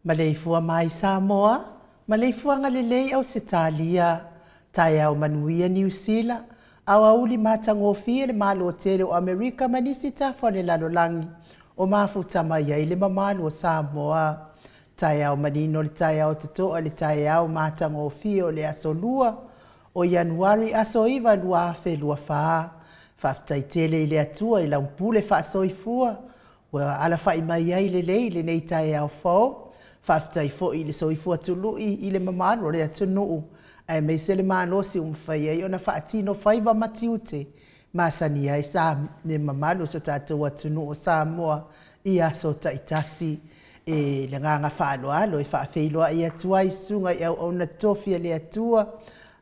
Maleifua mai Samoa, maleifuaga lelei Ausetalia, taeao manuia Niu Sila, aoauli matagofie le Malo tele o Amerika ma nisi tafa o le lalolagi o mafuta mai ai le mamalu o Samoa. Taeao manino le taeao totoa le taeao matagofie o le aso 2 o Ianuari aso 9 2024. Faafetai tele i le Atua i lau pule faasoifua ua alafai mai ai lelei lenei taeao fou. Faafetai foi i le soifua tului i le mamalu o le atunuu aemaise le malosi ua mafai ai ona faatino faiva ma tiute masani ai sa le mamalu o so tatou atunuu o Samoa i aso taitasi. E le agaga faaaloalo e faafeiloai atu ai i susuga i auauna totofi a le Atua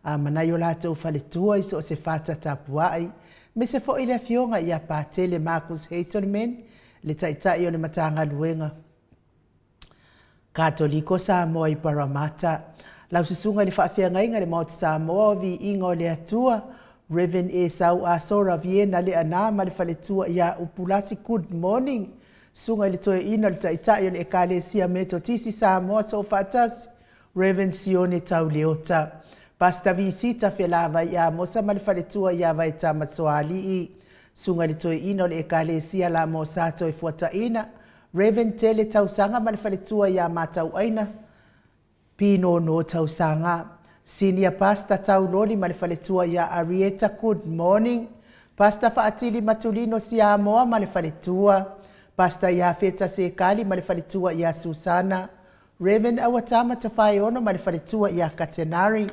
ma nai o latou faletua i so o se fata tapuai, aemaise foi le afioga ia Patele Marcus Hazelman, le Taitai o le Matagaluega Katoliko Samoa i Parramatta. Lau susuga i le faafeagaiga i le Maota Samoa o Viiga o le Atua, Rev Esau Asora Viena Leaana ma le faletua ia Upulasi, good morning. Susuga i le Toeaina o le Taitai o le Ekalesia Metotisi Samoa Soofaatasi, Rev Sione Tauleota. Pastor Visita Felavai Amosa ma le faletua ia Vaetama Soalii. Susuga i le Toeaina o le Ekalesia Lamosa Toefuataina, Rev Tele Tausaga ma le faletua ia Matauaina Pinono Tausaga. Senior Pastor Tauloli ma le faletua ia Arieta, good morning. Pastor Faatili Matulino Siamoa ma le faletua. Pastor Iafeta Sekali ma le faletua ia Susana. Rev Auatama Tafaeono ma le faletua ia Katenari.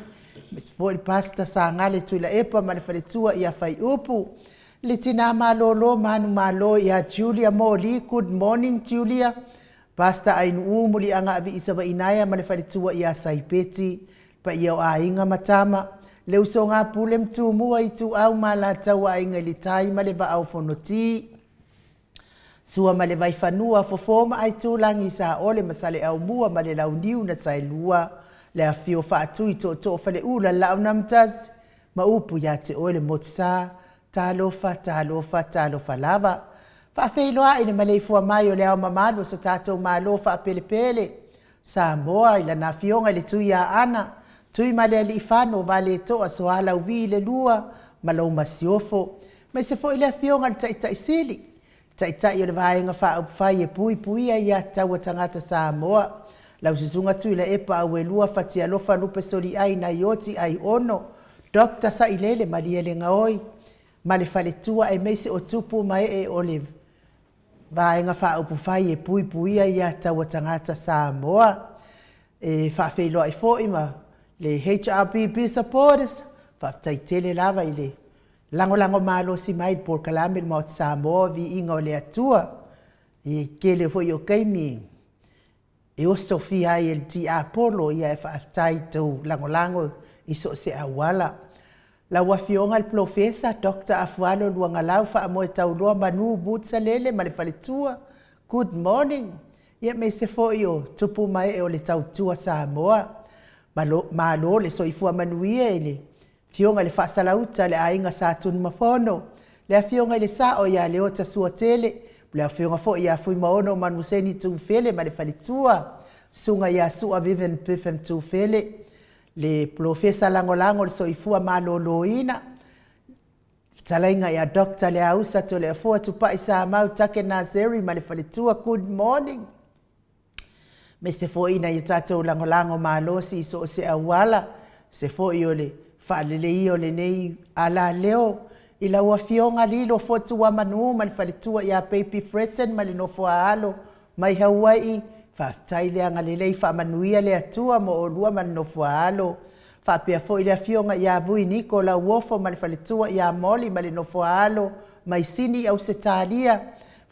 Aemaise foi le Pastor Sagale Tuilaepa ma le faletua ia Faiupu. Le tina malolo manumalo ia Julia Moli, good morning Julia. Pastor Ainuu Muliaga Aviisavainaea ma le faletua ia Saipeti. Le paia o aiga ma tama, le usoga Pule ma Tumua, Ituau ma Alataua, Aiga i le Tai ma le Vaa o Fonoti. Sua ma le Vaifanua, Fofo ma Aitulagi, Saole ma Saleaaumua ma le Launiu na Saelua. Le afifio o Faatui, Tootoo o Faleula, Laaunamtasi, ma upu ia te oe le Motusa, talofa, talofa, talofa lava. Faafeiloai le maleifua mai o le Ao Mamalu o so tatou Malo faapelepele, Samoa i lana Afioga i le Tuiaana, Tuimalealiifano Vaaletoa Sualauvi le Lua ma lau Masiofo, aemaise foi le Afioga i le Taitai Sili, Taitai o le Vaega Faaupufai e Puipuia Aiatatau a Tagata Samoa, lau Susuga Tuilaepa Auelua Fatialofa Lupe Soliai Naioti Aiono Dr. Sailele Malielegaoi ma le faletua aemaise o tupu ma ee o le Vaega Faaupufai e Puipuia Aiatatau a Tagata Samoa. E faafeiloai foi ma le HRPP supporters, faafetai tele lava i le lagolago malosi mai i le polokalame le Maota Samoa o Viiga o le Atua. I tele foi o taimi e osofia ai e le tiapolo, ia e faafetai i tou lagolago i so o se auala. Lau Afioga i le Polofesa Dr. Afualo Luagalau Faamoetauloa Manu Boots-Salele ma le faletua, good morning. Ia aemaise foi o tupu ma ee o le tautua Samoa. Malo le soifua manuia i le Afioga i le Faasalauta le Aiga Sa Tunumafono, le Afioga i le Sao ia Leota Suatele, le Afioga foi ia Fuimaono Manuseni Tufele ma le faletua, Susuga ia Sua Vivian Griffin Tufele, le Polofesa Lagolago o le Soifua Maloloina, fetalaiga ia Dr. Leausa Toleafoa Tupai Samau Take Naseri ma le faletua, good morning. Aemaise foi nai o tatou lagolago malosi i so o se auala, se foi o le faaleleia o lenei alaleo i lau Afioga Lilo Fotuamanu ma le faletua ia Baby Fretton ma le nofo a alo mai Hawaii, faafetai le agalelei, faamanuia le Atua mo oulua ma le nofo a alo. Faapea foi le Afioga ia Vui Niko Lauofo ma le faletua ia Molly ma le nofo a alo mai Sini Ausetalia,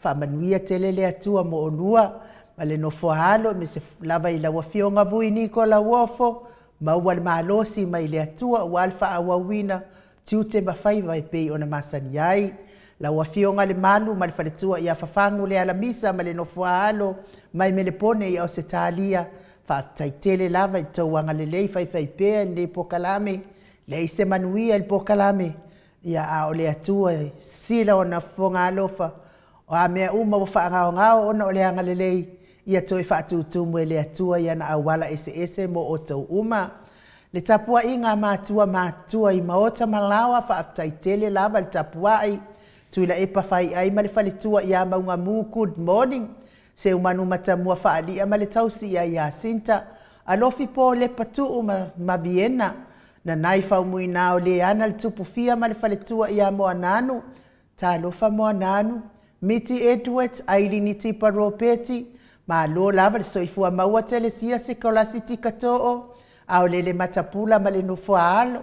faamanuia tele le Atua mo oulua ma le nofo a alo, aemaise lava i lau Afioga Vui Niko Lauofo, maua le malosi mai le Atua aua le faaauauina tiute ma faiva e pei ona masani ai. Lau Afioga Lemalu ma le faletua ia Fafagu Lealamisa ma le nofo a alo mai Melepone i Ausetalia, faafetai tele lava i le tou agalelei faifaipea i lenei polokalame, leai se manuia i le polokalame, ia a o le Atua e sisila ona fofoga alofa, o a mea uma ua faagaogao ona o le agalelei, ia toe faatutumu e le Atua i ana auala eseese mo outou uma. Le tapuaiga a matua matutua i maota ma laoa, faafetai tele lava le tapuai. Tuilaepa Faiai ma le faletua ia Maugamu, good morning. Seumanu Matamua Faalia ma le tausi ia Iasinta, Alofi Polepa Tuu ma, ma Viena, Nanai Faumuina o Leana le Tupufia ma le faletua ia Moananu, Talofa Moananu, Miti Edwards, Ailini Tipa Ropeti, malo lava le soifua maua Telesia Sikolasi Tikatoo, Aolele Matapula ma le nofo a alo.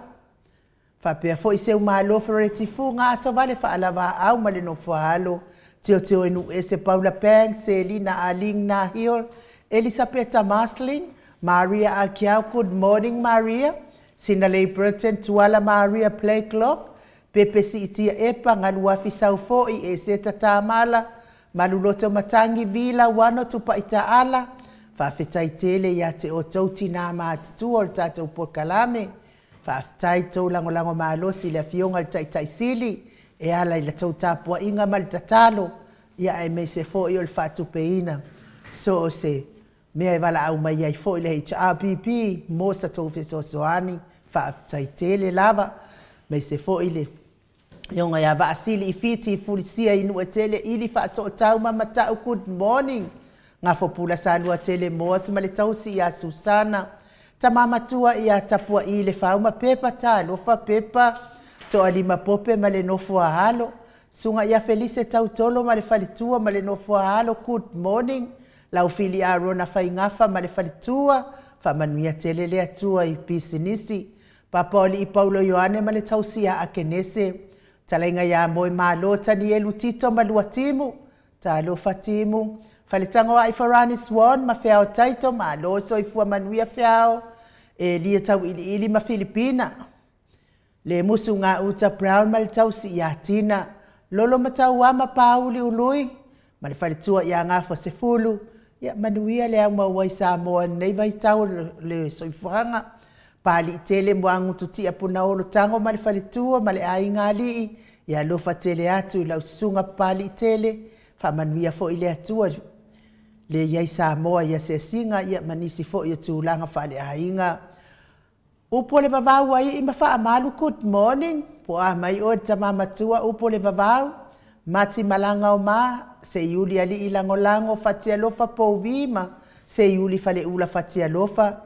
Faapea foi Seumalo Fereti Fuga Asovale Faalavaau ma le nofo a alo, Tiotio Enuese Paula Banks, Selina Aling Nahil, Elisapeta Marslin, Maria Akiau, good morning Maria, Sinalei Burton, Tuala Maria Blakelock, Pepe Siitia Epa, Galuafi Saufoi, Eseta Tamala, Maluloto Matangi, Vila Wano Tupai Taala, faafetai tele ia te outou tinā matutua o le tatou polokalame. Faafetai i tou lagolago malosi i le Afioga i le Taitai Sili e ala i la tou tapuaiga ma le tatalo, ia aemaise foi o le faatupeina so o se mea e valaau mai ai foi le HRPP mo sa tou fesoasoani. Faafetai tele lava, aemaise foi le Afioga ia Vaasili i Fiti Fulisia i Nuuetele Ili Faasootau ma Matau, good morning. Gafopula Saluatele Moas ma le tausi ia Susana, Tama Matua ia Tapuai Lefau ma Pepa, talofa Pepa, Toalima Pope ma le nofo a alo, Susuga ia Felise Tautolo ma le faletua ma le nofo a alo, good morning. Laufili Arona Faigafa ma le faletua, faamanuia tele le Atua i pisinisi. Papaolii Paulo Ioane ma le tausi ia Akenese, Talaiga ia Moemalo Tanielu Tito ma Luatimu, talofa Timu, Faletagoai Farani Swan ma Feao Taito, malo soifua manuia Feao, Elia Tauiliili ma Filipina, Lemusu Gauta Brown ma le tausi ia Tina, Lolo Matauama Pāuli Ului ma le faletua ia Gafa Sefulu, Ia manuia le aumau ai Samoa i lenei vaitau o le soifuaga. Papaliitele Muagututia Punaolo Tago ma le faletua ma le aiga alii, ia alofa tele atu i lau susuga Papaliitele, faamanuia foi le Atua le i ai Samoa i asiasiga ma nisi foi o tulaga faaleaiga. Upu o le vavau a ii ma faamalu, good morning, po o a mai oe le tama matua upu o le vavau, mati malaga o ma, seiuli alii lagolago fatialofa Pouvi ma seiuli faleula fatialofa.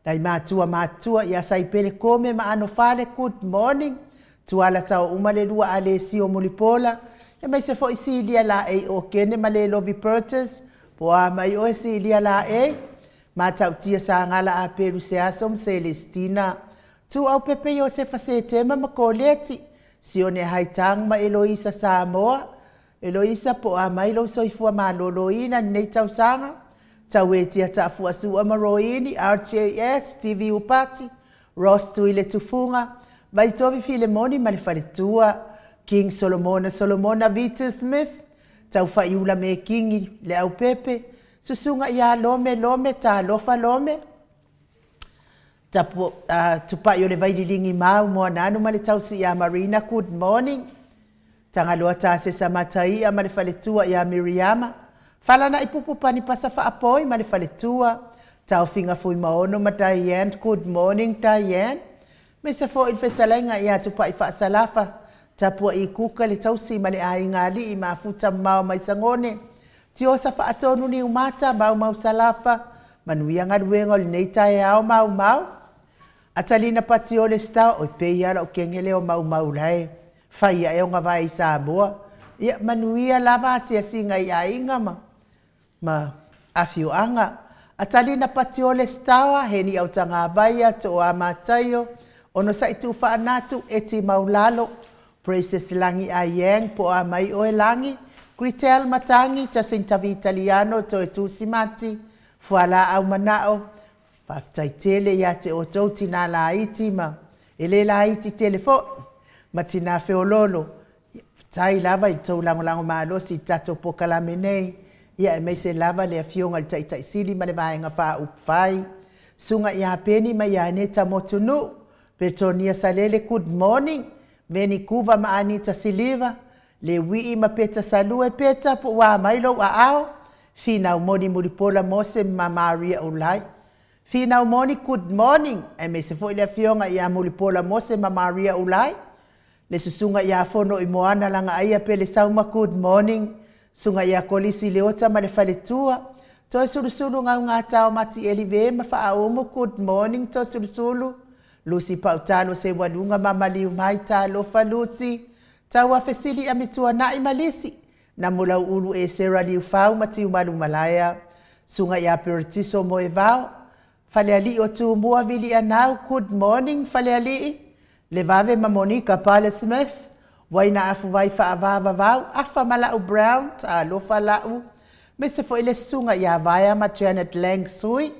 Nai matua matutua ia Saipele Kome ma Anofale, good morning. Tuala Taouma le lua Alesio Mulipola, aemaise foi Silia Laei Okene ma Lelovi Burgess, po o a mai oe Silia Laei, Matautia Sagala Apelu Seaso ma Selesitina, Tuuaupepe Iosefa Setema ma Koleti, Sione Haitang ma Eloisa Samoa. Eloisa, po o a mai lou soifua maloloina i lenei tausaga, Tauetia Taafuasua ma Roini, RJS, Stevie Upati, Ross Tuiletufuga, Vaitovi Filemoni ma le faletua, King Solomona Solomona Vita Smith, Taufaiula Mekingi Leaupepe, Susuga ia Lome Lome Talofa Lome, Tapu, Tupai o le Vaililigi Mau Moananu ma le tausi ia Marina, good morning. Tagaloa Tasesa Mataia ma le faletua ia Miriama, Falanaipupu Panipasa Faapoi ma le faletua, Taofiga Fuimaono ma Diane, good morning Diane. Aemaise foi le fetalaiga ia Tupai Faasalafa, Tapuai Kuka le tausi ma le aiga alii Mafuta Mamao mai Sagone, Tiosa Faatonu Niumata Maumau Salafa, manuia galuega o lenei taeao Maumau. Atalina Patiole Star, oi pei lava lau kegele o Maumau la e fai ae ona vae i Samoa. Ia manuia lava asiasiga i aiga ma ma afioaga. Atalina Patiole Star, Heni Autagavaia, Toa Mataio, Onosai Tuufaanatu, Eti Maulalo, Princess Lagi Ayang, po o a mai oe Lagi, Gretel Matangi, Jacinta Vitaliano, Toe Tusimati, Fualaau Manao, faafetai tele ia te outou tina laiti ma e le laiti tele foi, ma tina feololo. Faafetai lava i le tou lagolago malosi i le tatou polokalame nei, ia aemaise lava le afioga i le Taitai Sili ma le Vaega Faaupufai, Susuga ia Peni ma ia Aneta Motunuu, Petonia Salele, good morning, Meni Kuva ma Anita Siliva, Lewii ma Peta Salue, Peta po ua mai lou aao, Finau Moni Mulipola Mose ma Maria Ulai. Finau Moni, good morning, aemaise foi le afioga ia Mulipola Mose ma Maria Ulai, le susuga ia Fono i Moana Lagaaia Pele Sauma, good morning, susuga ia Kolisi Leota ma le faletua, Toesulusulu Gaugata o Mati Elive ma Faaumu, good morning Toesulusulu, Lucy Pautalo Seualuga ma Maliu mai Talofa Lucy, Tauafesili Amituanai ma Lisi, Namulauulu Esera Liufau ma Tiumalu Malaea, Susuga ia Peretiso Moevao, Falealii o Tumua Vilianau, good morning Falealii, Levave ma Monika Pale Smith, Waina Afuvai Faavavavau, Afa ma Lau Brown, Talofa Lau, aemaise foi le susuga ia Vaea ma Janet Lang Sui,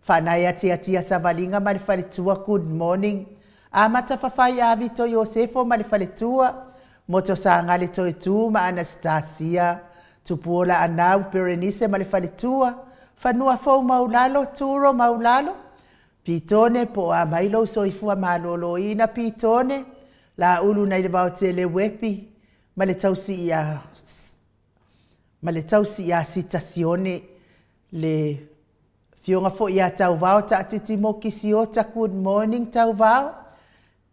Faanai Atiatia Savaliga ma le faletua, good morning. Amata Fafai Avito Iosefo ma le faletua, Moto Sagale Toetu ma Anastasia, Tupuola Anau Perenise ma le faletua, Fanua Fou Maulalo, Turo Maulalo, Pitone po o a mai lou soifua maloloina Pitone, Laulu nai le Vaotele Uepi ma le tausi ia ma le tausi ia Sita Sione le Afioga foi ia Tauvao Taatiti Moki Siota, good morning Tauvao,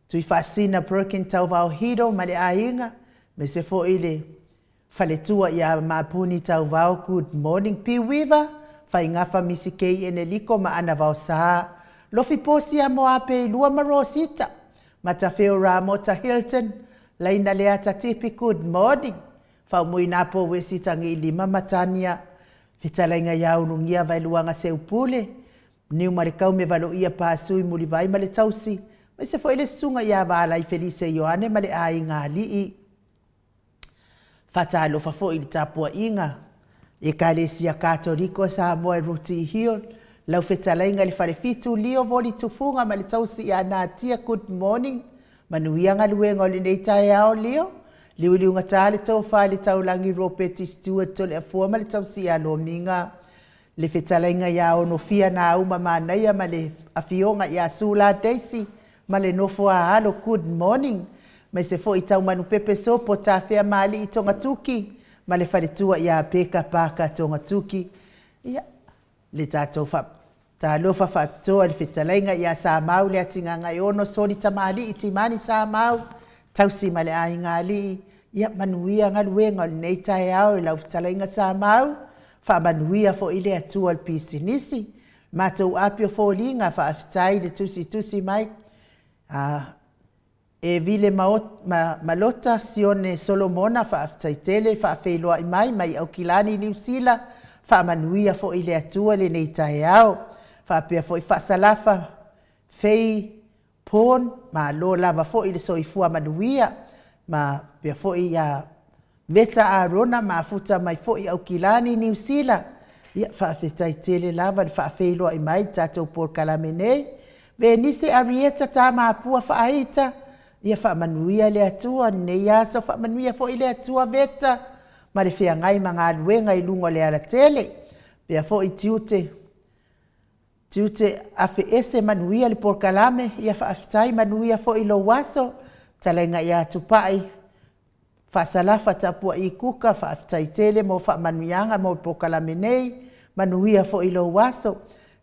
Tuifaasina Perkin Tauvao Hiro ma le aiga, aemaise foi le faletua ia Mapuni Tauvao, good morning Piuiva, Faigafa Misi Kei Eneliko ma Ana Vaosa, Lofi Posia Moapeilua ma Rosita, Matafeo Ramota Hilton, Laina Leata Tipi, good morning, Faumuina Pouesi Tagiilima ma Tania, Fetalaiga ia Ulugia Vaeluaga Seupule, Niumalekau me Valoia Pasui Mulivai ma le tausi, aemaise foi le susuga ia Valai Felise Ioane ma le aiga alii. Faatalofa foi i le tapuaiga Ekalesia Katoliko a Samoa e Ruti Hill, lau fetalaiga i le Falefitu Leo Voli Tufuga ma le tausi ia Natia, good morning. Manuia galuega o lenei taeao Leo. Liuliugata le tofa i le taulagi Ropeti Stewart Toleafua ma le tausi ia Lomiga. Le fetalaiga ia Onofia Nauma Manaia ma le afioga ia Sula Daisy ma le nofo a alo, good morning. Aemaise foi Taumanupepe Sopo Tafea Maalii Togatuki ma le faletua ia Peka Parker Togatuki. Ia, le tatou Talofa faapitoa i le fetalaiga ia Samau Leatigagaeono Soli Tamalii Timani Samau, tausi ma le aiga alii, ia manuia galuega o lenei taeao i lau fetalaiga Samau, faamanuia foi le Atua i le pisinisi. Matou api o foliga faafetai le tusitusi mai a E Vile Malota Sione Solomona faafetai tele faafeiloai mai mai Aukilani Niu Sila faamanuia foi le Atua lenei taeao faapea foi Faasalafa Fei Porn malo lava foi le soifua manuia ma faapea foi ia Veta Arona mafuta mai foi Aukilani Niu Sila ia faafetai tele lava le faafeiloai mai i tatou polokalame nei Venise Arieta Tamapua Faaita ia faamanuia le Atua lenei aso faamanuia foi le Atua Veta ma le feagai ma galuega i luga o le alatele pea foi tiute Tiute afe ese manuia le polokalame ia faafetai manuia foi lou aso talaiga ia Tupai Faasalafa tapuai Kuka faafetai tele mo faamanuiaga mo le polokalame nei manuia foi lou aso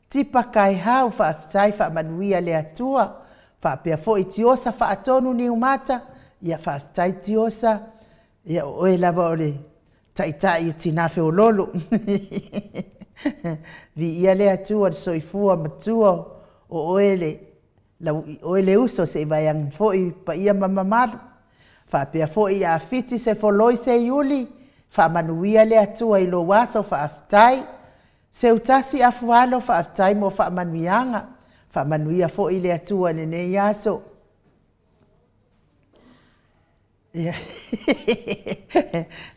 Tipa Kaihau faafetai faamanuia le Atua faapea foi Tiosa Faatonu Niumata ia faafetai Tiosa ia o oe lava o le taitai o tina feololo viia le Atua le soifua matua o oe le lau oe le uso se i vaeane foi paia ma mamalu faapea foi ia Fiti Sefoloi Seiuli faamanuia le Atua i lou aso faafetai Seutasi Afualo faafetai mo faamanuiaga faamanuia foi le Atua i lenei aso. Ia,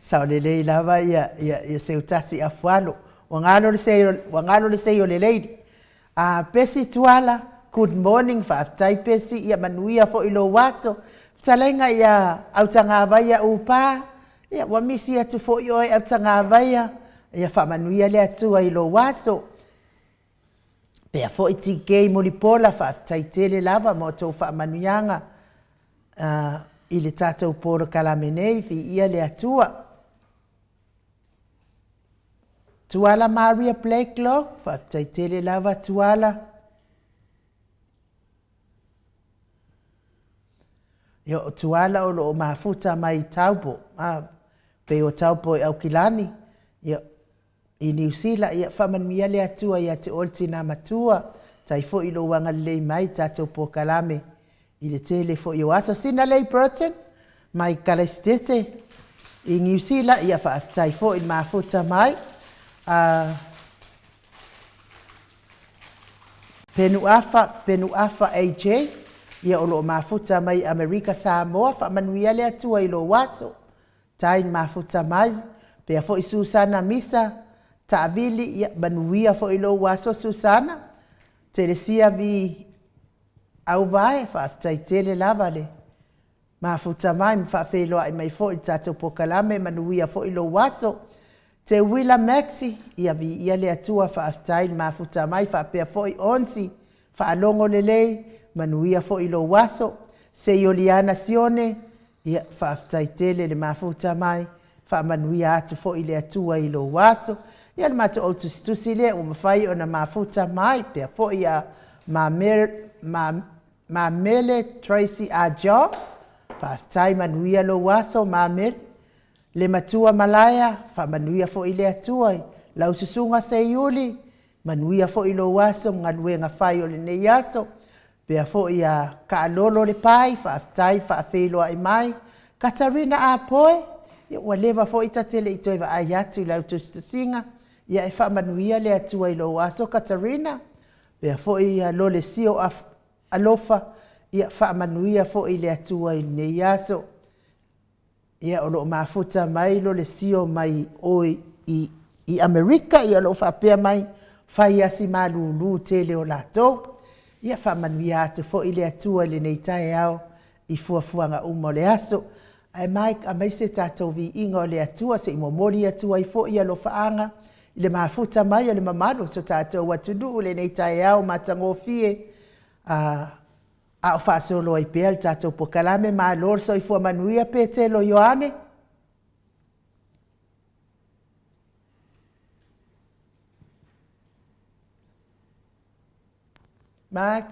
sao lelei lava ia, ia, ia Seutasi Afualo. Ua galo le sei, ua galo le sei o le lady. A Pesi Tuala, good morning, faafetai Pesi, ia manuia foi lou aso. Fetalaiga ia Autagavaia Upa, ia ua misi atu foi oe Autagavaia, ia faamanuia le Atua i lou aso. Pea foi TK Mulipola, faafetai tele lava mo tou faamanuiaga i le tatou polokalame nei, viia le Atua. Tuala Maria Blakelock, faafetai tele lava Tuala. Ia, o Tuala o lo o mafuta mai i Taupo, pei o Taupo i Aukilani, ia, i Niu Sila, ia faamanuia le Atua ia te oe le tina matua, tai foi i lou agalelei mai i tatou polokalame i le tele foi o aso. Sina Lei Burton mai Kalaisitete i Niu Sila, ia faafetai foi i le mafuta mai. Penuafa, Penuafa AJ, ia o lo o mafuta mai Amerika Samoa, faamanuia le Atua i lou aso. Tai mafuta mai, pea foi Susana Misa, Taavili, ia manuia foi lou aso Susana. Telesia V. Auvae, faafetai tele lava le mafuta mai ma faafeiloai mai foi i le tatou polokalame, manuia foi lou aso. Teuila Maxi, ia viia le Atua, faafetai le mafuta mai, faapea foi Onsi, faalogo lelei, manuia foi lou aso. Seioliana Sione, ia faafetai tele le mafuta mai, faamanuia atu foi le Atua i lou aso. Ia le matou au tusitusi lea ua mafai ona mafuta mai, pea foi ia Mamele Tracy Ajo, faafetai manuia lou aso Mamele. Le matua Malaea, faamanuia foi le Atua i lau susuga Seiuli, manuia foi lou aso ma galuega fai o lenei aso. Pea foi ia Kaalolo Lepai, faafetai faafeiloai mai. Katarina Apoe, ia ua leva foi ta te le i toe vaai atu i lau tusitusiga, ia e faamanuia le Atua i lou aso Katarina. Pea foi ia Lolesio Alofa, ia faamanuia foi le Atua i lenei aso. Ia o lo o mafuta mai Lolesio mai o i Amerika, ia o lo o faapea mai fai asi malulu tele o latou. Ia faamanuia atu foi le Atua i lenei taeao i fuafuaga uma o le aso. Ae Mike, aemaise tatou viiga o le Atua se i momoli atu ai foi alofaaga. i le mafuta mai o le mamalu o so tatou atunuu i lenei taeao matagofie, a o faasolo ai pea le tatou polokalame. Malo le soifua manuia Petelo Ioane. Mark.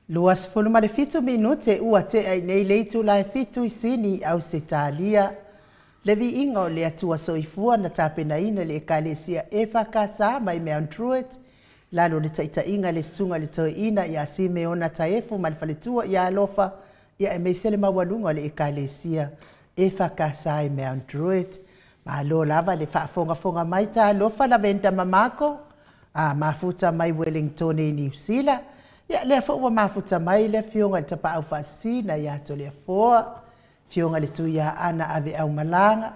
27 minute ua tea i nei le itula e 7 i Sini, Ausetalia. Le viiga o le Atua Soifua na tapenaina e le Ekalesia EFKS mai Mount Druitt, lalo o le taitaiga a le Susuga i le Toeaina ia Simeona Taefu ma le faletua ia Alofa, ia aemaise le maualuga o le Ekalesia EFKS i Mount Druitt. Malo lava le faafogafoga mai, talofa Lavenda Mamako, a mafuta mai Wellingtone i Niu Sila. Ia lea foi ua mafuta mai le afioga i le Tapaau Faasisina ia Toleafoa, afioga i le Tuiaana Aveaumalaga,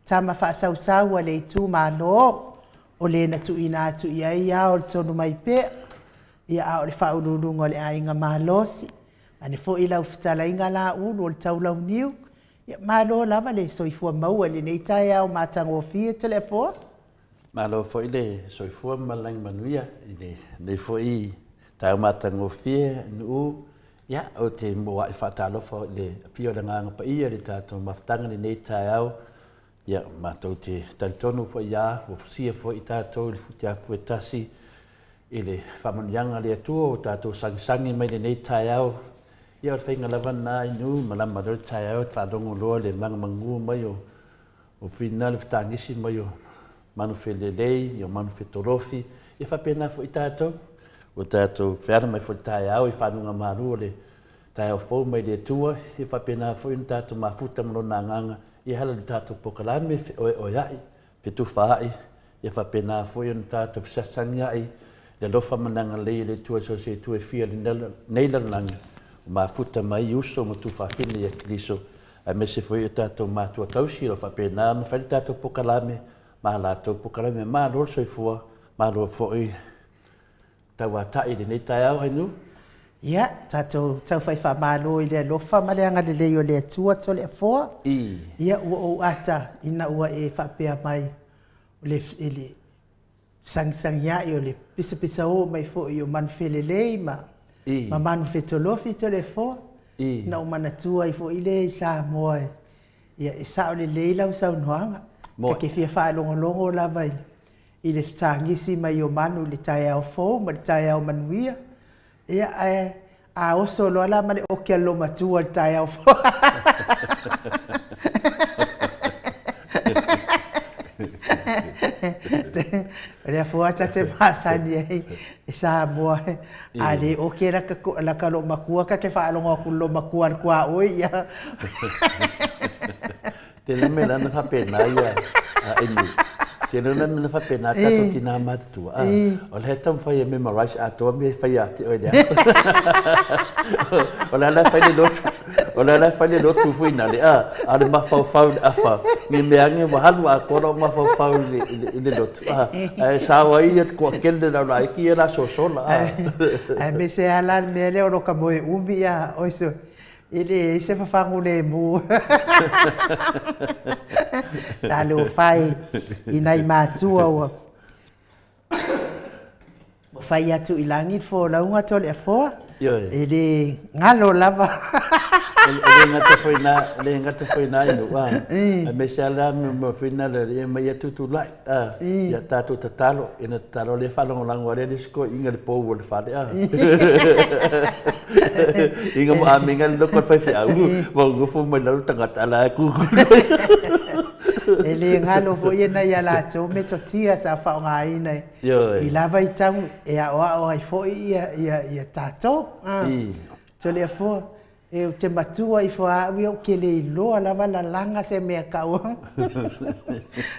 tama faasausau a le itumalo, o le na tuuina atu i ai ao o le tonu mai pea, ia a o le faauluuluga o le aiga malosi. Ane foi lau fetalaiga Laulu o le Taulauniu, ia malo lava le soifua maua i lenei taeao matagofie Toleafoa. Malo foi le soifua ma le lagi manuia i lenei foi taeao matagofie Nuu. Ia, ou te muai faatalofa i le afio o le Agaga Paia i le tatou mafutaga i lenei taeao. Ia, matou te talitonu foi ia, ua fusia foi tatou i le futiafu e tasi i le faamanuiaga a le Atua ua tatou sagisagi mai lenei taeao. Ia, o le faiga lava lena i nuu, malama loa le taeao, faalogo loa le magamagu mai o finna le fetagisi mai o manufelelei, o manufetolofi, ia faapena foi tatou. Ua tatou feala mai foi i le taeao i faguga malu o le taeao fou mai le Atua, ia faapena foi ona tatou mafuta ma Lona Agaga, ia hala i le tatou polokalame feoeoea'i, fetufaai, ia faapena foi ona tatou fesasagia'i le alofa ma le agalelei o le Atua i so o se itu e fia o lenei lalolagi, ua mafuta mai uso ma tuafafine ia Keriso, aemaise foi o tatou matua tausi o lo o faapena ona fai le tatou polokalame ma a latou polokalame. Malo le soifua, malo foi tauatai i lenei taeao Ainuu. Ia, tatou taufai faamalo i le alofa ma le agalelei o le Atua Toleafoa. Ia, ua ou ata ina ua e faapea mai o le, i le sagisagiai o le pisapisao mai foi o manufelelei ma, ma manufetolofi Toleafoa. Na ou manatua ai foi lea i Samoa, ia, e sao lelei lau saunoaga. Ta te fia faalogologo lava i le fetagisi mai o manu i le taeao fou ma le taeao manuia. Ia, ae a oso loa la ma le oki a le loomatua i le taeao fou. O lea foi ta te masani ai i Samoa, a le oki e laka loomatua, ta te faalogo atu i le loomatua a le tuaoi, ia. Tele mea la na faapena ia a Amy. Tele la mea na faapena tatou tina matutua. A, o lea e taumafai e memorize atoa mea e fai ia te oe i le aso. O le a la e fai le lotu, o le a la e fai le lotu foi nale, a, a o le mafaufau i le afa, ne i meaane ua alu atoa lou mafaufau i le lotu, a, ae sao ai ia le toatele o le laulaiti ia o le a sosola, a. Aemaise lava la le mea lea o lota moe umi, a, oi sole. E leai se fafagu lemu. Talofa e i nai matua ua fai atu i lagi le folauga Toleafoa. E le galo lava. E le gata foi na, e le gata foi na i nuu, a. Aemaise lava la mea foi na le mai ia tutulai, a. Ia tatou tatalo, ina tatalo lea faalagolago lea le isi toeaiina i le pou o le fale, a. Inga mo amenga le loko o le faifeau, ua nonofo mai lalo tagata a la e kukulu. E le galo foi e nai a latou metotia sa faaaogaina i la vaitau e aoao ai foi ia tatou. Toleafoa, E ou te matua ifo a au ia ou te le iloa lava lalaga se mea taua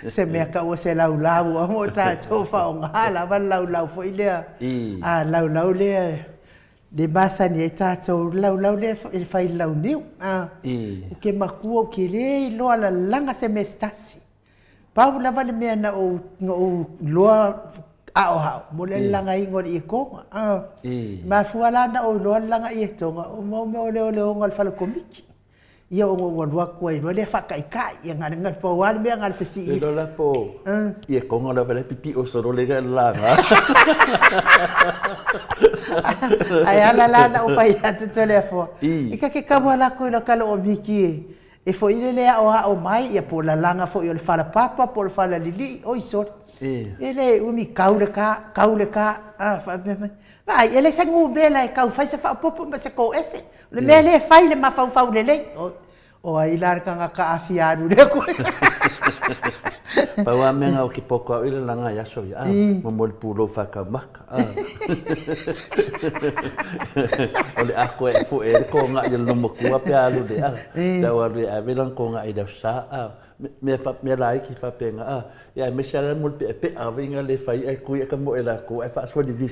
se mea taua se laulau a mo tatou faaaoga lava le laulau foi lea a laulau lea le masani ai tatou le laulau lea e fai i le launiu a ou te matua ou te le iloa lalaga se mea se tasi. Pau lava le mea na ou iloa aoao, mo le lagaina o le ietoga. E mafua la ona ou iloa le laga ietoga, o mea o leoleoga o le fale Komiti. Ia ona ou alu atu ai loa lea faataitai, ia na o le pau lava le mea na o le fesili. E iloa la po o ietoga lava la e pipio solo lea na e lalaga. Ae ala la ona ou fai atu Toleafoa, e ta te tau ala atu i lota loo miki e E foi lele aoao mai, ia po o lalaga foi o le fala papa po o le fala lilii, oi sole. E le umi kau le ka, kau le ka, a faapea mai, vaai, e le se numera e tau fai se faaopoopo ma se toese. O le mea lea e fai le mafaufau lelei. O ai la le tagata a fia alu lea koe. Pau a mea nga o ke poko au i le langa i aso ia, mo mo le pulou whakaumaka. O le ako e fu e le ko nga i le nomo kua pe alu le a. Pe au alu e ave lang ko nga i le sa a. Mea fa mea la iki fa pe nga a. Ia me se ala mo le pe pe a vinga le fai ai kui e ka mo e la ko ai fa sua di vi.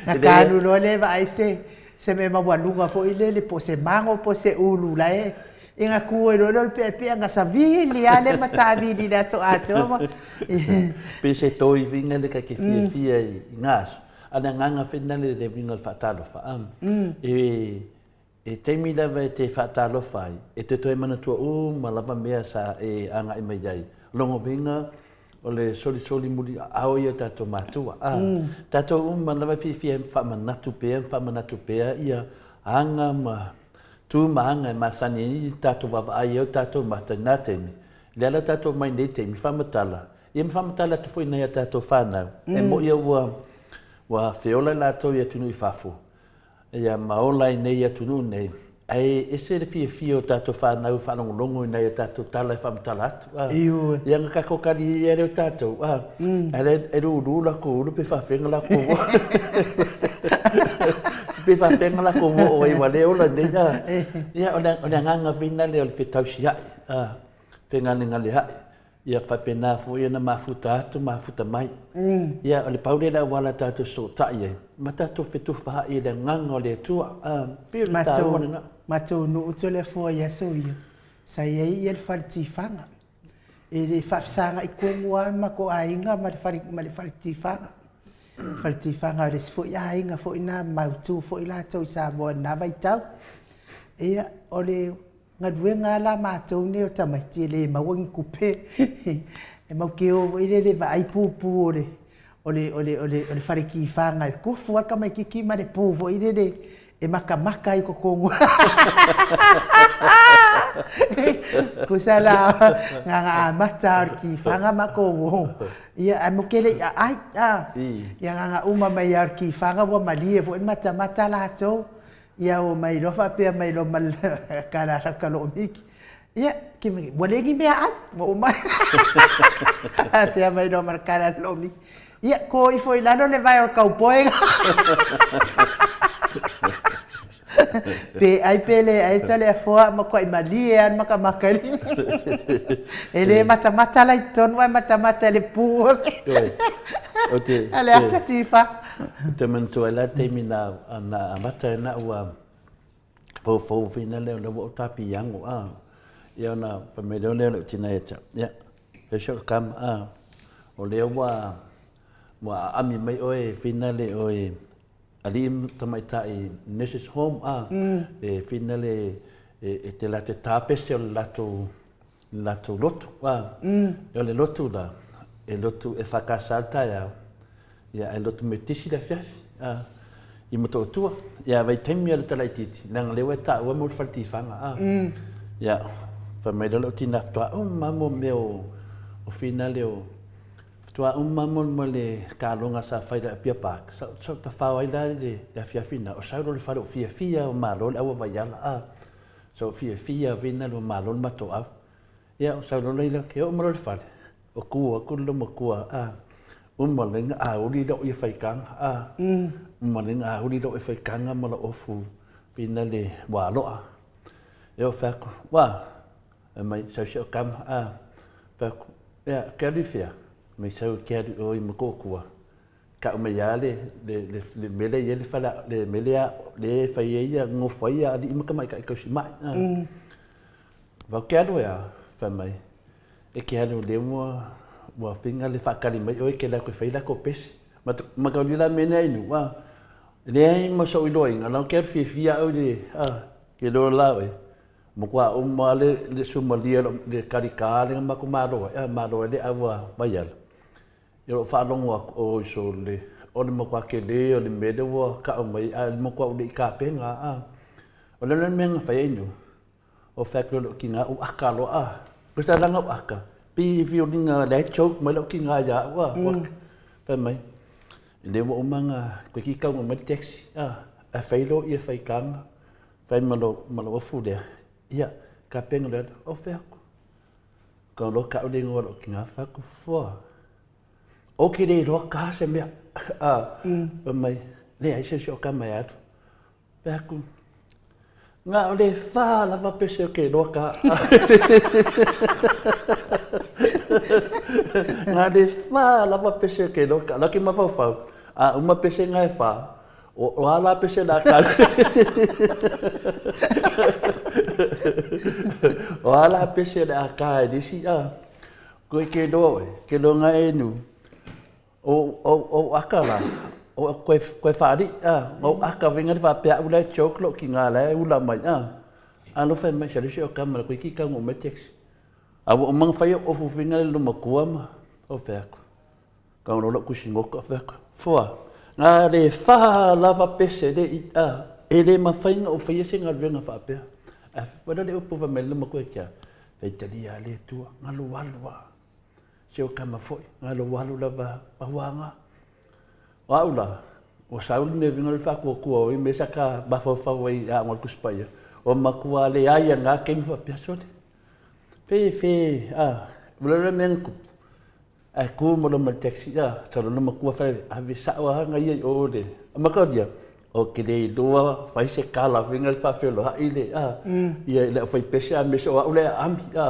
Na ka alu loa le vaai se Se mea maualuga foi lele, po o se mago po o se ulu la e ina ku ai loa lea o le peapea na savili lava lea ma tavili i le aso atoa ma Pei se toiviga le ka ke fiafia i nga aso, a le agaga foi lena le uiga o le faatalofa a. E e taimi lava e te faatalofa ai, e te toe manatua uma lava mea sa e agai mai ai. Lona uiga, O le solisoli muli aao ia o tatou matua. A, tatou uma lava e fiafia e faamanatu pea, faamanatu pea ia aga ma tu ma aga e masani ai i tatou vaavaai ai o tatou mata i na taimi. Lea la tatou mai nei taimi faamatala, ia ma faamatala atu foi i nai a tatou fanau, e moʻi ia ua, ua feola i latou i atunuu i fafo, Ia ma ola ai nei atunuu nei, ae ese le fiafia o tatou fanau e faalogologo i nai a tatou tala e faamatala atu. A, Ioe. Ia na tatou kali ia lea o tatou, a, ae la e lulu latou ulu pe faafega latou oo. Pe faafega latou oo ai ua le ola nei, a. Ia o le, o le agaga foi lena lea o le fetausia'i, a, fegalegalea'i. Ia faapena foi ona mafuta atu mafuta mai. Ia o le pau lea o le auala tatou fesootai ai ma tatou fetufaai i le agaga o le Atua. A, pei o le taua lena. Matou nuu Toleafoa i aso ia, sa i ai ia le fale tifaga. E le faafesagai tonu lava matou aiga ma le fale ma le fale tifaga. Fale tifaga o le isi foi aiga foi na mautu foi latou i Samoa i lena vaitau. Ia o le Galuega a la matou nei o tamaiti e le maua ni tupe e mau te o foi lele e vaai pupu o le o le o le o le o le fale tifaga e tofu lava le tamaititi ma le pu foi lele e matamata ai i totonu. Tusa la na ona amata lava o le tifaga matou o ia ae matou te le i aai a. Ia na ona uma mai lava o le tifaga ua malie foi le matamata latou. Ia ua mai loa faapea mai loa ma le tala a lou miki, ia, ua leai ni meaai, ua uma. Faapea mai loa ma le tala a lou miki, ia, to ifo i lalo le vae o le kaupoe. Pe ai pe le ai Toleafoa, matuai malie lava le matamata i le E le matamata la i totonu ae matamata i le pu o le ata tifa. Ou te manatua ai la le taimi na amata ai na ua foufou foi lea o lea ua ou tapiago a. Ia ona fai mai loa lea o lou tina ia te au, ia, fai si au tama a, o lea ua ua aami mai oe finale oe alii ma tamaitai nurses home a, e finale e te latou tapese o le latou le latou lotu a. O le lotu la, e lotu EFKS le taeao, ia ae lotu Metotisi le afiafi a, i Motootua. Ia vaitaimi a le talaitiiti, leaga lea ua e taua mo le fale tifaga a. Ia, fai mai loa lou tina faatoa uma lava mo mea o finale o faatoa uma lava mo le kaloga sa fai i le Apia Park, sa ou tafao ai la i le afiafi lena, o sau loa i le fale ou fiafia o malo le aua vaiala a. Sa ou fiafia finale ua malo le matou au. Ia, o sau loa laila, ke oo mai loa i le fale, o tu atu le loomatua, a, uma loa ina auli lou ia faitaga, a, uma loa ina auli lou ia faitaga ma lou ofu finale ua aloa. Ia, ou fai atu, ua, fai mai, sau si au tama, a, fai atu, ia, ke alu i fea? Fai mai, sau ke alu i o i Motootua. Kau mai lava le, le, le, le mea lea e i ai le fale, le mea lea, lea e fai ai ia, nofo ai ia alii ma tamaitai tausimai. Vau ke alu e a? Fai mai, e ke alu lea ua, ua finga le faatali mai oe ke alu atu e fai lako pesi. Ma, ma tau lila mea nei nu, a. Leai ma sou iloaina, la ke alu fiafia au i le, a, ke loa la oe. Matua uma le, le sumalia le kalika le ma ko malo ai, a, malo ai le au a vaiala. I lou faalogo atu, oi sole, o le matua tele o le mea lea ua kau mai ae o le matua ou le i tapena a. O le ala mea na fai ai nu, o fai atu loa i lou tina, ou aka loa a. Koe sa langa o aka, pi fiolinga le choke mai lau ki ngā ia au, a, fai mai, le ua uma nga, koe ki kaunga mai le taxi, a, a fai lo ia fai kanga, fai ma lo, ma lo ofu lea, ia, ka penga le alu, o fea aku. Ka lo ka ule ngoa lo ki ngā whaku, fua. O ke le loa ka se mea, a, fai mai, le ai se se o ka mai atu. Fai atu, Na o le wha lava pese o ke loa ka. Na le wha lava pese o ke loa ka. La ke mafaufau, a uma pese nga e wha, o a la pese la ka. O a la pese le a ka e nisi, a. Koe ke loa oe, ke loa nga e nu, O aka la, o koe, koe whaari, a, o aka winga le whapea au lai joke lo ki ngā lai ula mai, a. Alofa mai sa lusi o kamara koe ki kaunga mai taxi. A wo omanga whai o fufinga le luma kua ma, o wheako. Ka ono lo kusi ngoka o wheako. Foa, ngā le wha lava pese le i, a, e le mawhainga o whaia se ngā ruenga whaapea. A, wala le upu wha mai luma koe kia, whaitalia le tua, ngā lualua. Si ou tama foi, galo alu lava pahuaga. O au la, ua sau le mea vinga le faakuakua o i mea sa ka mafaufau ai i aoga o le Tusi Paia, ua matua leai ana kemi faapea, sole, fe, fe, a, ua le mea na tupu, ae tu ma loma i le taxi, a, sa lona matua fai, ave sao lava na ia i o le, a mataulia, ou te le iloa fai se kala vinga le faafeloai le, a, ia i le aufaipese aemaise o au le aami, a.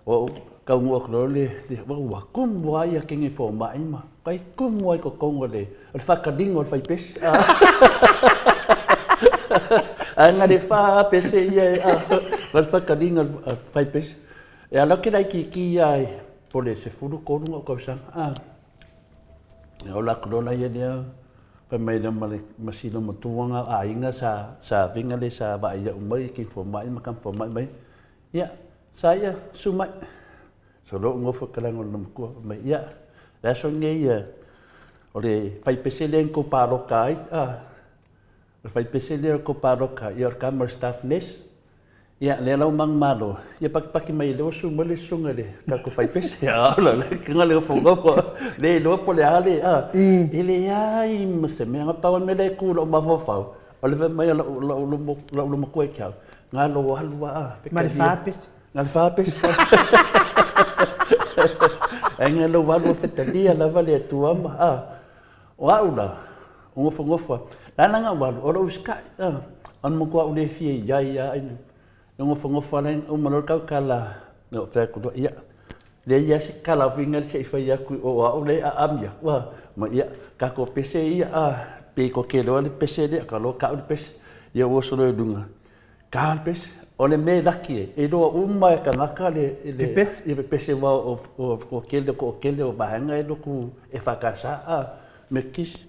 Ua ou taunuu atu loa le, ua tumu lava ia kene fomai ma kai tumu ai totonu o le, o le faataliga o le faipese. Ae na le wha pese ia e, ma le faataliga o le faipese. E ala ke laitiiti ia e, po le 13 na ou tausaga. E ola atu loa la ia lea, fai mai lea ma le masina matua nga aiga sa, sa vinga le sa vaai ia'u mai kini fomai ma kama fomai mai. Ia, sa ia, su mai. So lou nofo i kalaga o le matua, fai mai, ia, le aso lenei ia, o le faipese lea na tou paloka ai, a, o le faipese lea na tou paloka ai, ia o le tama o le staff nurse, ia, lea la ua manumalo, ia pakipaki mai lea ua su mai le susuga i le tatou faipese, a, o le na le nofonofo, le iloa po o le a le, a, e leai ma se mea, na pau lava le mea lea e tu i lou mafaufau, O le fai mai a lou, lou, lou, lou matua i ke au, galo alu a, Ma le fapesi. Nga le fapesi. Ai galo alu a fetalia lava le Atua ma, a. O au la, o ngofongofa, la na ngau alu, o lou usikai, a. Ona matua au le fia i ai a, ai E ngofongofa la uma loa le tautala, na ou fai atu loa, ia, leai lava se tala uiga se i fai atu o au lea e aami atu, a, ma ia, tatou pese ia, a, pe koke loa le pese lea, ka loa kau le pese, ia ua oso loa i luga, ka le pese. O le mea e laki ai, e iloa uma e kanaka le, le, Pepese. ia pepese aua o, o, o kele, o toatele o vaega e lotu EFKS, a, Methodist.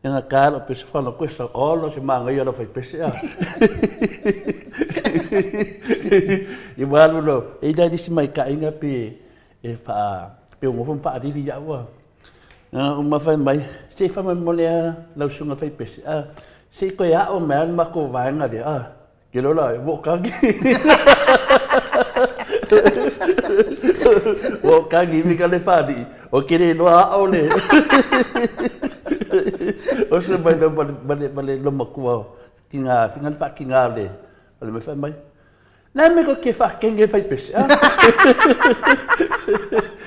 E nga ka lo pese fa lo koe sa olo se manaia lo fai pese a. I walu lo e ila nisi mai ka inga pe e fa pe ngo fo fa alili ia ua. Na uma fai mai se fa mai mole a lau sunga fai pese a se koe a o mai ma ko vaenga le a. Ke lola e wo kagi. Wo kagi mi ka le fani. O ke le loa ao le. O se mai le male male lo makua ki ngā ki ngā wha ki ngā le. O le me whai mai. Nā me ko ke wha kenge whai pese.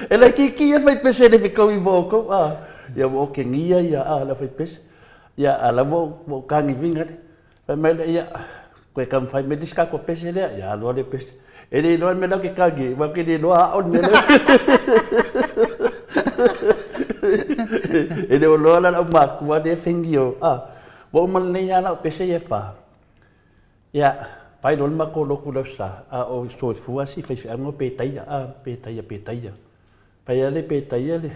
E lai ki ki e whai pese le whikau i mō kou. Ah, ia wo ke ngia ia a la whai pese. Ia a la wo wo kangi vinga le. Fai mai lea, ia, koe ka mawhai me diska ko pese lea, ia aloa le pese. E le iloa le mea lau ke kangi, wa ke le iloa ao le mea lea. E le o loa la lau makua lea whengi o, a, ua uma lenei a lau pese ia wha. Ia, pai loa le mako loku lau sa, a o soifua si faifeauga o petaia, a, petaia, petaia. Pai a le petaia le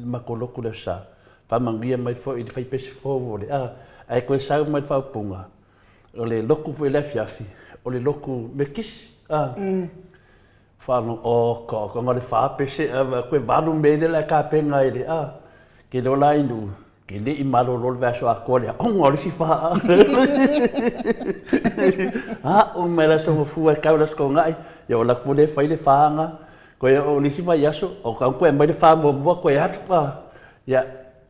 mako loku lau sa, Faamanuia mai foi i le faipese fou o le a, ae toe sau mai le faaupuga, o le loku foi i le afiafi, o le loku Metotisi, a. Faalogo, oh, ka, ka, na o le fa pese, a, koe valu mea i le la e kapena ai le a, ke loa la inu. Ke le i malolo le vaiaso atoa le aoga o le isi fa. Aʻo mai le aso Gafua e kau i le aso Toonai, ia o latou lea e fai le fa na. Koe o le isi vaiaso, o tau toe aumai le fa muamua toe alu. Ia,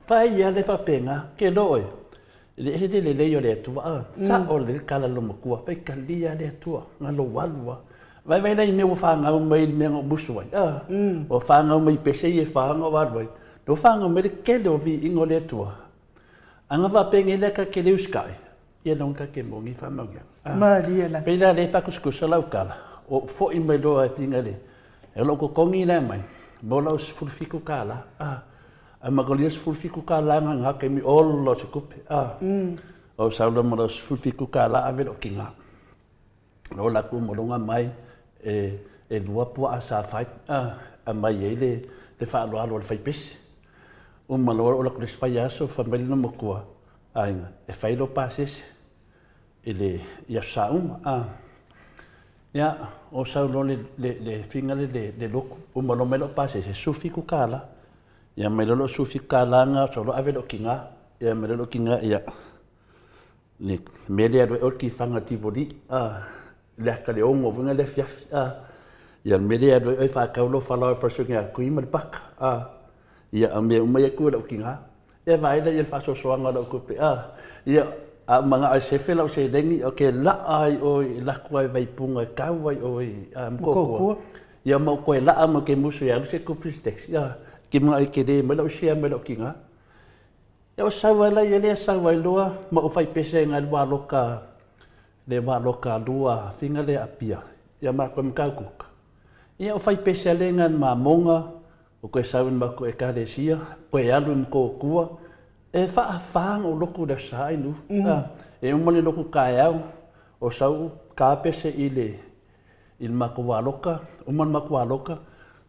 fai lava le faapena, ke iloa oe, e le ese le lelei o le Atua, a, sao lelei le tala a le loomatua, faitalia lava le Atua, na lou alu lava. Vaivai la i mea ua fanau mai i le mea na ou musu ai, a, ua fanau mai i pese ia e fa na ou alu ai, ua fanau mai le tele o viiga o le Atua. A na faapenei la ta te le usitai, ia lona ta te moni faamaoniaga. A, Malie la. Pei la lea e faatusatusa lau tala, ua ou foi mai loa e fina le, o lou totogi la e aumai, mo lau $17, a, ae matou $17 na na taimi, ola o se tupe, a. Ou sau loa ma lau $17 ave lou tina. Na ola atu ma luga mai e lua puaa sa fai, aumai ai le faaaloalo a le faipese. Uma loa ola atu i le isi vaiaso fai mai le loomatua, aiga, e fai lou pasese i le i Aso Sa uma. Ia, ou sau loa le figa lea le lotu, uma loa mai lau pasese, e $17. Ia aumai loa lau $17 lena, sau loa ave lou tina, ia aumai loa lou tina, ia, le mea lea e alu ai oe i le tifaga i le Tivoli, a, le ata i le 6 foi lea afiafi, a. Ia o le mea lea e alu ai oe e faatau lou falaoa i le falesuiga ia Tui ma le paka, a. Ia, o mea uma ia e tuu i lau tina. Ia vaai la i ai i le faasoasoaga o lau tupe, a. Ia, a ou manao e sefe lau seleni, ou te laa lava i o e alu atu lava i Vaipuna e tau lava i o i Motootua, ia ma ou toe laa mai ou te musu e alu se tupe i se taxi, a. Ou te manao e tele mai lau share mai lou tina. Ia ua sau ai la ia lea sau ai loa ma ou fai pese ai i le aloka le aloka lua figa lea Apia ia matou i Matautuka. Ia o fai pese lea i mamoga o toe sau i le matou ekalesia toe alu i Motootua e faafa ona ou lotu i le Aso Sa Ainuu. E uma le lotu taeao o sau ta pese i le i le matou aloka, uma le matou aloka,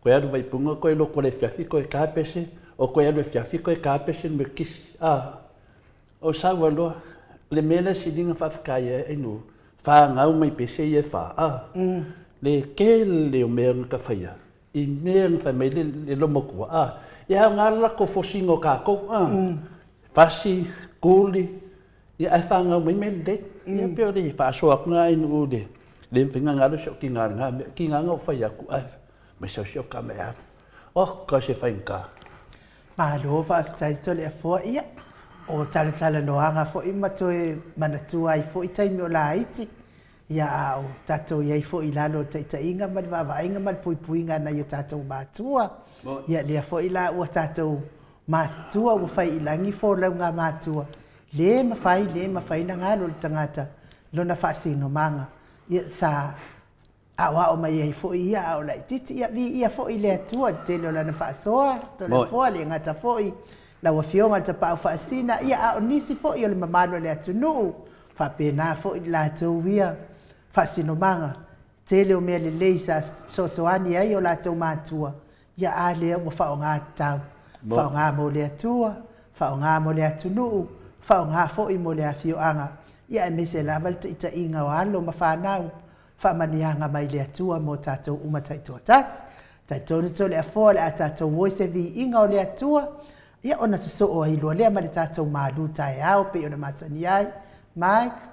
toe alu i Vaipuna toe lotu i le afiafi toe ta pese, o toe alu i le afiafi toe ta pese i le Metotisi. A, o sau ai loa, le mea lea e sili ona faafetai ai Ainuu, fanau mai pese ia e fa, a, le tele o mea na ta faia, i mea na fai mai ai le loomatua, a, e aoga le latou fosiga o tatou, a, fasi, tuli, Ia ae fanau mai mea lelei. Ia pei o le faasoa atu lena Ainuu i le le mafai ona galo si ou tina i lena mea. Tiga na ou fai atu ae mai sau si au tama e alu. Oka se faigata. Malo faafetai Toleafoa. Ia, o talatalanoaga foi ma toe manatua ai foi taimi o laiti, ia a o tatou i ai foi i lalo o le taitaiga ma le vaavaaiga ma le puipuiga a nai o tatou matua. Ia lea foi la ua tatou matutua ua fai i lagi folauga a matua, le mafai, le mafai ona galo i le tagata lona faasinomaga. Ia sa aoao mai ai foi ia a o laitiiti. Ia viia foi le Atua i le tele o Lana faasoa, Toleafoa, le gata foi lau Afioga i le Tapaau Faasina, ia a o nisi foi o le mamalu o le atunuu, faapena foi le latou ia faasinomaga, tele o mea lelei sa fesoasoani ai o latou matua, ia a lea ua faaaoga tatau, faaaoga mo le Atua, faaaoga mo le atunuu, faaaoga foi mo le afioaga, ia aemaise lava le taitaiga o alo ma fanau, faamanuiaga mai le Atua mo tatou uma taitoatasi. Talitonu Toleafoa o le a tatou o i se viiga o le Atua, ia ona sosoo ai loa lea ma le tatou malu taeao pei ona masani ai. Mike.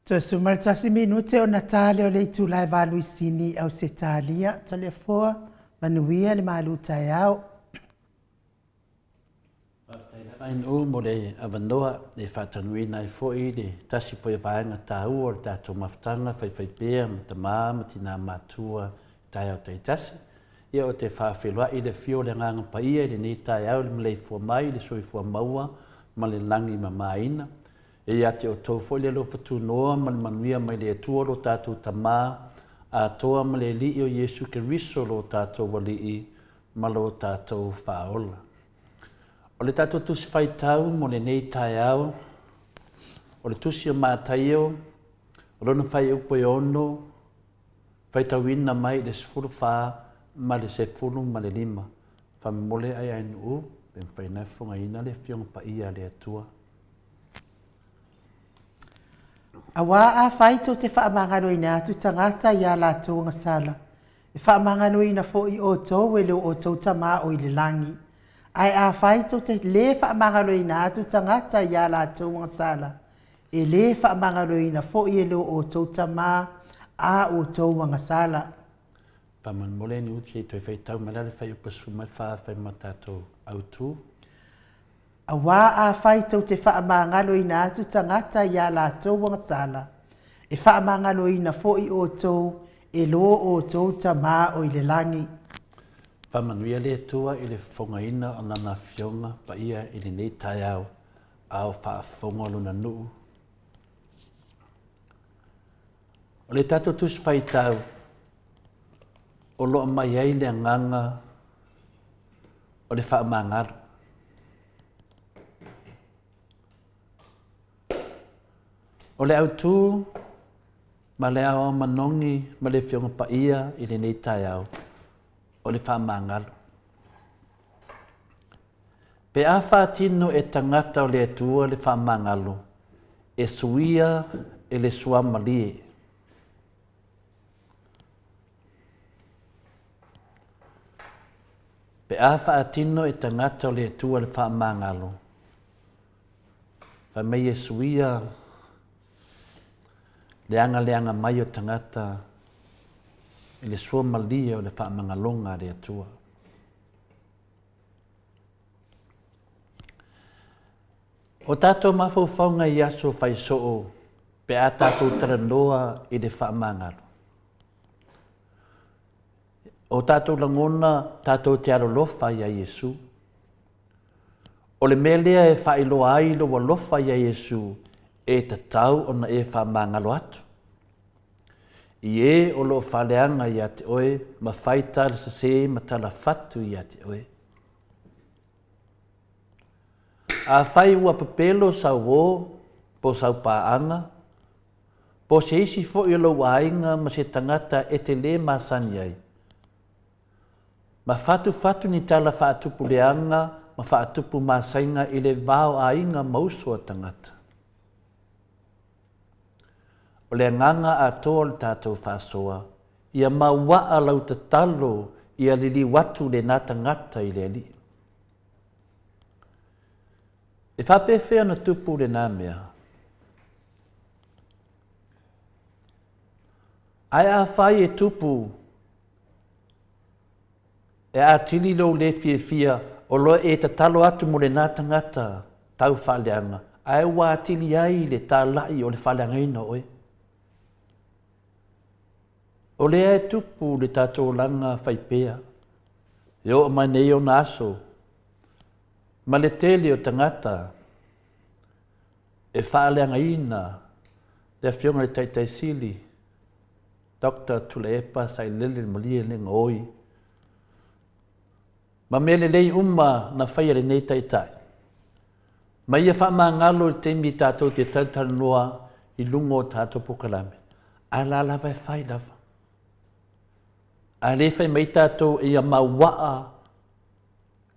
Toe 11 minute ona ta lea o le itula e 8 i Sini, Ausetalia. Toleafoa, manuia le malu taeao. Faafetai lava NU mo le avanoa e faatanuina ai foi le tasi foi o vaega taua o le tatou mafutaga faifaipea ma tama ma tina matua i taeao taitasi. Ia ou te faafeiloai i le afio o le Agaga Paia i lenei taeao i le maleifua mai i le soifua maua ma le lagi mamaina. E ia te outou foi le alofa tunoa ma le manuia mai le Atua lo tatou Tama atoa ma le Alii o Iesu Keriso lo tatou Alii ma lo tatou Faaola. O le tatou Tusi Faitau mo lenei taeao, o le Tusi o Mataio, o lona fuaiupu e 6, faitauina mai i le 14 ma le 15. Faamolemole AINU, pe mafai ona fofogaina le Afioga Paia a le Atua. Auā afai tou te faamagaloina atu tagata i ā latou agasala, e faamagaloina foi outou e lo outou Tama o i le lagi. Ae afai tou te lē faamagaloina atu tagata i ā latou agasala, e lē faamagaloina foi e lo outou Tama ā outou agasala. Faamolemole ni uti e toe faitau mai la le fuaiupu 14 e fai ma tatou autu. Auā afai tou te faamagaloina atu tagata i ā latou agasala, e faamagaloina foi outou e lo outou Tama o i le lagi. Faamanuia le Atua i le fofogaina o Lana Afioga Paia i lenei taeao, a o faafofoga Lona nuu. O le tatou Tusi Faitau, o lo o aumai ai le agaga o le faamagalo. O le autu ma le aoao manogi ma le Afioga Paia i lenei taeao, o le faamagalo. Pe a faatino e tagata o le Atua le faamagalo, e suia e le suamalie. Pe a faatino e tagata o le Atua le faamagalo, fai mai e suia le agaleaga mai o tagata i le suamalie o le faamagaloga a le Atua. O tatou mafaufauga i aso fai soo pe a tatou talanoa i le faamagalo. O tatou lagona tatou te alolofa iā Iesu. O le mea lea e faailoa ai lou alofa iā Iesu e tatau ona e faamagalo atu. I e o lo o faaleaga ia te oe ma fai tala sese ma tala fatu ia te oe. Afai ua pepelo sau uō po sau paaga, po se isi foi o lou aiga ma se tagata e te lē masani ai, ma fatufatu ni tala faatupu leaga ma faatupu masaiga i le va o aiga ma uso a tagata. O le agaga atoa o le tatou faasoa, ia mauaa lau tatalo ia liliu atu lena tagata i le Alii. E faapefea ona tupu lena mea? Ae afai e tupu, e atili lou le fiafia o lo e tatalo atu mo lena tagata tau faaleaga, ae ua atili ai le talai o le faaleagaina o oe. O lea e tupu le tatou olaga faipea, e oo mai nei ona aso, ma le tele o tagata e faaleagaina le Afioga i le Taitai Sili, Doctor Tuilaepa Sailele Malie Legaoi, ma mea lelei uma na faia e lenei Taitai. Ma ia faamagalo i le taimi tatou te talatalanoa i luga o tatou polokalame, ae la lava e fai lava. Ae le fai mai tatou ia mauaa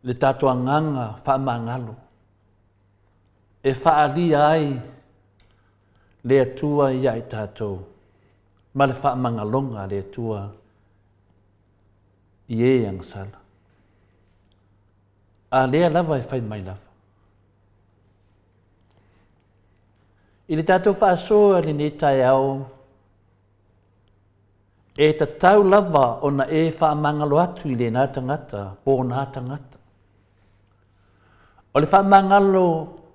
le tatou agaga faamagalo e faaalia ai le Atua ia i tatou ma le faamagaloga a le Atua i e agasala. A lea lava e fai mai lava. I le tatou faasoa i lenei taeao, e tatau lava ona e faamagalo atu i lena tagata po o na tagata. O le faamagalo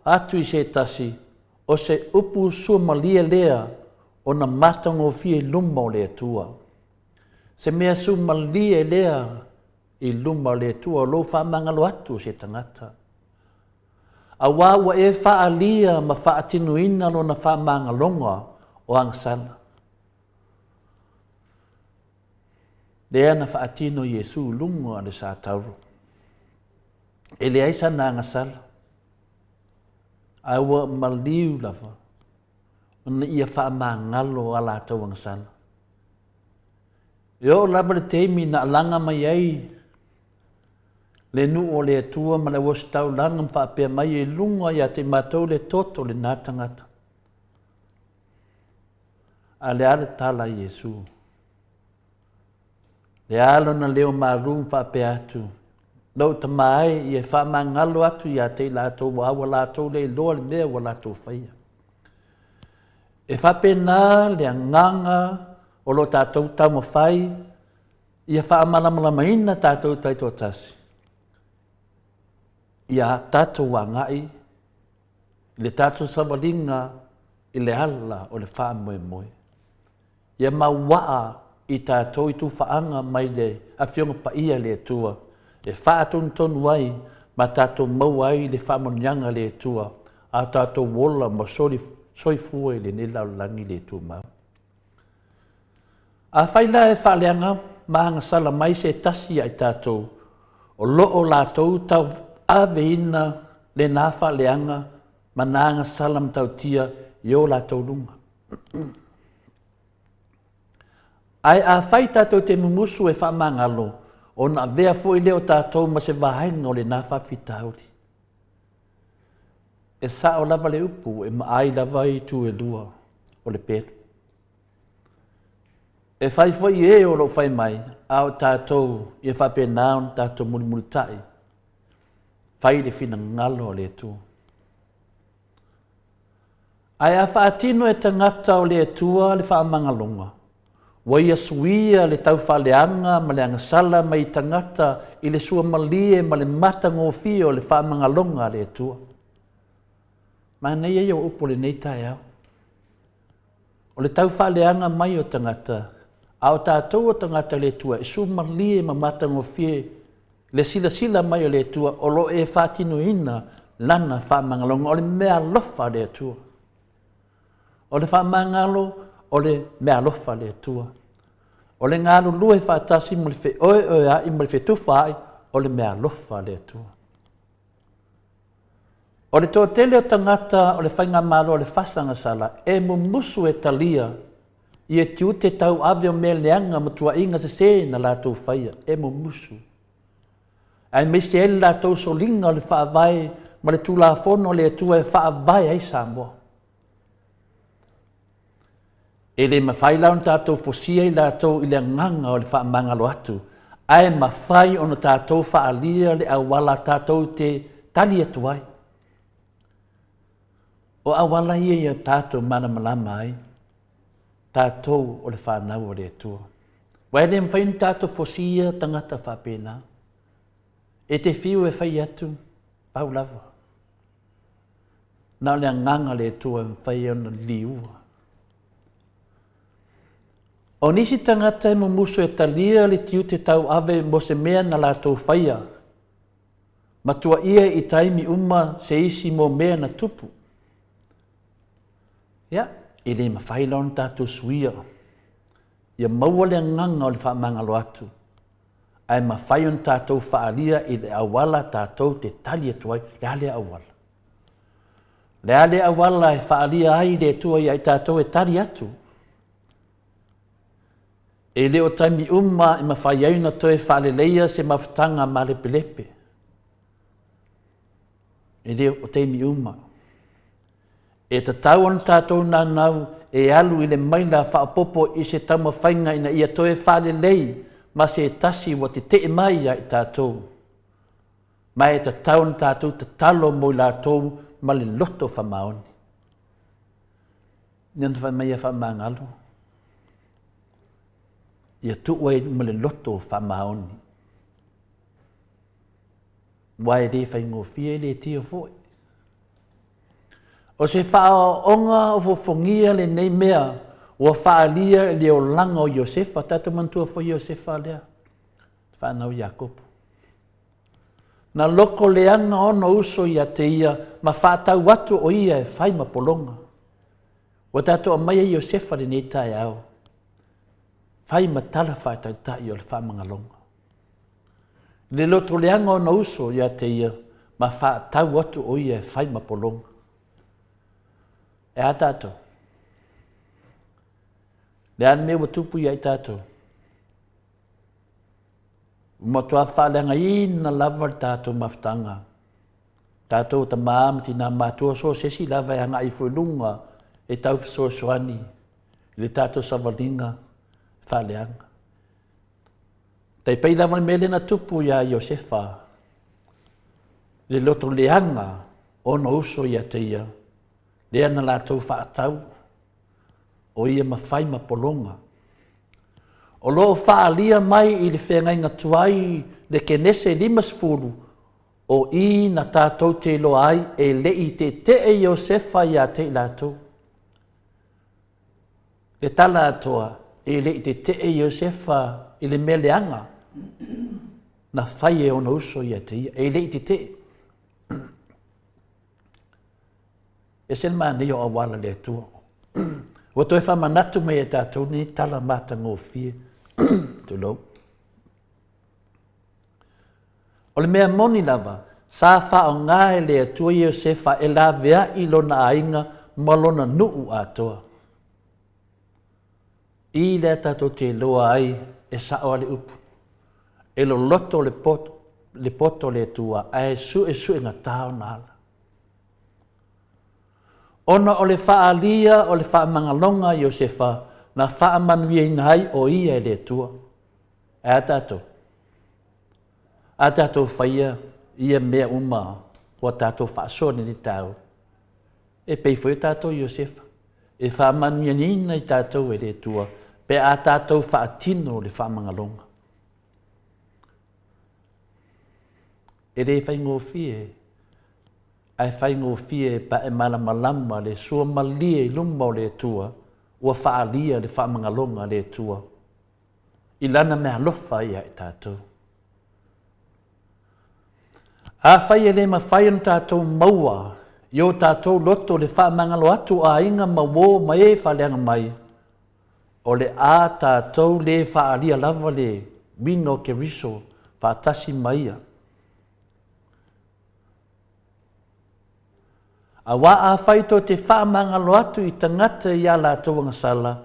atu i se tasi, o se upu suamalie lea ona matagofie i luma o le Atua. Se mea suamalie lea i luma o le Atua o lou faamagalo atu o se tagata. Auā ua e faaalia ma faatinoina lona faamagaloga o agasala. Lea na faatino Iesu i luga o le satauro. E leai sana agasala, ae ua maliu lava ona ia faamagalo a latou agasala. E oo lava le taimi na alaga mai ai le nuu o le Atua ma le auositaulaga ma faapea mai e luga ia te matou le toto o lena tagata. A le a le tala a Iesu? Le a lona leo malu ma faapea atu, Lou tama e, ia faamagalo atu ia te i latou a ua latou le iloa le mea ua latou faia. E faapena le agaga o lo tatou taumafai ia faamalamalamaina tatou taitoatasi ia tatou agai i le tatou savaliga i le ala o le faamoemoe. Ia mauaa i tatou i tufaaga mai le Afioga Paia a le Atua e faatonutonu ai ma tatou maua ai le faamanuiaga a le Atua a o tatou ola ma soifua i lenei lalolagi le tumau. Afai la e faaleaga ma agasala mai se tasi ia i tatou, o lo o latou tauaveina lena faaleaga ma na agasala matautia i o latou luga. Ae afai tatou te mumusu e faamagalo, ona avea foi lea o tatou ma se vaega o lena faafitauli. E sao lava le upu e maai lava itu e lua o le pelu. E fai foi e o lo o fai mai, a o tatou ia faapena ona tatou mulimulitai, fai le finagalo o le Atua. Ae a faatino e tagata o le Atua le faamagaloga, ua ia suia le taufaaleaga ma le agasala mai tagata i le suamalie ma le matagofie o le faamagaloga a le Atua. Manaia ia o upu o lenei taeao. O le taufaaleaga mai o tagata, a o tatou o tagata o le Atua e suamalie ma matagofie le silasila mai o le Atua o lo o e faatinoina Lana faamagaloga. O le meaalofa a le Atua. O le faamagalo o le meaalofa a le Atua. O le galulue faatasi ma le feoeoea'i ma le fetufaai o le meaalofa a le Atua. O le toatele o tagata o le faigamalo a le Fasagasala e mumusu e talia ia tiute tauave o mea leaga ma tuuaiga sese na latou faia, e mumusu. Aemaise ai le latou soliga o le Faavae ma le Tulafono a le Atua e faavae ai Samoa. E le mafai la ona tatou fosia i latou i le agaga o le faamagalo atu, ae mafai ona tatou faaalia le auala tatou te tali atu ai. O auala ia ia tatou malamalama ai, tatou o le fanau a le Atua. Aua e le mafai ona tatou fosia tagata faapena. E te fiu e fai atu, pau lava. Na o le agaga o le Atua e mafai ona liua. O nisi tagata e mumusu e talia le tiute tauave mo se mea na latou faia, ma tuaia i taimi uma se isi mo mea na tupu. Ia, e le mafai la ona tatou suia ia maua le agaga o le faamagalo atu, ae mafai ona tatou faaalia i le auala tatou te tali atu ai. Le a lea auala? Le a lea auala e faaalia ai le Atua ia i tatou e tali atu? E le o taimi uma e mafai ai ona toe faaleleia se mafutaga malepelepe. E le o taimi uma. E tatau ona tatou naunau e alu i le maila faaopoopo i se taumafaiga ina ia toe faalelei ma se tasi ua tetee mai ia i tatou. Ma e tatau ona tatou tatalo mo i latou ma le loto faamaoni. Ina na fai mai ia faamagalo, ia tuu ai ma le loto faamaoni. Aua e le faigofie, e le tio foi. O se faaoaoga ofoofogia lenei mea ua faaalia i le olaga o Iosefa. Tatou manatua foi Iosefa lea, fanau Iakopo. Na loko leaga ona uso ia te ia ma faatau atu o ia e fai ma pologa. Ua tatou aumaia Iosefa lenei taeao, fai ma tala faataitai o le faamagaloga. I le loto leaga ona uso ia te ia ma faatau atu o ia e fai ma pologa. E a tatou? Le a le mea ua tupu ia i tatou? Ua matua faaleagaina lava le tatou mafutaga. Tatou tamā ma tinā matua so o se isi lava e agai ifo i luga e tau fesoasoani i le tatou savaliga faaleaga. Tai pei lava le mea lea na tupu iā Iosefa, le loto leaga ona uso ia te ia, lea na latou faatau o ia ma fai ma pologa. O lo o faaalia mai i le feagaiga tuai le Kenese 50, o i na tatou te iloa ai e le i tetee Iosefa ia te i latou. Le tala atoa, e le i tetee Iosefa i le mea leaga na fai e ona uso ia te ia. E le i tetee. Ese le manaia o auala le Atua. Ua toe faamanatu mai e tatou nei tala matagofie. Tulou. O le mea moni lava, sa faaaoga e le Atua Iosefa e laveai lona aiga ma lona nuu atoa. I lea tatou te iloa ai e sao a le upu, e loloto le poto, le poto o le Atua ae suesuegata ona ala. Ona o le faaalia o le faamagaloga a Iosefa na faamanuiaina ai o ia e le Atua. Ae a tatou? A tatou faia ia mea uma ua tatou faasoa nei taeao, e pei foi o tatou Iosefa, e faamanuiaina i tatou e le Atua pe a tatou faatino le faamagaloga. E le faigofie, ae faigofie pe a e malamalama le sua malie i luma o le Atua ua faaalia le faamagaloga a le Atua i Lana meaalofa ia i tatou. Afai e le mafai ona tatou maua i o tatou loto le faamagalo atu o aiga ma uo ma e faaleaga mai, o le a tatou le faaalia lava le uiga o Keriso faatasi ma Ia. Auā afai tou te faamagalo atu i tagata i a latou agasala,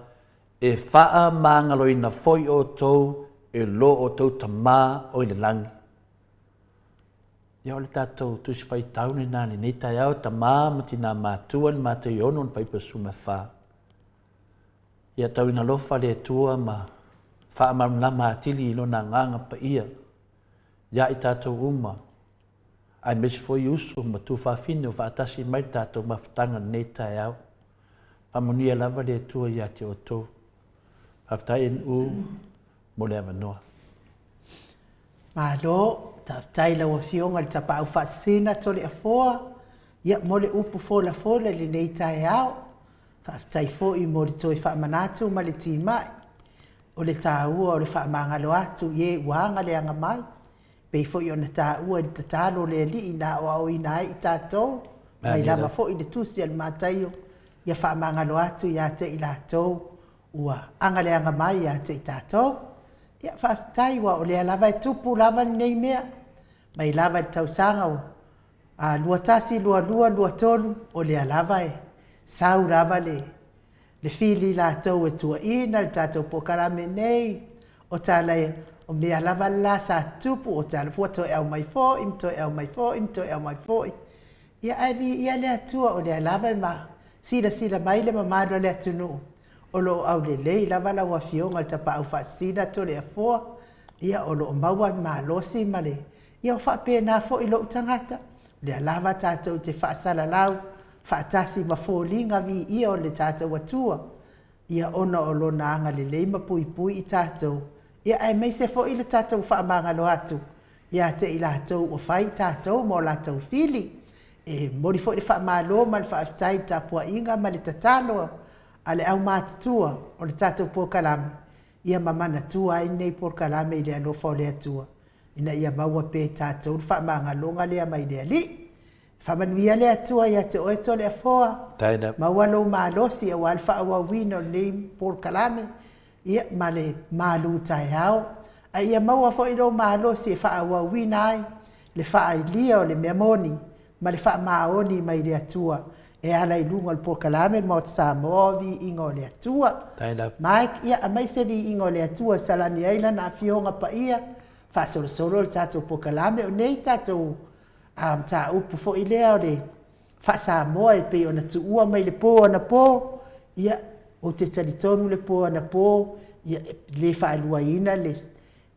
e faamagaloina foi outou e lo outou Tamā o i le lagi. Ia o le tatou Tusi Faitau lena i lenei taeao, Tamā ma Tinā Matua, le Mataiono, le Fuaiupu 14. Ia tauina alofa le Atua ma faamalamalama atili i Lona Agaga Paia ia i tatou uma, aemaise foi uso ma tuafafine o faatasi mai le tatou mafutaga i lenei taeao. Faamanuia lava le Atua ia te outou. Faafetai NU mo le avanoa. Malo, faafetai i lau Afioga i le Tapaau Faasisina Toleafoa, ia mo le upu folafola i lenei taeao. Faafetai foi mo le toe faamanatu ma le timai o le taua o le faamagalo atu i e ua aga le aga mai, pei foi ona taua i le tatalo a le Alii na aoaoina ai i tatou, mai lava foi le Tusi a le Mataio, ia faamagalo atu ia te i latou ua aga le aga mai ia te i tatou. Ia faafetai aua o lea lava e tupu lava lenei mea, mai lava i le tausaga o 21, 22, 23, o lea lava e sau lava le le fili latou e tuuaiina le tatou polokalame nei, o tala o mea lava la sa tutupu, o tala ua toe aumai foi ma toe aumai foi ma toe aumai foi. Ia ae viia le Atua o lea lava e ma silasila mai le mamalu o le atunuu o lo o aulelei lava lau Afioga i le Tapaau Faasisina Toleafoa, ia o lo o maua le malosi ma le Ia o faapena foi lou tagata, o lea lava tatou te faasalalau, faatasi ma foliga viia o le tatou Atua, ia ona o Lona agalelei ma puipui i tatou, ia aemaise foi le tatou faamagalo atu ia te i latou ua fai i tatou ma o latou fili. E momoli foi le faamalo ma le faafetai i le tapuaiga ma le tatalo a le aumatutua o le tatou polokalame, ia ma manatua ai lenei polokalame i le alofa o le Atua, ina ia maua pea e tatou le faamagaloga lea mai le Alii. Faamanuia le Atua ia te oe Toleafoa, maua lou malosi aua le faaauauina o lenei polokalame, ia ma le malu taeao, a ia maua foi lou malosi e faaauauina ai le faailia o le mea moni ma le faamaoni mai le Atua e ala i luga o le polokalame le Maota Samoa o Viiga o le Atua. Mike, ia aumai se viiga o le Atua e salani ai Lana Afioga Paia, faasolosolo le tatou polokalame o nei tatou mataupu foi lea o le faa-Samoa e pei ona tuua mai le po anapo, ia, ou te talitonu le po anapo, ia, e le faaluaina le,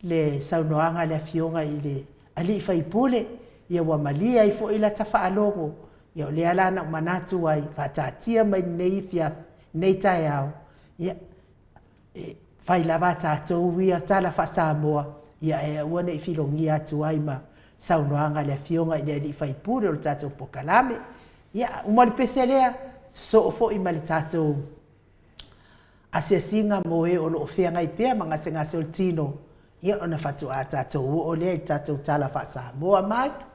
le saunoaga a le Afioga i le alii faipule, ia ua malie ai foi lata faalogo, ia o lea la na ou manatu ai, faataatia mai lenei afiafi, lenei taeao, ia, e fai lava a tatou ia tala faa-Samoa, ia ae aua ne i filogia atu ai ma saunoaga a le Afioga i le alii faipule o le tatou polokalame. Ia, uma le pese lea, sosoo foi ma le tatou asiasiga mo e o lo o feagai pea ma gasegase o le tino, ia ona faatoa tatou oo lea i le tatou tala faa-Samoa. Mike?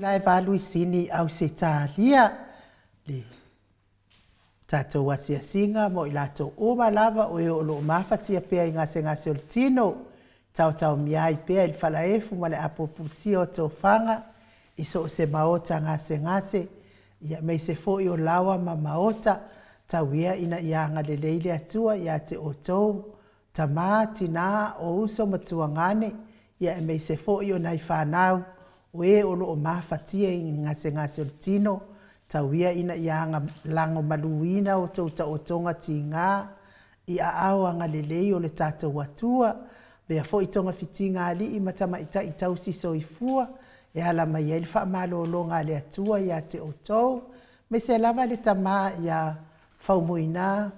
itula e 8 i Sini, Ausetalia. Le tatou asiasiga mo i latou uma lava o e o lo o mafatia pea i gasegase o le tino, taotaomia ai pea i le falaefu ma le apopulisia o tofaga i so o se maota gasegase, ia aemaise foi o laoa ma maota, tau ia ina ia agalelei le Atua ia te outou, tama, tina, o uso ma tuagane, ia aemaise foi o nai fanau o e o lo o mafatia i gasegase o le tino, tau ia ina ia lagomaluina outou taotoga tiga i aao agalelei o le tatou Atua. Avea foi togafitiga a alii ma tamaitai tausi soifua e ala mai ai le faamalologa a le Atua ia te outou, aemaise lava le tama ia Faumuina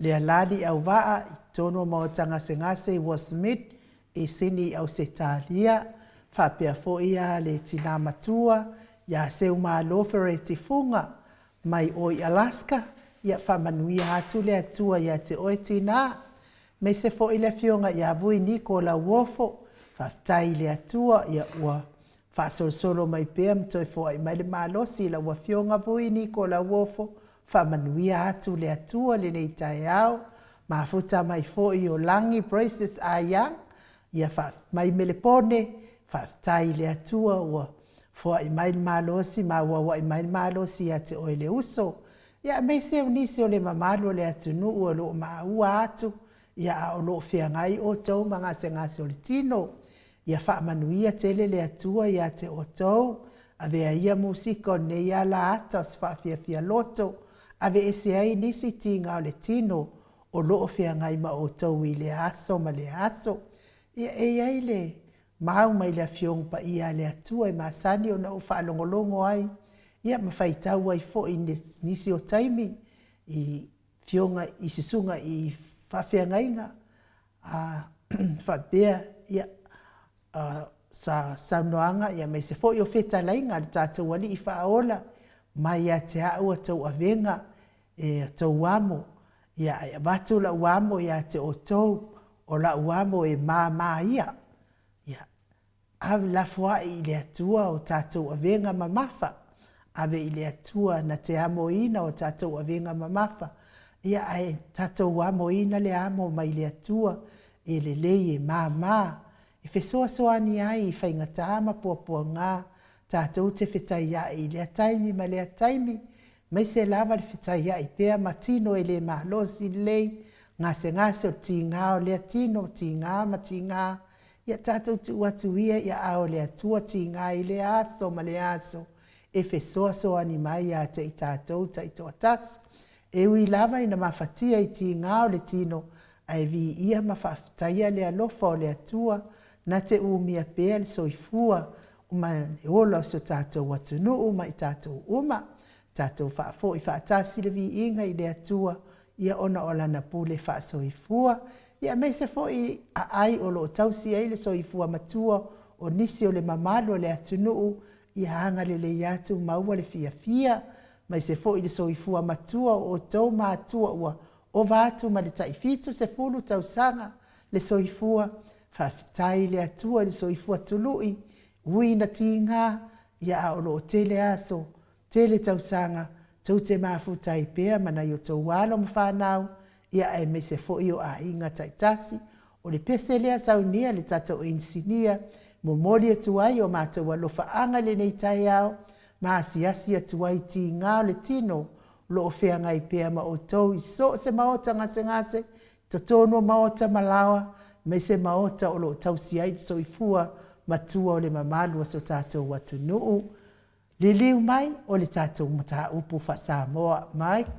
Lealali Auvaa i totonu o Maota Gasegase i Westmead i Sini Ausetalia, faapea foi le tina matua ia Seumalo Fereti Fuga mai o i Alaska. Ia faamanuia atu le Atua ia te oe tina, aemaise foi le afioga ia Vui Niko Lauofo. Faafetai i le Atua ia ua faasolosolo mai pea ma toe foai mai le malosi i lau afioga Vui Niko Lauofo. Faamanuia atu le Atua lenei taeao. Mafuta mai foi o Lagi Praises Aiyang, ia mai Melepone. Faafetai i le Atua ua foai mai le malosi ma auauai mai le malosi ia te oe le uso. Ia aemaise o nisi o le mamalu o le atunuu o lo o maua atu, ia a o lo o feagai outou ma gasegase o le tino. Ia faamanuia tele le Atua ia te outou. Avea ia musika o lenei alaata o se faafiafia loto, aveese ai nisi tiga o le tino o lo o feagai ma outou i lea aso ma lea aso. Ia e i ai le mau mai le Afioga Paia a le Atua e masani ona ou faalogologo ai, ia ma faitau ai foi i nisi o taimi i afioga i susuga i faafeagaiga a faapea ia sa saunoaga ia aemaise foi o fetalaiga a le tatou Alii Faaola mai ia te au a tou avega e a tou amo, ia ae avatu lau amo ia te outou, o lau amo e māmā ia. Ia, ave lafoai i le Atua o tatou avega mamafa, ave i le Atua na te amoina o tatou avega mamafa, ia ae tatou amoina le amo mai le Atua e lelei e māmā, e fesoasoani ai i faigata ma puapuaga tatou te fetaia'i i lea taimi ma lea taimi, aemaise lava le fetaia'i pea ma tino e le malosi lelei, gasegase o le tiga o lea tino, tiga ma tiga, ia tatou tuu atu ia i aao o le Atua tiga i lea aso ma lea aso, e fesoasoani mai ia te i tatou taitoatasi. E ui lava ina mafatia i tiga o le tino, ae viia ma faafetaia le alofa o le Atua na te umia pea le soifua ma le ola o si o tatou atunuu ma i tatou uma. Tatou faafoi faatasi le viiga i le Atua ia ona o Lana pule faasoifua, ia aemaise foi aai o lo o tausi ai le soifua matua o nisi o le mamalu o le atunuu, ia agalelei atu maua le fiafia, aemaise foi le soifua matua o outou matua ua ova atu ma le tai 70 tausaga le soifua. Faafetai i le Atua i le soifua tului, ui ina tiga, ia a o lo o tele aso, tele tausaga, tou te mafuta ai pea ma nai o tou alo ma fanau, ia aemaise foi o aiga taitasi. O le pese lea saunia le tatou inisinia, momoli atu ai o matou alofaaga i lenei taeao, ma asiasi atu ai i tiga o le tino o lo o feagai pea ma outou i so o se maota gasegase, i totonu o maota ma laoa, aemaise maota o lo o tausi ai le soifua matua o le mamalu o si o tatou atunuu. Liliu mai o le tatou mataupu faa-Samoa. Mike.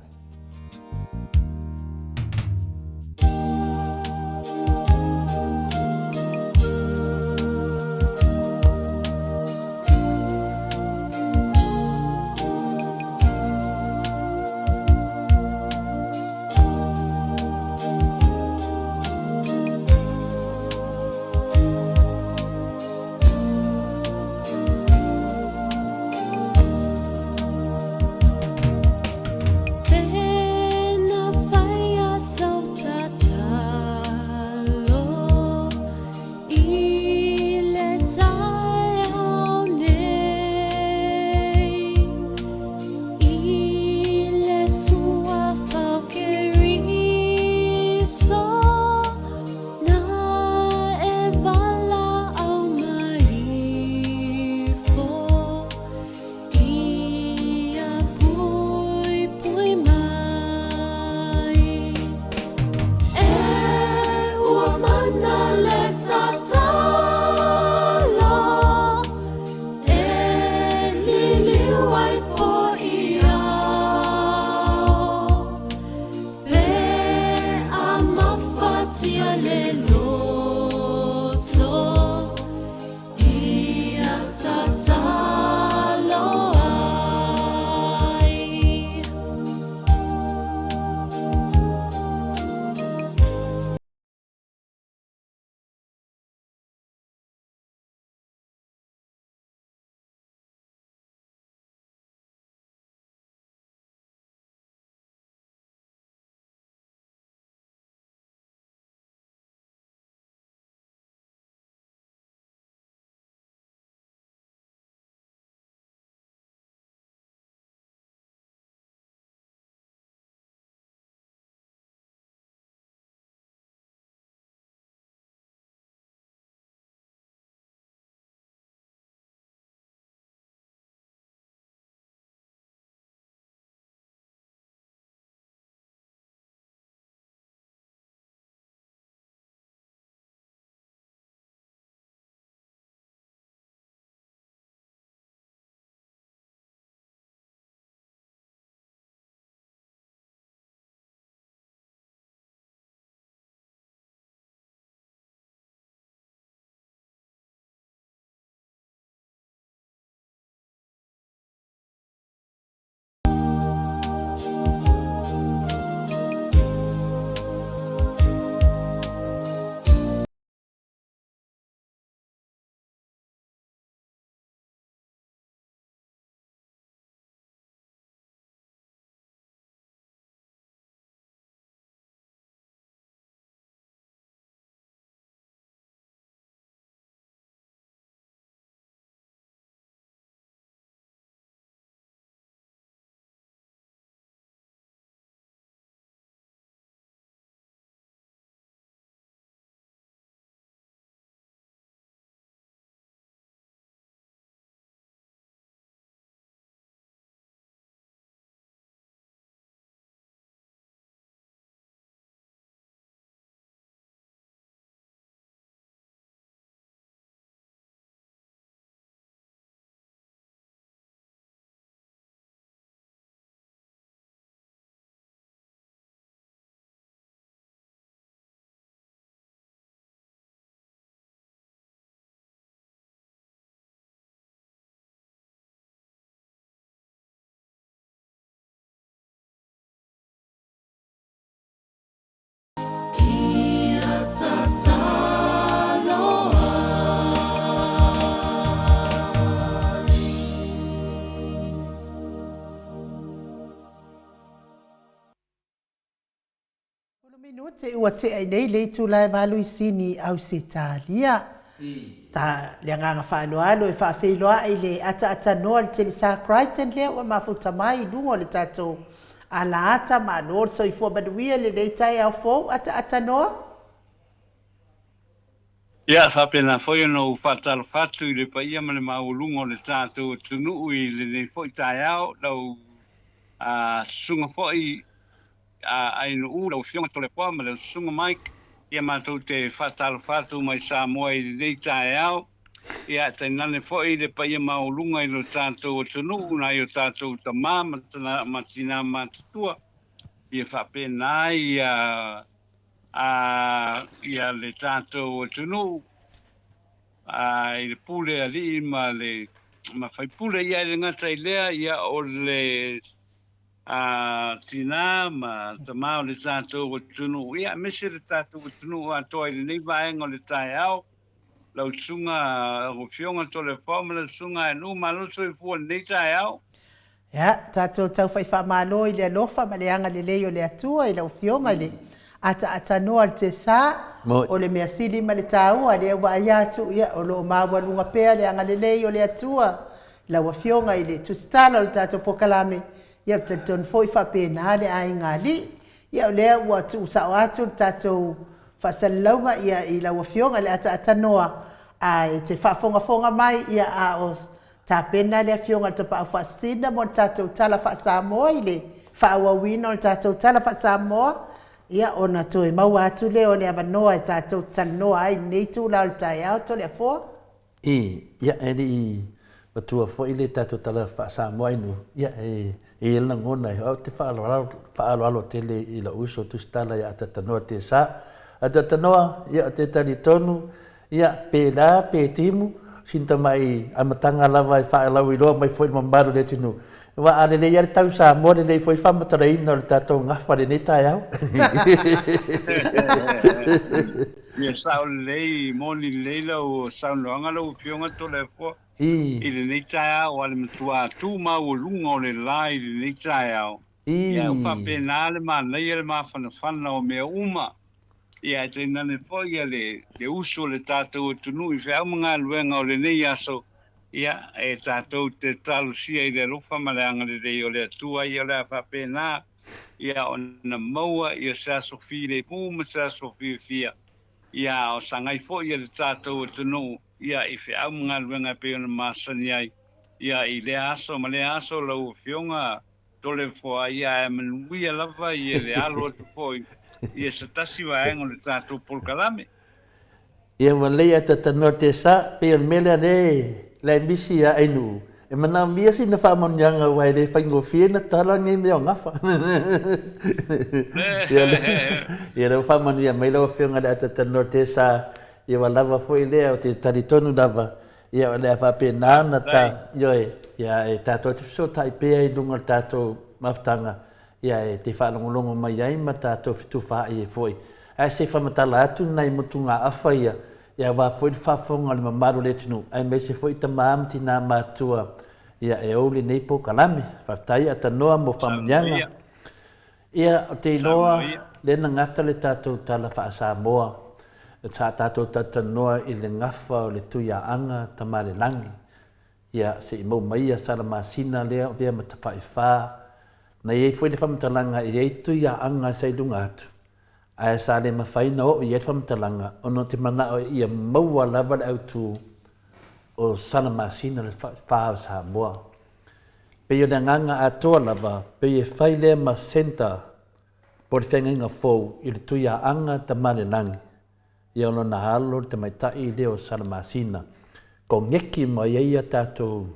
Minute ua tea i nei le itula e valu i Sini, Ausetalia. Ta le agaga faaaloalo e faafeiloai i le ataatatanoa le Telesa Crichton lea ua mafuta mai i luga o le tatou alaata. Malo le soifua manuia i lenei taeao fou ataatatanoa. Ia, faapena foi ona ou faatalofa atu i le paia ma le maualuga o le tatou atunuu i lenei foi taeao, lau susuga foi Ainuu, lau Afioga Toleafoa ma lau Susuga Mike. Ia, matou te faatalofa atu mai Samoa i lenei taeao. Ia, tainane foi le paia maualuga i lo tatou atunuu, nai o tatou tama ma tina matutua. Ia faapena ia a ia le tatou atunuu a i le pule alii ma le ma faipule ia e le gata i lea ia o le a tina ma tama o le tatou atunuu ia aemaise le tatou atunuu atoa i lenei vaega o le taeao lau susuga lau afioga Toleafoa ma lau susuga Aenuu malo le soifua i lenei taeao. Ia, tatou tau fai faamalo i le alofa ma le agalelei o le Atua i lau Afioga i le ataatanoa o le Tesa, o le mea sili ma le taua lea ua aia atu, ia, o lo o maualuga pea le agalelei o le Atua i lau Afioga i le tusitala o le tatou polokalame, ia, ou te talitonu foi faapena le aiga alii. Ia, o lea ua tuusao atu le tatou faasalalauga ia, i lau Afioga i le ataatanoa, ae te faafogafoga mai, ia, a o Tapena le Afioga i le Tapaau Faasisina mo le tatou Tala Faa-Samoa i le faaauauina o le tatou Tala Faa-Samoa, ia ona toe maua atu lea o le avanoa e tatou te talanoa ai i lenei itula o le taeao. Toleafoa. I, ia, e le i matua foi le tatou Tala Faa-Samoa i nuu, ia, e i ai le lagona, e ou te faaaloalo, faaaloalo tele i lou uso tusitala ia Atatanoa Tesa. Atatanoa, ia, ou te talitonu, Ia, pēlā, pē timu, sina tamai amataga lava e faalauiloa mai foi i le mamalu o le atunuu. Aua a lelei lava le tau Samoa, lelei foi le faamatalaina o le tatou gafa i lenei taeao. Ia sao lelei, moni lelei lau saunoaga lau Afioga Toleafoa i lenei taeao, a le matua tu maualuga o le la i lenei taeao. Ia, ua faapena le manaia le mafanafana o mea uma. Ia, ae tainane foi ia le, le usu o le tatou atunuu i feau ma galuega o lenei aso, ia, e tatou te talosia i le alofa ma le agalelei o le Atua, ia o le a faapena, ia, ona maua ia se aso filemu ma se aso fiafia, ia, a o sagai foi ia le tatou atunuu, ia, i feau ma galuega e pei ona masani ai, ia, i lea aso ma lea aso lau Afioga. Toleafoa, ia ae manuia lava ia le alo atu foi ia se tasi vaega o le tatou polokalame. Ia ua lelei ae tatanoa te sa, pei o le mea lea le la e misi ia Ainuu, e manaomia sina faamanuiaga aua e le faigofie na tala nei mea o gafa. Ia lea ua faamanuia mai lau Afioga i le Atatanoa te sa, ia ua lava foi lea, ou te talitonu lava Ia, o le a faapena ona ta, ioe, ia, e tatou te fesootai pea i luga o le tatou mafutaga, ia, e te faalogologo mai ai ma tatou fetufaai ai foi. Ae se i faamatala atu nai motugaafa ia, ia aua foi le faafofoga a le mamalu o le atunuu, aemaise foi tama ma tina matutua, ia, e ou lenei polokalame. Faafetai Atanoa mo faamanuiaga. Ia, ou te iloa lea na gata le tatou tala faa-Samoa, sa tatou talatalanoa i le gafa o le Tuiaaga Tamalelagi. Ia, se i mau mai ia Salamasina lea o vea ma Tafaifā. Na i ai foi le faamatalaga e i ai Tuiaaga sa i luga atu, ae sa le mafai ona oo i ai le faamatalaga ona o te manao ia maua lava le autu o Salamasina le Fā o Samoa. Pei o le agaga atoa lava, pei e fai lea ma centre po o le feagaiga fou i le Tuiaaga Tamalelagi, ia o lona alo le tamaitai lea o Salamasina, koneki mai ai ia tatou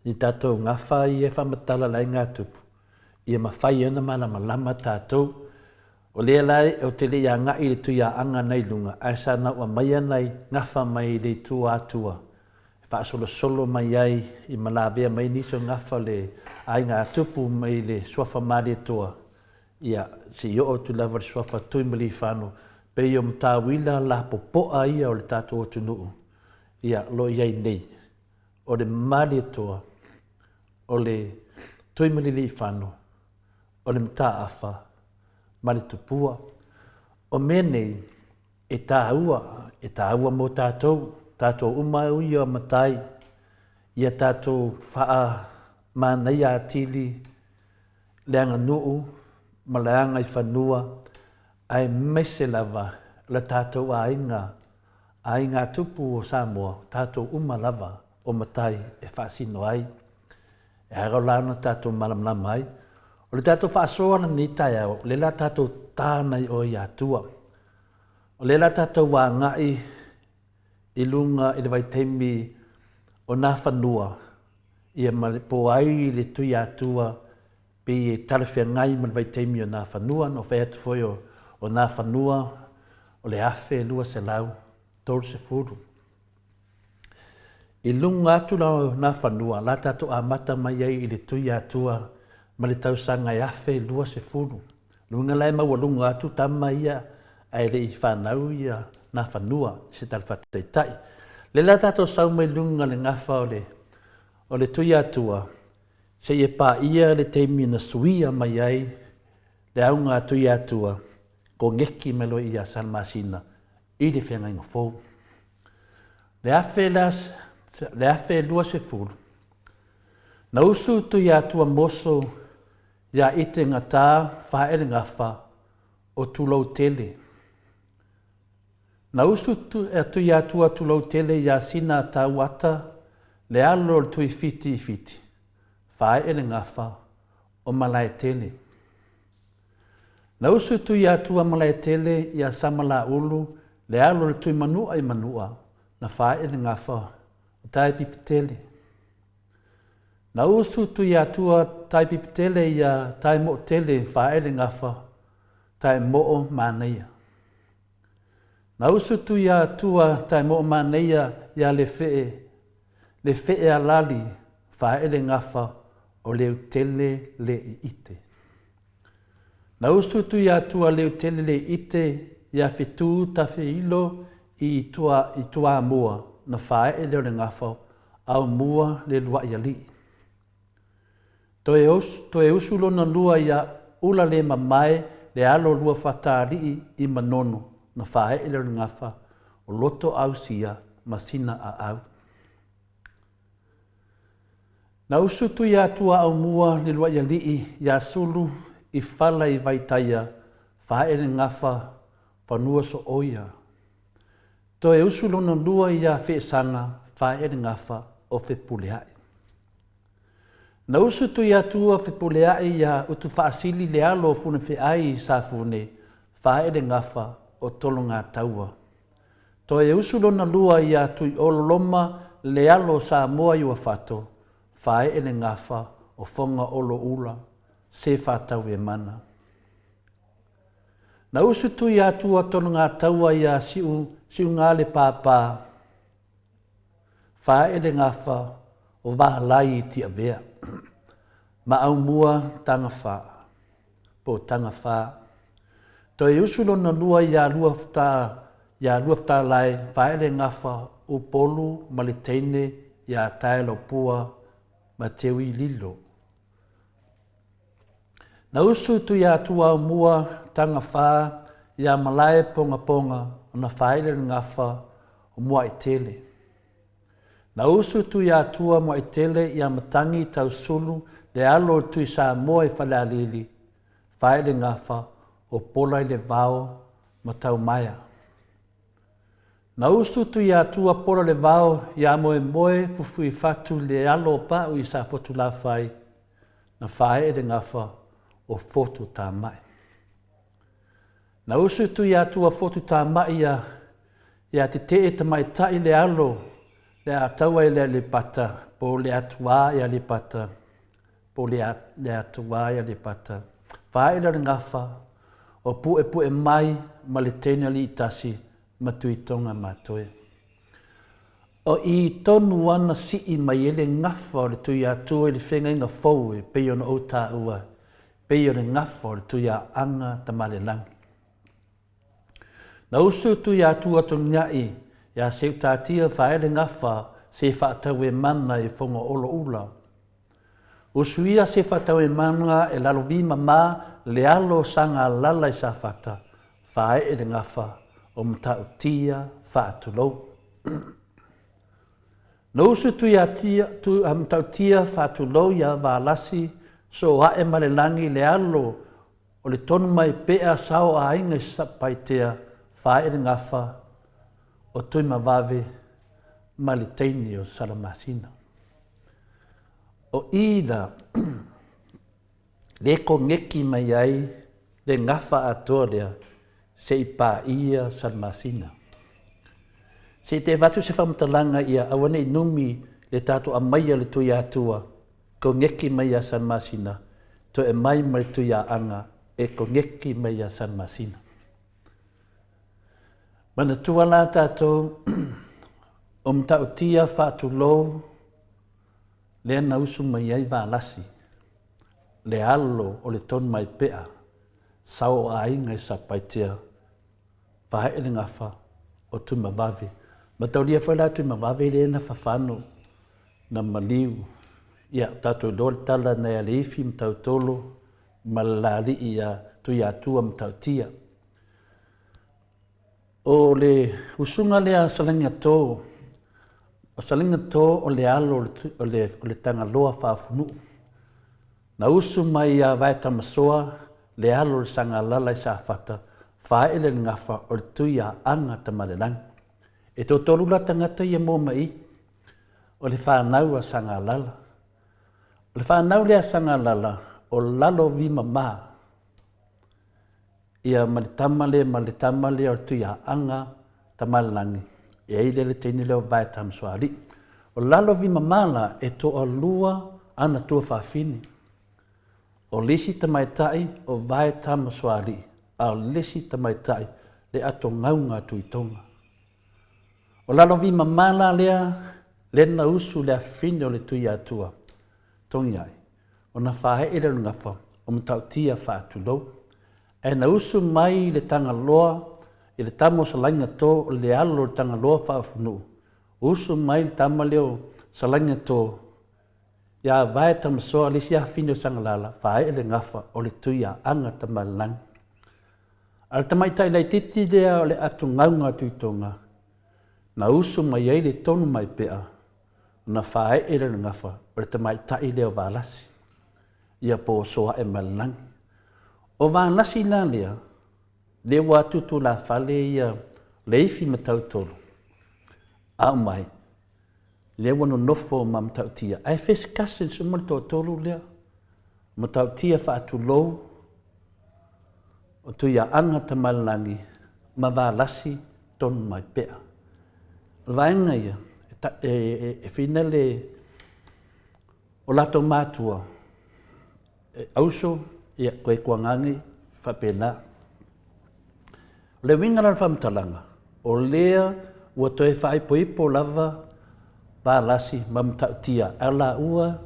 i tatou gafa ia e faamatala le aiga tupu, ia mafai ai ona malamalama tatou. O lea la ou te le i agai i le Tuiaaga nai luga, ae sa naua maia nai gafa mai le itu Atua e faasolosolo mai ai i malavea mai nisi o gafa o le aiga a Tupu mai le suafa Malietoa, ia, se i oo atu lava i le suafa Tuimalealiifano, pei o matauila lapopoa ia o le tatou atunuu, ia, o lo o i ai nei, o le Malietoa, o le Tuimalealiifano, o le Mataafa, ma le tupua. O mea nei, e tāua, e tāua mō tātou, tātou uma e ui o matai, ia tātou whaamānaia atili le aganuu ma le agaifanua, aemaise lava le tātou aiga, aiga tupu o Samoa, tātou uma lava o matai e faasino ai. E ara la ona tātou malamalama ai. O le tātou faasoa lenei taeao, o lea la tātou tāna i oe i Atua. O lea la tātou agai i lunga i le vaitaimi o nā whanua, ia ma le po ai i le tui Atua pei e talafeagai ma le vaitaimi o nā whanua, na o whai atu foi o, o nā whanua o le 1230. I lunga atu la o nā whanua, la tātou amata mai ai i le tui Atua ma le tausaga e 1020. Luga la e maualuga atu tama ia ae le i whanau ia nā whanua i se tala whataitai. Le la tātou sau mai lunga le ngafa o le, o le tui Atua, se i e pāia le taimi na suia mai ai le auga a tui Atua, ko ngeki mai loa ia Salamasina i le feagaiga fou. Le afe la, le 1020, na usu tui Atua moso ia ite ngata whaele ngafa o Tulou Tele. Na usu tui Atua Tulou Tele ia sina tauata le alo o le tui fiti i fiti, whaele ngafa o Malae Tele. Na usu tui Atua Malae Tele ia Samalaulu le alo o le tui manua i manua, na whaele ngafa o Taipipi Tele. Na usu tui Atua Taipipi Tele ia Taimo'o Tele whaele ngafa Taimo'o Manaia. Na usu tui Atua Taimo'o Manaia ia le fee, le fee alali whaele ngafa o Leutele le i ite. Na usu tui Atua Leutele le ite ia Whetū Tawheilo i tua, i Tuamua na whaele o le ngafa au mua le luai alii. Toe, toe usu lona lua ia ula le mamae le alo lua whatāli'i i manono na whaele o le ngafa o loto au sia ma sina a au. Na usu tui Atua au mua le luai alii ia Sulu i fala i Vaitaia whaele ngafa whanua so oia. Toe usu lona lua ia Wheesanga whaele ngafa o Fepuleai. Na usu tui Atua Fepuleai ia utu whaasili le alo o fune wheai i Safune whaele ngafa o tolo ngā taua. Toe usu lona lua ia tui Ololoma le alo o Samoa i Uafato, whaele ngafa o whonga olo ula, se whātau e mana. Na usu tui Atua tolo ngā taua ia siu, siu ngā le pāpā, whaele ngafa o wālai i tiawea. Ma au mua tanga wha, po tanga wha. Toe usu lona lua ia lua whata, ia lua whata lai, whaele ngafa o polu ma le teine ia taelo pua ma te ui lilo. Na usu tui Atua au mua tanga wha ia malae ponga ponga o na whaele le ngafa o mua i tele. Na usu tui Atua mua i tele ia matangi tau sulu le alo o tui Samoa i Falealili, whaele ngafa o pola i le vao ma tau maia. Na usu tui Atua pola le vao ia moe moe fufu i whatu le alo o pau i sa fotu la whai, na whae le ngafa o fotu tā mai. Na usu tui Atua fotu tā mai ia, ia te te e tamai tai le alo, le a taua i le le pata, po le atua ia le pata, po le, a, le atua ia le pata. Whae le ngafa o pue pue mai ma le teina li tasi ma tui tonga matoe. O i tonu ana sii mai ele ngafa o le tui Atua i le whenga inga fou e pei ona o tā ua, pei o le ngafa o le tui a anga tamale langi. Na usu tui Atua tonu ngai, ia seu tātia whaele ngafa se whaatau e mana e whonga olo ula. Usu ia se whaatau e mana e lalo vima mā le alo o Sagalala i Safata, faaee le gafa o Matautia faatulou. Na usu Tuiatia, tu, a Matautia faatulou ia Valasi sooae ma le lagi le alo o le tonu mai pea sao aiga i Satupaitea faaee le gafa o Tuimavave ma le teine o Salamasina. O i la le koneki mai ai le gafa atoa lea se i paia Salamasina. Se i te avatu se faamatalaga ia aua ne i numi le tatou aumaia le Tuiatua koneki mai ia Salamasina, toe aumai ma le Tuiaaga e koneki mai ia Salamasina. Manatua la tatou o Matautia faatulou lea na usu mai ai Valasi, le alo o le Tonumaipea, sao o aiga i Satupaitea, vae le gafa o Tuimavave. Mataulia foi la Tuimavave lea na fafano na maliu. Ia, tatou iloa le tala nai Aleifi ma Tautolo ma le la alii ia Tuiatua Matautia. O le usuga lea a Salagiato, o Salagiato o le alo o le, o le Tagaloa Faafunuu. Na usu mai ia Vaetamasoa le alo o le Sagalala i Safata, faaele le gafa o le Tui a Aga Tamalelagi. E toatolu la tagata ia mua mai i, o le fanau a Sagalala. O le fanau lea a Sagalala, o Lalovimama, ia ma le tama lea ma le tama lea o le Tuiaaga Tamalelagi, e ai lea le teine lea o Vaetamasoalii. O Lalovimama la, e toalua ana tuafafine. O le isi tamaitai o Vaetamasoalii, a o le isi tamaitai le atogauga a Tuitoga. O Lalovimama la lea, lea na usu le afine o le Tuiatua, Togiai, ona faaee lea o le gafa o Matautia faatulou. Ae na usu mai le Tagaloa i le tama o Salaigato o le alo o le Tagaloa faaofunuu, usu mai le tama lea o Salaigato ia Vae Tamasoa le isi afine o Sagalala, faaee le gafa o le Tuiaaga Tamalelagi. A o le tamaitai laitiiti lea o le atogauga a Tuitoga, na usu mai ai le tonu mai pea, ona faaee lea o le gafa o le tamaitai lea o Valasi, ia po o Soaemalelagi. O Valasi la lea, lea ua atu tulafale ia Leifi ma Tautolo, aumai, lea ua nonofo ma Matautia, ae first cousins uma le toatolu lea. Matautia faatulou, o Tuiaaga Tamalelagi ma Valasi Tonumaipea. O le vaega ia, e, e, e whina le, o latou matua, e auso, ia, koe kuagagi, faapena. O le uiga la o le faamatalaga, o lea ua toe faaipoipo lava Valasi ma Matautia a o laua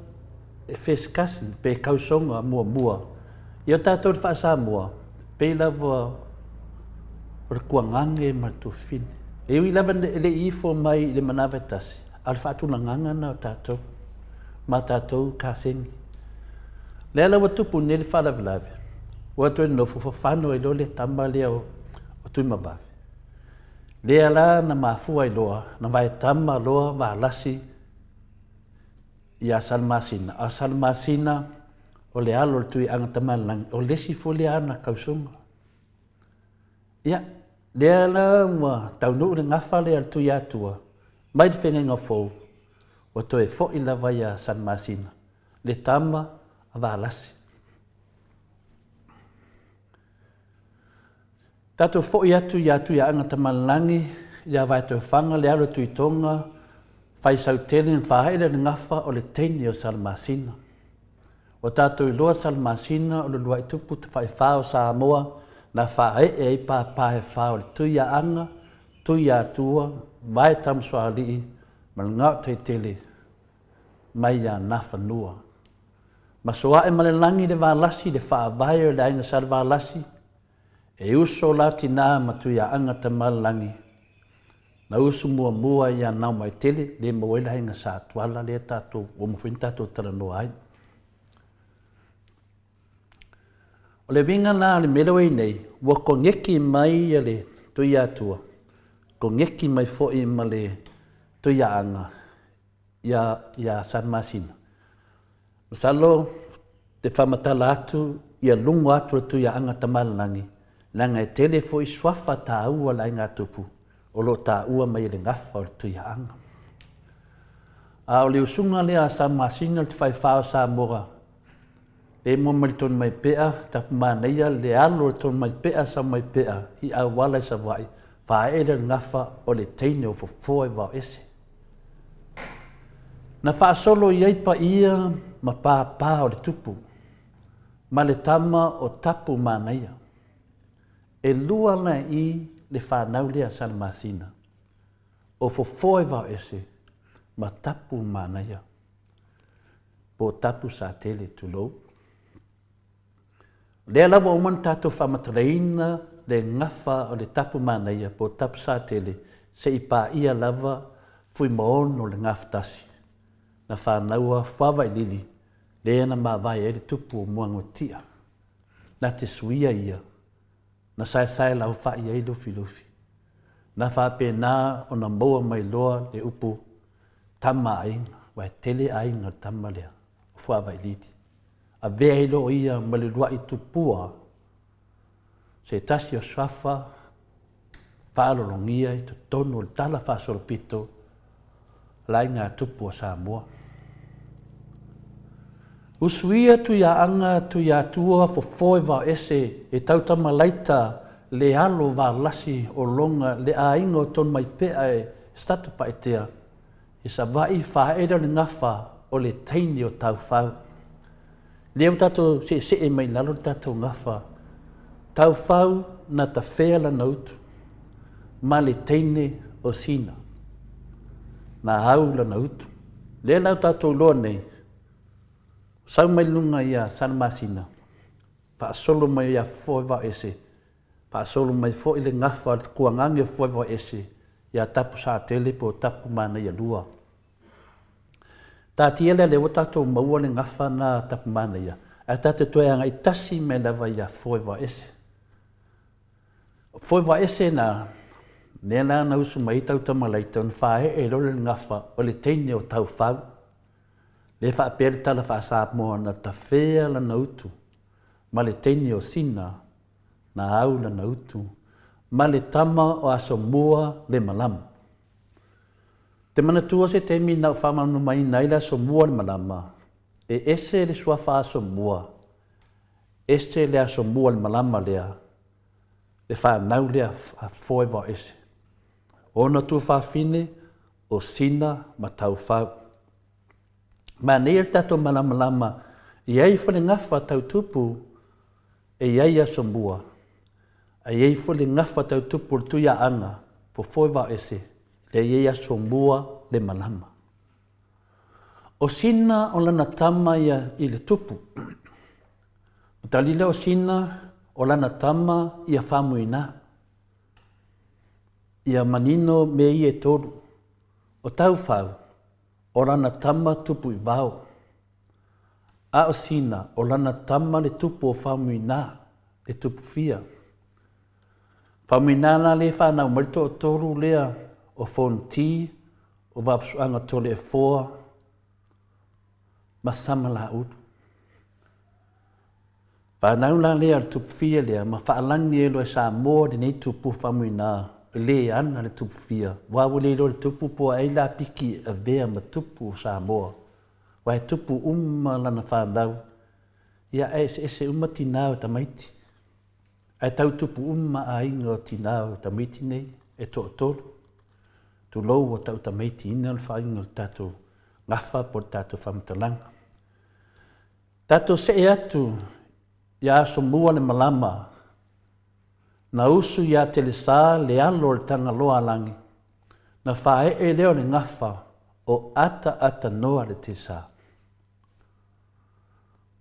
e first cousin pe kausoga muamua. Ia o tatou i le faa-Samoa, pei lava o le kuagage ma le tuafafine. E ui lava e le i ifo mai i le manava e tasi, a o le faatulagaga lena o tatou ma tatou kasegi. Lea la ua tupu nei le faalavelave, ua toe nofo fafano ai loa le tama lea o Tuimavave. Lea la na mafua ai loa na vaetama loa Valasi ia Salamasina, a o Salamasina o le alo o le Tuiaga Tamalelagi, o le isi foi lea ana kausoga. Ia, lea la ua taunuu le gafa lea a le Tuiatua mai le Feagaiga Fou, ua toe foi lava ia Salamasina, le tama a Valasi. Tatou foi atu ia Tuiaana Tamalelagi, ia Vaetoefaga, le alo Tuitoga, Faisautele na faaele le gafa o le teine o Salamasina. Ua tatou iloa Salamasina o le uluai tupu tafaifa o Samoa na faaee ai papa e fa o le Tuiaana, Tuiatua, Vaetamasoalii ma le Gaotaitele mai ia Nafanua. Ma soae ma le lagi le Valasi le faavae o le aiga Salevalasi, e uso la tinā ma Tuiaaga Tamalelagi, na usu muamua ia Naomaitele, le maua ai le aiga Sa Tuala lea tatou ua uma foi ona tatou talanoa ai. O le uiga la o le mea lea ua i ai nei, ua koneki mai le Tuiatua, koneki mai foi ma le Tuiaaga ia, ia Salamasina. Masalo te faamatala atu ia luga atu o le Tuiaaga Tamalelagi, leaga e tele foi suafa taua o le Aiga Tupu o lo o taua mai e le gafa o le Tuiaaga. A o le usuga lea a Salamasina o le Tafaifa o Samoa, Le mua mai le Tonumaipea, Tapumanaia, le alo o le Tonumaipea Saumaipea i auala i Savaii, faaee lea o le gafa o le teine o Fofoa i Vaoese. Na faasolo i ai paia ma pāpā o le tupu, ma le tama o Tapumanaia. E lua la i le fanau lea a Salamasina, o Fofoa i Vaoese ma Tapumanaia. Po o tapu sa tele, tulou. O lea la ua uma ona tatou faamatalaina le gafa o le tapu manaia po o tapu sa tele se i paia lava Fuimaono le Gafatasi na fanaua Fuavailili lea na mavae ai le tupu o Muaguatia. Na te suia ia na saesae laufai ai Lufilufi. Na faapena ona maua mai loa le upu tama a aiga, aua e tele aiga o le tama lea, o Fuavailili. Avea ai loa ia ma le uluai tupua, se tasi o suafa faalologia i totonu o le Tala Faasolopito a le Aiga Tupu o Samoa. Usuia Tuiaaga Tuiatua fofoe vaoese e tautamalaita le alo valasi o loga le aiga o Tonumaipea e Satupaitea i Savaii faaele o le gafa o le teine o Taufau. Lea ua tatou seesee mai lalo le tatou gafa. Taufau na tafea lana utu ma le teine o Sina. Na au lana utu. Lea la ua tatou iloa nei, sau mai luga ia Salamasina, faasolo mai ia Foevaoese, faasolo mai foi le gafa o le tuagage o Foevaoese ia Tapusatele po o Tapumanaialua. Taatia lea lea ua tatou maua le gafa na Tapumanaia, ae tatou toe agai tasi mai lava ia Foevaoese. O Foevaoese na, lea la na usu mai ai Tautamalaita ona faaee loa le gafa o le teine o Taufau. Lea faapea le tala faa-Samoa na tafea lana utu ma le teine o Sina na au lana utu ma le tama o Asomua le malama. Te manatua se taimi na ou faamalamalamaina ai le Asomua le malama, e ese le suafa Asomua, ese le Asomua le malama lea, le fanau lea a Foevaoese. O ona tuafafine o Sina ma Taufau. Manaia le tatou malamalama i ai foi le gafa tau tupu e i ai aso mua, a i ai foi le gafa tau tupu o le Tuiaaga, fofoe vaoese, lea e i ai aso mua le malama. O Sina o lana tama ia i le tupu. Matali lea o Sina o lana tama ia Famuina. Ia manino mea ia e tolu. O Taufau, o lana tama tupu i vao. A o Sina, o lana tama le tupu o Faumuina, le tupu fia. Faumuina la lea e fanau mai le toatolu lea o Fonoti, o Vavasoaga Toleafoa ma Samalaulu. Fanau la lea o le tupu fia lea ma faalagi ai loa e Samoa lenei tupu Faumuina e le ana le tupu fia, aua ua le iloa le tupu po o ai la piki e avea ma tupu o Samoa. Aua e tupu uma lana fanau, ia ae eseese uma tinā o tamaiti. Ae tau tupu uma aiga o tinā o tamaiti nei e toatolu. Tulou ua tau tamaitiina le faaiuga o le tatou gafa po o le tatou faamatalaga. Tatou see atu ia Asomua le malama Na usu iā Telesā le alo o le Tagaloa a Lagi, na faaee lea o le gafa o Ataatanoa le Telesā.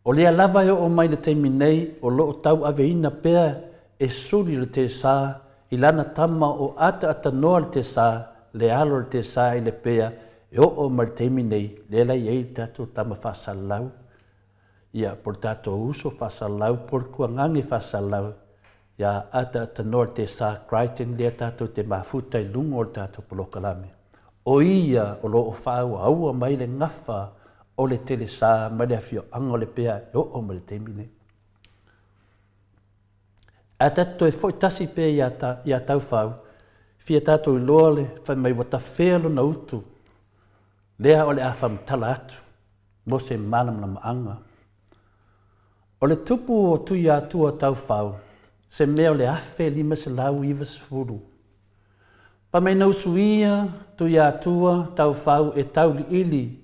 O lea lava e oo mai le taimi nei o lo o tauaveina pea e suli o le Telesā i lana tama o Ataatanoa le Telesā le alo o le Telesā i Lepea e oo mai le taimi nei lea la i ai le tatou tama faasalalau. Ia, po o le tatou uso faasalalau po o le tuagage faasalalau ia ataatanoa le Tesa Crichton lea tatou te mafuta i luga o le tatou polokalame. O ia o lo o faaauaua mai le gafa o le telesa mai le afioaga o Lepea e oo mai le taimi nei. Ae tatou toe foi tasi pea ia, ia Taufau, fia tatou iloa le fai mai ua tafea lona utu, lea o le a faamatala atu mo se malamalamaaga. O le tupu o Tuiatua Taufau, se mea o le 1590. Fai mai na usuia Tuiatua Taufau e tauliili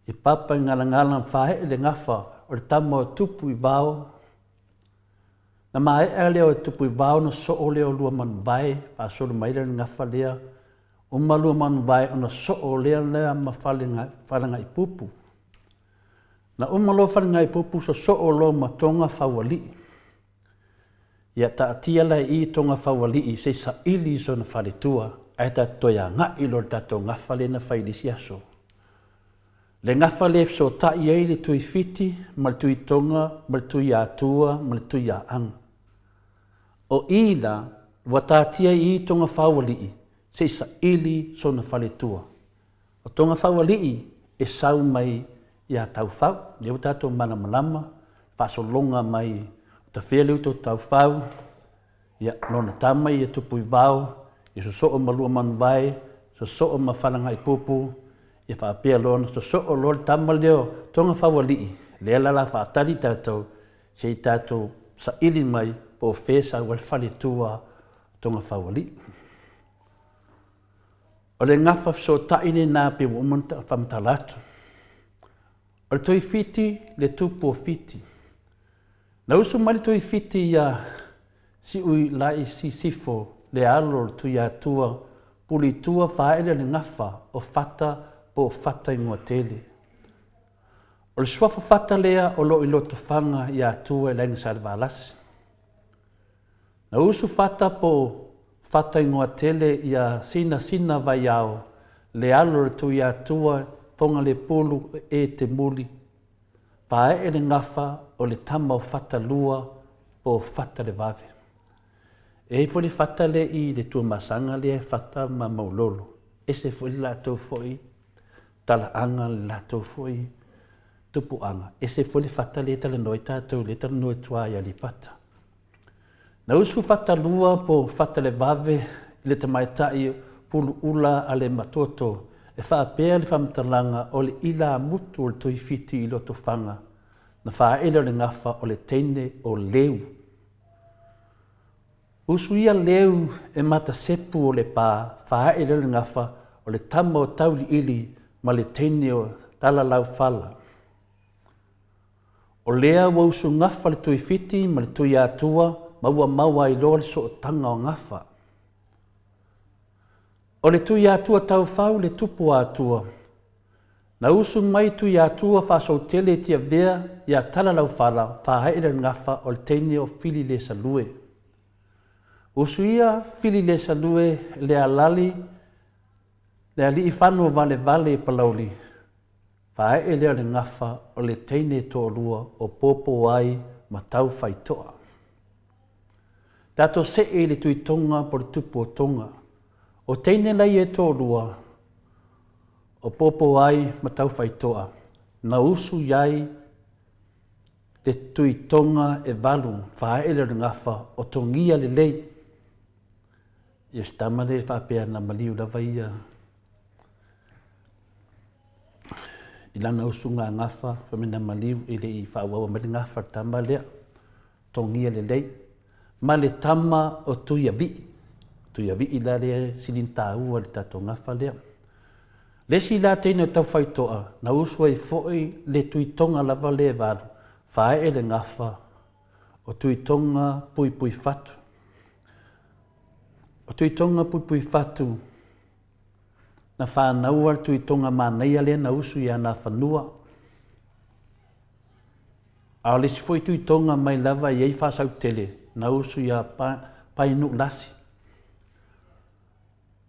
i Papaigalagala ma faee le gafa o le tama o Tupu i Vao. Na maea lea o Tupuivao ona soo lea o Luamanuvae, faasolo mai lea o le gafa lea, uma Luamanuvae ona soo lea lea ma Falagaipupu. Na uma loa Falagaipupu sosoo loa ma Togafaualii. Ia taatia la i i Togafaualii se i saili i sona faletua, ae tatou toe agai loa i le tatou gafa lea na fai i le isi aso. Le gafa lea e fesootai ai le Tui Fiti ma le Tui Tonga ma le Tui Atua ma le Tui Aaga. O i la, ua taatia i i Togafaualii se i saili sona faletua. O Togafaualii e sau mai ia Taufau, lea ua tatou malamalama, faasologa mai o tafea le uto o Taufau, Ia, lona tama ia Tupuivao, ia sosoo ma Luamanuvae, sosoo ma Falagaipupu, ia faapea loa ona sosoo loa le tama lea o Togafaualii, lea la la faatali tatou se i tatou saili mai po o fea e sau ai le faletua o Togafaualii. O le gafa fesootai lena pei ua uma ona faamatala atu. O le Tuifiti, le tupu o Fiti. Na usu mai le Tuifiti ia Siuilai Sisifo le alo o le Tuiatua Pulitua faaele le gafa o Fata po o Fata Igoatele. O le suafa Fata lea o lo o i Lotofaga ia Atua i le Aiga Salevalasi. Na usu Fata po o Fata Igoatele ia Sinasina Vaiao le alo o le Tuiatua Fogalepulu e Temuli Paee le gafa o le tama o Fatalua po o Fatalevave. E i ai foi le fata lea i le Tuamasaga lea e fata ma Maulolo. Ese foi le latou foi talaaga, le latou foi tupuaga. Ese foi le fata lea e talanoa ai tatou, lea e talanoa i tua i Aleipata. Na usu Fatalua po o Fatalevave i le tamaitai puluula a le Matoto e faapea le faamatalaga o le ilamutu o le Tuifiti i Lotofaga, na faaele o le gafa o le teine o Leu. Usu ia Leu e matasepu o Lepa, faaele o le gafa o le tama o Tauiliili ma le teine o Talalaufala. O lea ua usugafa le Tuifiti ma le Tuiatua ma ua maua ai loa le sootaga o gafa. O le Tuiatua taufau le tupu a Atua. Na usu mai Tuiatua faasoutele i Tiavea ia Talalaufala faaee le gafa o le teine o Fililesalue. Usu ia Fililesalue le alali le alii fano valevale i Palauli. Faaee lea o le gafa o le teine toalua o Popoai ma Taufaitoa. Tatou see i le Tuitoga po o le tupu o Toga. O teine la ia e toalua, o Popoai ma Taufaitoa, na usu i ai le Tuitoga e valu, faaee lea o le gafa o Togia lelei. Ia o si tama lea e faapea na maliu lava ia i lana usuga gafa, fai mai na maliu e le i faaauaua mai le gafa le tama lea, togia lelei, ma le tama o Tuiavii. Tuiavii la lea e sili ona taua i le tatou gafa lea. Le isi la teine o Taufaitoa, na usu ai foi le Tuitoga lava lea e valu, faaee le gafa o Tuitoga Puipuifatu. O Tuitoga Puipuifatu, Na fānaua le Tuitoga manaia lea na usu i Anafanua. A o le isi foi Tuitoga mai lava e i ai Faasautele, na usu iā Paenuulasi.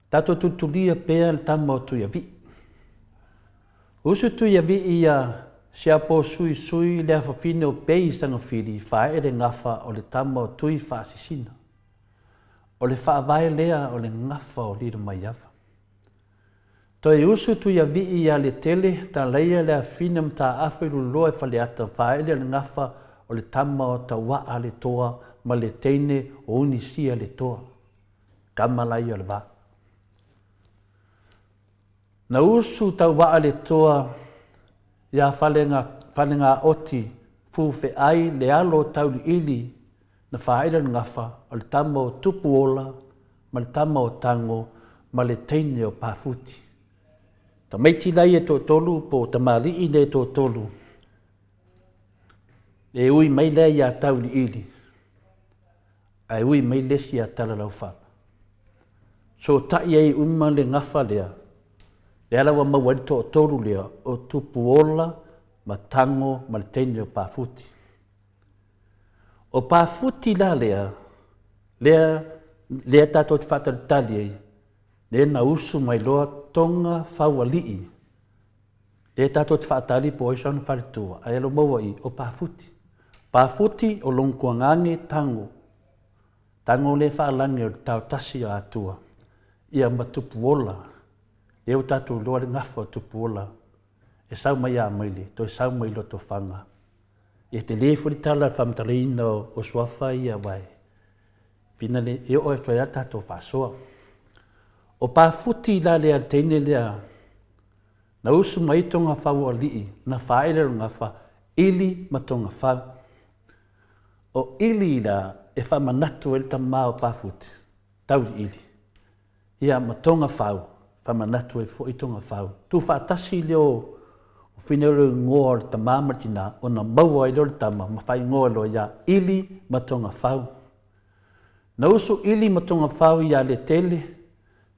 Tatou tulitulia pea le tama o Tuiavii. Usu Tuiavii iā. Siaposuisui le afafine o Pei Sagafili faee le gafa o le tama o Tui Faasisina. O le faavae lea o le gafa o Lilomaiava. Toe usu Tuiavii ia Letele, talaia le afafine o Mataafa i Luloa i Faleata faee le gafa o le tama o Tauaa le Toa ma le teine o Unisia le Toa. Tama la ia o le va. Na usu Tauaa le Toa ia Falegaoti Fufeai le alo o Tauliili na faaila le gafa o le tama o Tupuola ma le tama o Tago ma le teine o Pafuti. Tamaiti la ia e toatolu po o tamalii nei e toatolu e ui mai lea ia Tauliili ae ui mai le isi ia Talalaufala. Sootai ai uma le gafa lea, lea la ua maua ai le toatolu lea o Tupuola ma Tago ma le teine o Pafuti. O Pafuti la lea, lea, lea tatou te faatalitali ai, lea na usu mai loa Toga Faualii, lea tatou te faatali po o ai sona faletua, ae alo maua i o Pafuti. Pafuti o Logokuagage Tago, Tago lea faalagi o le tao tasi o Atua, ia ma Tupuola, lea ua tatou iloa le gafa o Tupuola, e sau mai ia Maile, toe sau mai Lotofaga. Ia tele foi le tala le faamatalaina o suafa ia aua e fina le e oo atu ai lava le tatou faasoa. O Pafuti la lea le teine lea na usu mai ai Togafau o alii na faaele o le gafa Ili ma Togafau. O Ili la e faamanatu ai le tama o Pafuti, Tauiliili. Ia, ma Togafau, faamanatu ai foi Togafau. Tuufaatasi lea o Fine o le igoa o le tama ma le tina, ona maua ai lea o le tama ma faaigoa loa ia Ili ma Togafau. Na usu Ili ma Togafau ia Letele,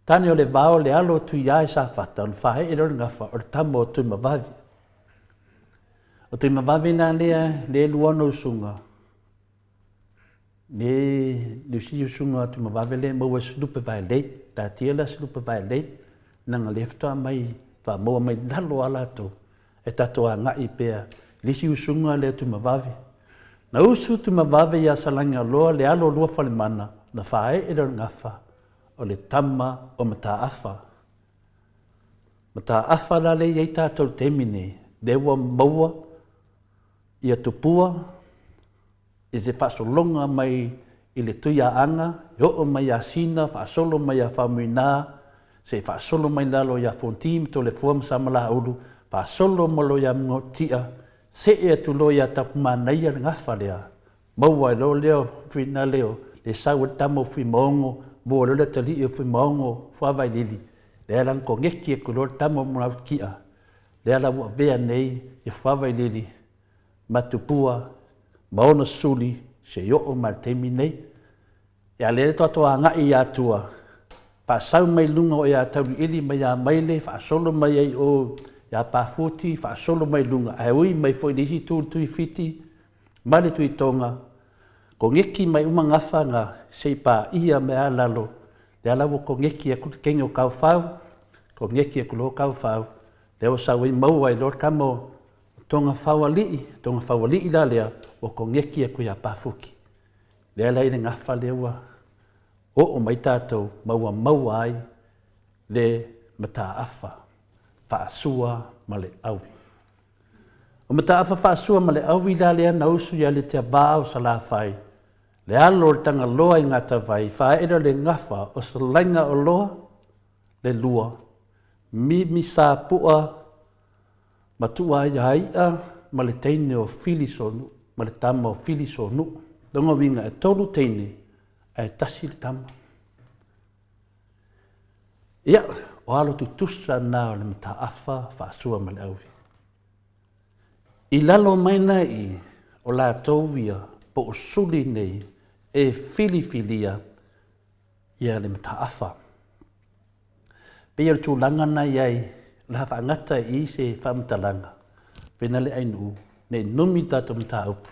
tane o le vao le alo o Tuiae i Safata, ona faaee lea o le gafa o le tama o Tuimavave. O Tuimavave la lea, lea e lua ona usuga, Le le isi usuga atu ma vave lea e maua e Slupe Vaelei. Taatia la Slupe Vaelei, leaga lea faatoa mai, faatoa maua mai lalo lava latou e tatou agai pea i le isi usuga lea Tuimavave. Na usu Tuimavave ia Salagaloa le alo o Luafalemana, na faaee lea o le gafa o le tama o Mataafa. Mataafa la lea e i ai tatou i le taimi nei, lea ua maua ia Tupua, i te faasologa mai i le Tuiaaga, e oo mai ia Sina, faasolo mai ia Faumuina, se i faasolo mai lalo ia Fonti ma Toleafoa ma Samalaeulu, faasolo mai loa ia Mugaotia, see atu loa ia Tapumanaia le gafa lea, maua ai loa lea o Fuinaleo, le sau ai le tama o Fuimaogo, maua loa le atalii o Fuimaogo, Fuavailili, lea la na koneki atu loa le tama o Mugaotia, lea la ua avea nei ia Fuavailili ma Tupua ma ona suli se i oo mai le taimi nei. Ia lea tatou agai i Atua, faasau mai luga o ia Tauliili ma ia Maile, faasolo mai ai o ia Pafuti, faasolo mai luga, ae ui mai foi i le isi itu le Tuifiti ma le Tuitoga, koneki mai uma gafa na se i paia mai a lalo, lea la ua koneki atu le kenge o Kaofau, koneki atu loa Kaofau, lea ua sau ai maua ai loa le tama o Togafaualii, Togafaualii la lea ua koneki atu ia Pafuki. Lea la i le gafa lea ua oo mai tatou ma ua maua ai le mataafa faasua ma le aui. O mataafa faasua ma le aui la lea na usu ia Letiavā o Salafai, le alo o le Tagaloa i Gatavai, faaele o le gafa o Salaiga Oloa le lua, Mimi Sapua ma Tuuaiaia ma le teine o Filisonu ma le tama o Filisonu. Lona uiga e tolu teine ae tasi le tama. Ia, o alo tutusa na o le mataafa faasua ma le aui. I lalo mai la i o latou ia po o suli nei e filifilia ia le mataafa. Pei o le tulaga na i ai, o le a faagata i i se faamatalaga, pena le ainuu, ne i numi le tatou mataupu,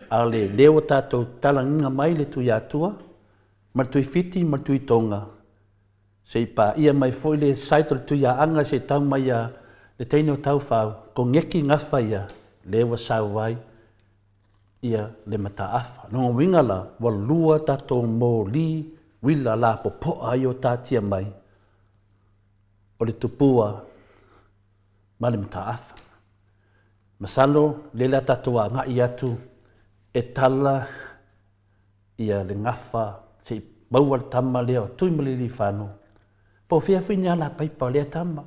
a o le lea ua tatou talagiga mai le Tuiatua ma le Tuifiti ma le Tuitoga, se i paia mai foi le site o le Tuiaaga se i tau mai ia le teine o Taufau, koneki gafa ia. lea ua sau ai ia le mataafa. Lona uiga la, ua lua tatou moli uila lapopoa ia ua taatia mai, o le tupua ma le mataafa. Masalo lea le a tatou agai atu e tala ia le gafa se i maua le tama lea o Tuimalealiifano, po o fea foi ni alapaipa o lea tama.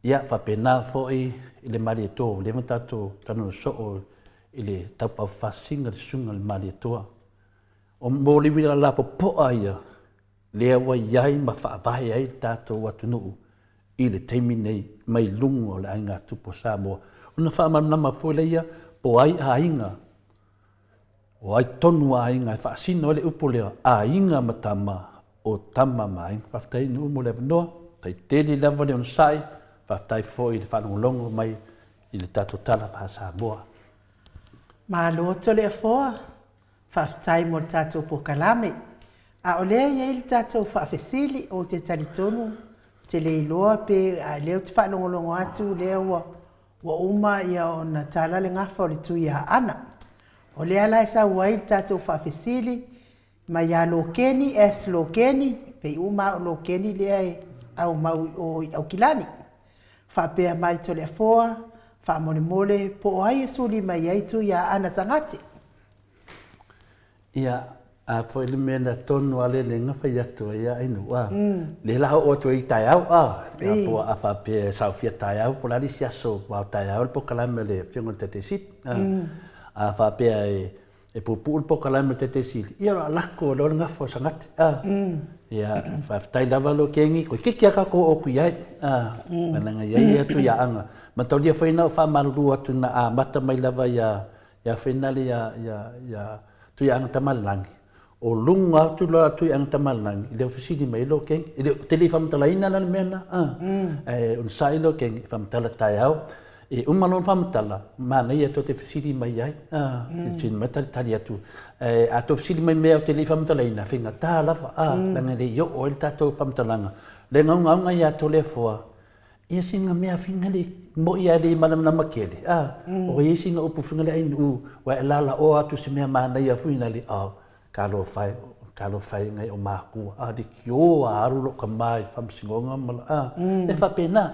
Ia faapena foi i le Malietoa ua leva ona tatou talanoa soo i le taupaofasiga le susuga i le Malietoa. O moli uila lapopoa ia lea ua i ai ma faavae ai le tatou atunuu i le taimi nei mai luga o le aiga tupu o Samoa. Ona faamalamalama foi lea po o ai aiga, o ai tonu aiga e faasino ai le upu lea, aiga ma tama, o tama ma aiga. Faafetai i nuu mo le avanoa, faafetai tele lava le onosai, faafetai foi i le faalogologo mai i le tatou tala faa-Samoa. Malo Toleafoa, Faafetai mo le tatou polokalame. A o lea e i ai le tatou faafesili, ou te talitonu ou te le iloa pe a lea ou te faalogologo atu lea ua ua uma ia ona tala le gafa o le Tuiaana. O lea la e sau ai le tatou faafesili mai ia Lokeni S Lokeni, pei uma lava o Lokeni lea e aumau i o i Aukilani. Faapea mai Toleafoa, faamolemole po o ai e suli mai ai Tuiaana Sagate? Ia, a foi le mea na tonu a le lenga fai atu ai a inu a. Le la oo atu ai taeao a. Ia po a faapea e saofia taeao po o le a le isi aso aua o taeao le polokalame a le Afioga i le Taitaisili. A faapea e puupuu le polokalame a le Taitaisili, ia o le a lako loa le gafa o Sagate a. Ia, faafetai lava Lokeni, toeitiiti lava tatou oo atu i ai a, leaga e i ai Tuiaana. Mataulia foi na ou faamalulu atu na amata mai lava ia Ia fainale ia, ia, ia Tuiaana Tamalelagi, o luga atu la Tuiaana Tamalelagi, i le fesili mai ai Lokeni. E le, te le i faamatalaina la le mea lena, a. Ae onosai Lokeni, e faamatala taeao. E uma lona faamatala, manaia tou te fesili mai ai, a. Fesili mai talitali atu. Ae a tou fesili mai i mea ou te le i faamatalaina, faigata lava, a, leaga e le i oo ai le tatou faamatalaga. Le gaugauga ia Toleafoa, Ia sina mea finga le moi a le malamalama tele, a, o iai sina upu finga le ainuu, ua e lalaoa atu se mea manaia foi na le, a, talofa e, talofa e nai o matua, a, le tio a alu lou tama i le faamasinoga ma la, a, e faapena.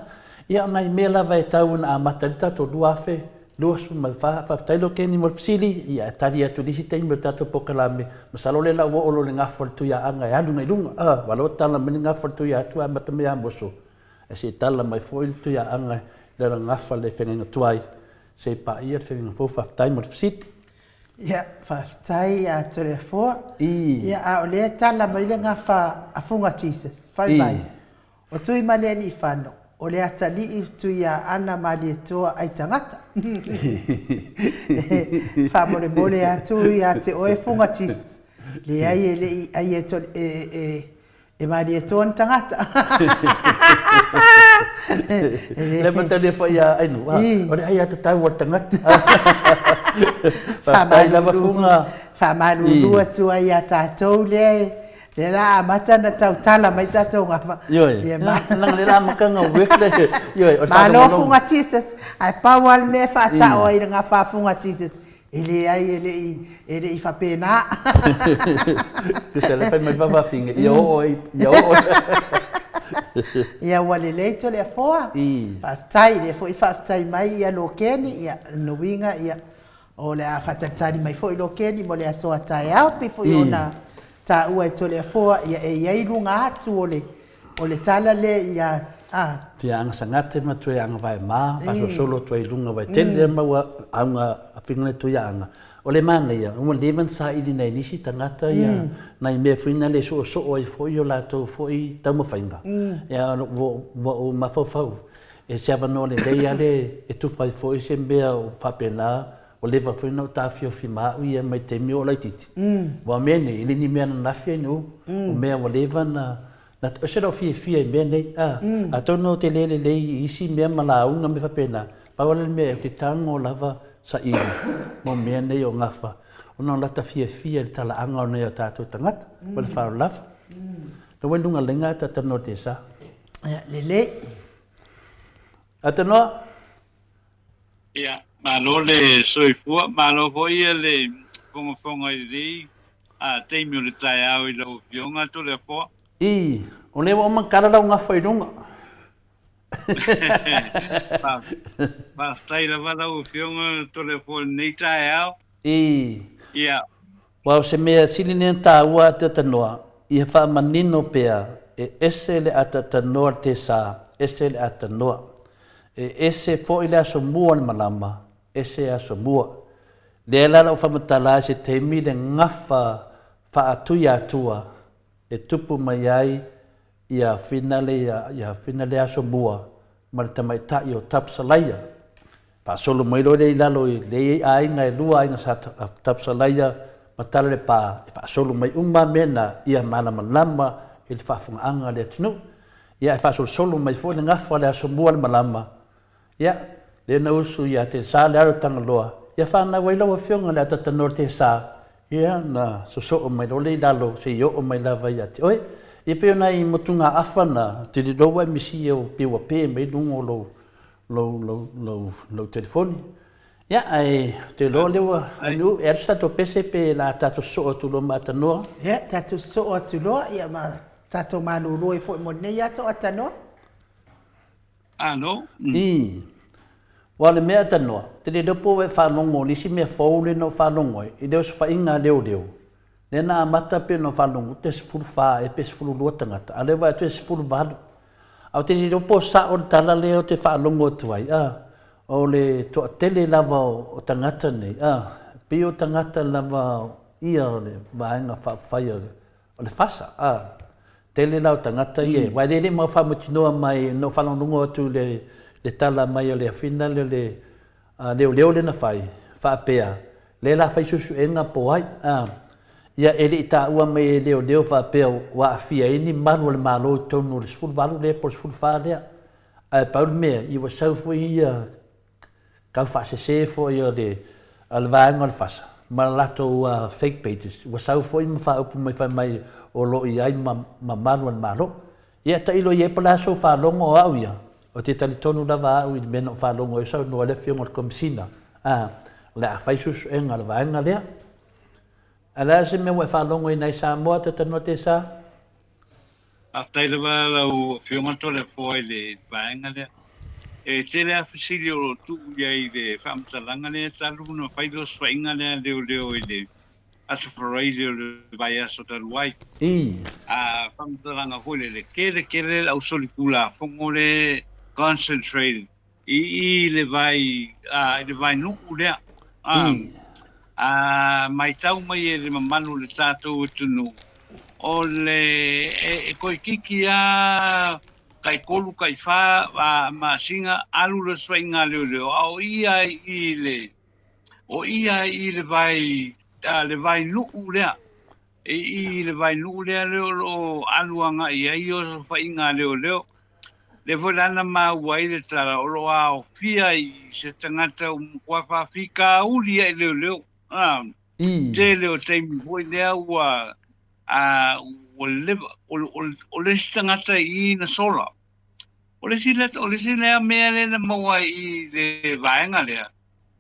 Ia o nai mea lava e tau ina amata ai le tatou 2024, faafetai Lokeni mo le fesili, ia e tali atu i le isi taimi o le tatou polokalame, masalo o lea la ua oo loa i le gafa o le Tuiaana e alu agai i luga, a, aua o lea ua tala mai le gafa o le Tuiatua e amata mai ia Moso, Ae se i tala mai foi le Tuiaaga i lana gafa le feagaiga tuai, se i paia le feagaiga fou. Faafetai mo le fesili. Ia, faafetai ia Toleafoa. Ia, a o lea e tala mai le gafa a Fuga Jesus, fai mai, O Tuimalealiifano, o le atalii o Tuiaana Malietoa ai tagata. Faamolemole atu ia te oe Fuga Jesus, leai e le i ai e, e, e E malie toa ni tagata. Le matalia foi ia Ainu, o le aiatatau a le tagata. Faafetai lava Fuga. Faamalulu atu ai ia tatou lea lea la amata ona tautala mai tatou gafa. Ioe, leaga lea la amataga o work le, ioe, o le Malo Fuga Jesus, ae pau lava le mea e faasao ai i le gafa a Fuga Jesus, E leai, e le i, e le i faapena. Tusa le fai mai vavafine, ia oo ai, ia oo. Ia ua lelei Toleafoa. Faafetai, lea foi faafetai mai ia Lokeni, ia lona uiga ia o le a faatalitali mai foi Lokeni mo le aso a taeao, pei foi ona taua e Toleafoa, ia e i ai luga atu o le O le tala lea ia a. Tuiaana Sagate ma Tuiaana Vaema, faasolosolo atu ai i luga Vaitele lea maua auga afiga le Tuiaana. O le manaia, ua leva ona saili nai nisi tagata ia nai mea foi na le soosoo ai foi o latou foi taumafaiga. Ia ua ou mafaufau, e se avanoa lelei lava le e tufa ai foi se mea o faapena, ua leva foi ona ou taofiofi ma au ia mai taimi o ou laitiiti. Aua o mea nei, e le ni mea ananafi ai nuu, o mea ua leva na Na ese lou fiafia i mea nei, a. Atonu ou te le lelei i isi mea ma lauga ma mea faapena, pau lava le mea ou te tago lava saili mo mea nei o gafa, ona o lata fiafia i le talaaga o nai o tatou tagata, ma le faaaloalo lava. Lea ua i luga lenga a talanoa i le sa. Ia, lelei. Ae tanoa. Ia, malo le soifua, malo foi le fogafoga i lenei taimi o le taeao i lau Afioga Toleafoa. Ii, O lea ua uma ona tala lau gafa i luga. Faafetai lava lau Afioga Toleafoa i lenei taeao. Ii, Ia. Aua o se mea sili lea ona taua a Teatanoa, ia faamanino pea, e ese le ataatanoa le tesa, ese le atanoa. E ese foi le aso mua o le malama, ese aso mua. Lea la lau faamatala ai se taimi le gafa faatuiatua e tupu mai ai ia Finale ia Finale aso mua ma le tamaitai o Tapusalaia. Faasolo mai loa lea i lalo i lea i aiga e lua aiga sa Tapusalaia ma Talalepa e faasolo mai uma mea na ia malamalama i le faafogaaga a le atunuu. Ia ae faasolosolo mai foi le gafa o le aso mua le malama Ia, lea na usu ia Tesa le alo Tagaloa, ia fanau ai lau afioga le atatanoa Tesa, ia na sosoo mai loa lea i lalo se i oo mai lava ia te oe. Ia pei o nai motugaafa na, te le iloa ua e misia pe ua pe mai luga o lou, lou, lou, lou, lou telefoni. Ia, ae ou te iloa o lea ua aunuu, e alu se tatou pese pe la tatou sosoo atu loa ma Atanoa. Ia, tatou sosoo atu loa, ia ma tatou malolo ai foi mo lenei aso Atanoa. Alo. Ii. Aua o le mea tanoa, te le iloa po ua e faalogo i le isi mea fou lea na ou faalogo ai, i le osofaiga a leoleo, lea na amata pei ona ou faalogo pe 14 ea pe 12 tagata, a o lea ua vaai atu e 18. Ae ou te le iloa po o sao le tala lea ou te faalogo atu ai, a, o le toatele lava o tagata nei, a, pei o tagata lava ia o le Vaega Faaupufai o le O le fasa, a. Tele la o tagata ia, aua e le le mau faamautinoa mai, na ou faalogologo atu i le tala mai o le afina lea o le leoleo lea na fai, faapea, lea la fai suesuega po o ai, a. Ia e le i taua mai e leoleo faapea ua aafia ai ni malu o le Malo i totonu o le 18 lea po o le 14 lea. Ae pau le mea, ia ua sau foi ia tau faasese foi o le a le vaega o le FASA ma le latou fake pages ua sau foi ma faaupu mai fai mai o lo o i ai ma mamalu a le Malo. Ia tailo i ai po o le a sou faalogo o au ia, ou te talitonu lava au i le mea na ou faalogo ai o saunoa ai le Afioga i le Komesina, a, o le a fai suesuega a le vaega lea. Ae o le a se mea ua e faalogo ai nai Samoa, Tatanoa Tesa? Faafetai lava lau Afioga Toleafoa i le vaega lea. E tele lava fesili o lo o tuu i ai i le faamatalaga lea talu ona fai le osofaiga lea a leoleo i le Aso Faraile o le vaiaso talu ai. A faamatalaga foi lele, tele tele le ausolitulafono lea concentrated i i le vai i le vainuu lea. A matau mai e le mamalu o le tatou atunuu, o le e toeitiiti lava tai tolu tai fa masina alu le osofaiga a leoleo, a o i lava i le o i lava i le vai le vainuu lea. I i le vainuu lea o lo o alu agai i ai osofaiga a leoleo. Lea foi la na maua ai le tala o lo o aofia i se tagata ua matua faafitauli ai leoleo. A, tele o taimi foi lea ua a, ua leva, o, o, o le isi tagata i i na sola. O le isi lea, o le isi lea mea lea na maua ai i le vaega lea,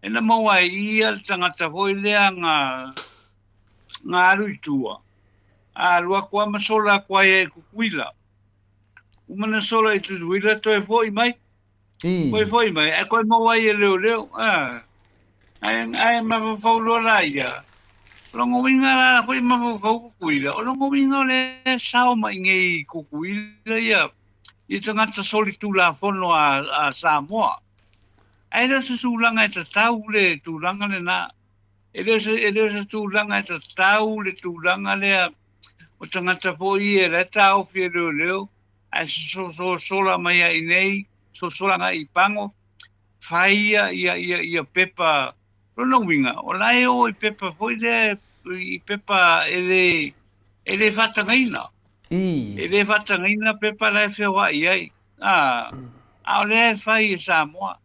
e na maua ai i ia le tagata foi lea na, na alu i tua, a alu atu lava ma sola atu ai i Tutuila. Uma na sola i Tutuila toe foi mai. Toe foi mai, ae toe maua ai e leoleo. Ae, ae mafaufau loa la ia. O lona uiga la foi mafaufau Tutuila, o lona uiga o lea e sao mai nei i Tutuila ia, ia tagata solitulafono a, a Samoa. Ae le o se tulaga e tatau le tulaga lena. E le o se, e le o se tulaga e tatau le tulaga lea o tagata foi ia la e taofi e leoleo ae sosola mai ai nei, sosola agai i Pago, fai ia, ia, ia, ia pepa, lona uiga, o la e o i pepa foi lea, i pepa e le, e le faatagaina. E le faatagaina pepa la e feoai ai. A, a o lea e fai e Samoa.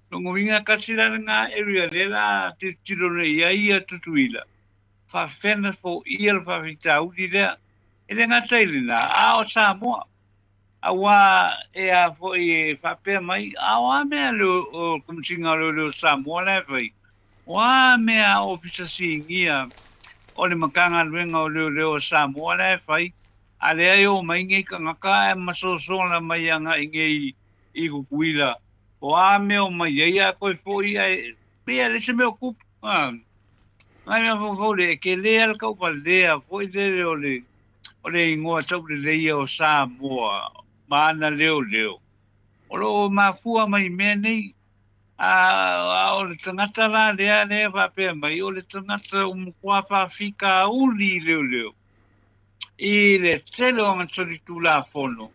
Lona uiga, tasi la lena area lea la tilotilo nei i ai ia Tutuila, faafefea ona foia le faafitauli lea. E le gata i lena, a o Samoa. Aua e a foi e faapea mai, a o a mea le o Komesina o Leoleo o Samoa la e fai? O a mea a Ofisa Sinia o le Matagaluega o Leoleo o Samoa la e fai? A lea e o mai nei tagata ae masoasola mai agai nei i Tutuila, o a mea o mai ai ae toe foi ae pei e leai se mea o tupu. Nai mea foufou le, e tele lava le tauvalea foi lele o le o le igoa tauleleia o Samoa ma ana leoleo, o lo o mafua mai i mea nei. A o le tagata la lea lea e faapea mai, o le tagata ua matua faafitauli i leoleo i le tele o ana solitulafono,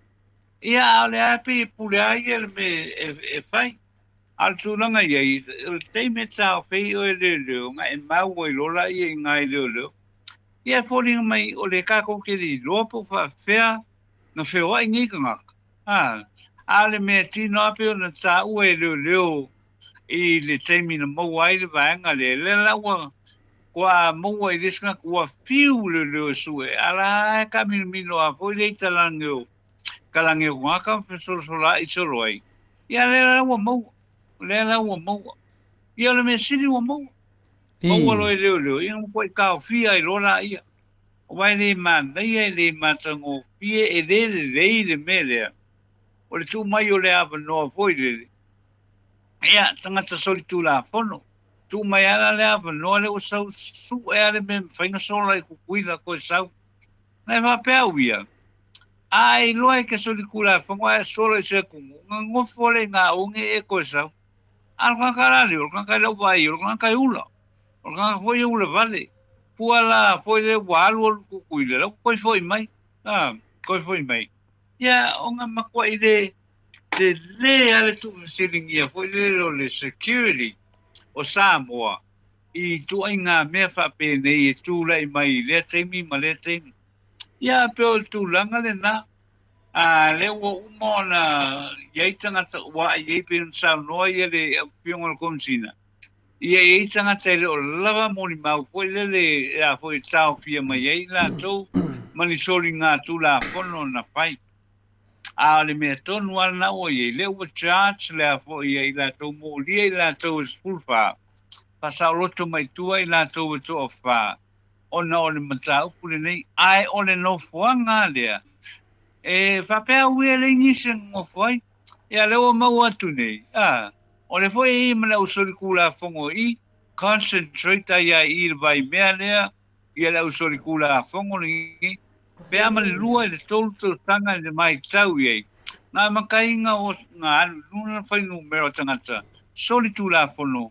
ia a o lea e pei e pule lava ia i le mea e fai. A o le tulaga i ai, o le taimi e taofi ai oe e leoleo, ona e mau ai loa lea i ina i leoleo. Ia e foliga mai o le tatou te le iloa po o faapefea na feoai nei tagata. A, a o le mea tino lava pei ona taua e leoleo i le taimi na maua ai le vaega lea, lea la ua ua maua i le isi tagata ua fiu leoleo e sue, a la e taaminomino lava foi le italagi o kalagi o tagata ma fesolosolaai solo ai. Ia lea la ua maua, lea la ua maua. Ia o le mea sili ua maua. Maua loa e leoleo, ia na matuai taofia ai loa laia. Aua e le manaia, e le matagofie, e le lelei le mea lea. O le tuu mai o le avanoa foi lele, ia, tagata solitulafono, tuu mai lava la le avanoa lea ua sau sue lava le mea e mafai ona sola i Tutuila toe sau. Na e faapea au ia, a e iloa e te solitulafono ae sola i se atunuu, ona nofo lea i gā one e toe sau. A o le tagata la lea, o le tagata i lau vaai, o le tagata e ula. O le tagata foi e ula vale. Pua la foi lea ua alu alu Tutuila, la ua toe foi mai. A, toe foi mai. Ia, ona matuai le lelei lava le tuufesiligia foi lele o le security o Samoa i ituaiga mea faapenei e tulai mai i lea taimi ma lea taimi. Ia, pei o le tulaga lena. A lea ua uma ona i ai tagata ua i ai pei ona saunoa ia le Afioga o le Komesina, ia i ai tagata e le o lava molimau foi lele e a foi e taofia mai ai latou ma ni soliga Tulafono na fai. A o le mea tonu lava lena ua i ai, lea ua charge le a foi ia i latou, molia i latou e 14, faasaoloto mai tua i latou e toafa, ona o le mataupu lenei, ae o le nofoaga lea, e faapea au ia e leai nisi e nonofo ai. Ia lea ua maua atu nei, a, o le foi e i ma le ausolitulafono i, concentrate ai lava i le vaimea lea, ia le ausolitulafono lenei, pe a ma le 2 i le 3 tausaga i le matau i ai, na amataina o na alu i luga fuainumera o tagata solitulafono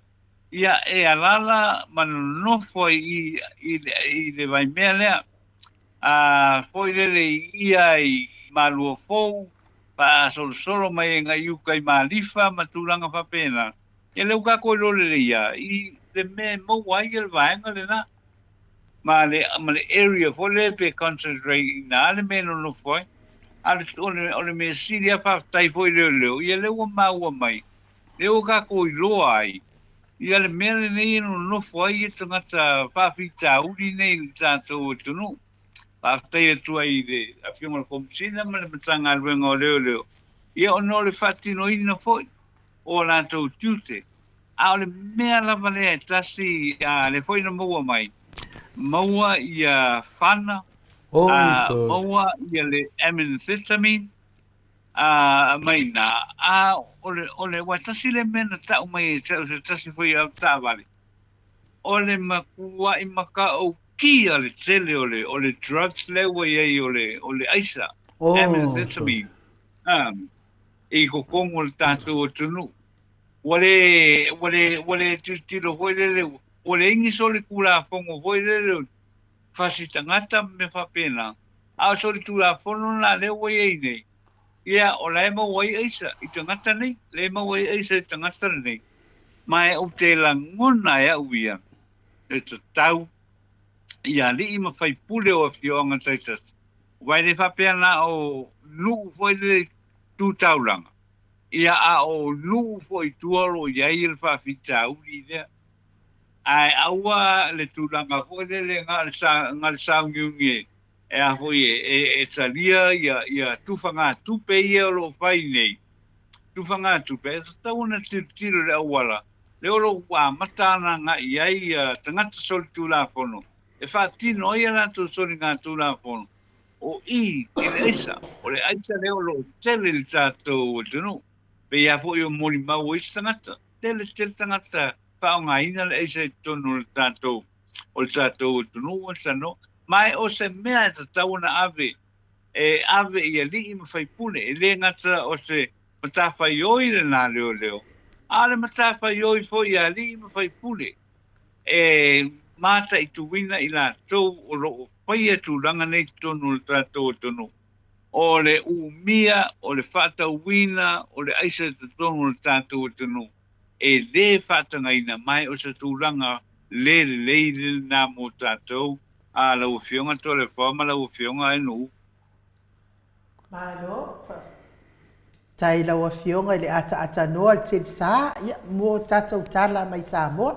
Ia, e alaala ma nonofo ai i, i, i le vaimea lea. A foi lele i ia i Malua Fou, faasolosolo mai ai i uka i Malifa ma tulaga faapena. Ia lea ua tatou iloa lelei lava i le mea e maua ai le vaega lena. Ma le, ma le area foi lea pe concentrate i ina le mea e nonofo ai. A o le, o le mea sili lava faafetai foi i leoleo, ia lea ua maua mai Lea ua tatou iloa ai, ia le mea lenei e nonofo ai ia tagata faafitauli nei i le tatou atunuu. Faafetai atu ai i le Afioga i le Komesina ma le Matagaluega o Leoleo, ia ona o le faatinoina foi o a latou tiute. A o le mea lava lea e tasi, a lea foi na maua mai, maua ia fana, a maua ia le amphetamine, A mai ina, a o le, o le, ua tasi le mea na tau mai e te se tasi foi au taavale, o le matuai matautia le tele o le, o le drugs lea ua i ai o le, o le aisa, Oh, amphetamine, a, i totonu o le tatou atunuu. Ua le, ua le, ua le tilotilo foi lele, ua leai ni solitulafono foi lele fasi tagata ma mea faapena, a o solitulafono la lea ua i ai nei, ia, o la e maua ai aisa i tagata nei, lea e maua ai aisa i tagata lenei. Ma e ou te lagona e au ia, e tatau i alii ma faipule o afioaga taitasi, aua e le faapea na o nuu foi lele tu taulaga, ia, a o nuu foi i tua o lo o i ai le faafitauli lea. Ae aua le tulaga foi lele na o le sauniuni e a foi e, e, e talia ia, ia tufagatupe ia o lo o fai nei. Tufagatupe, e tatau ona tilotilo i le auala lea o lo o ua amata ona agai i ai ia tagata solitulafono e faatino ai a latou soligatulafono o i i le aisa. O le aisa lea o lo o tele i le tatou atunuu. Pei lava foi o molimau o isi tagata. Tele tele tagata faaaogaina le aisa i totonu o le tatou o le tatou atunuu e tanoa. Ma e o se mea e tatau ona ave e ave i alii ma faipule, e le gata o se matafaioi lenā leoleo, a o le matafaioi foi a alii ma faipule e mataituina i latou o lo o faia tulaga nei i totonu o le tatou atunuu. O le umia, o le faatauina o le aisa i totonu o le tatou atunuu, e le faatagaina mai o se tulaga le lelei lenā mo tatou, a lau Afioga Toleafoa ma lau Afioga Ainuu. Malo faafetai i lau Afioga i le ataatanoa o le Telsa ia mo tatou tala mai Samoa.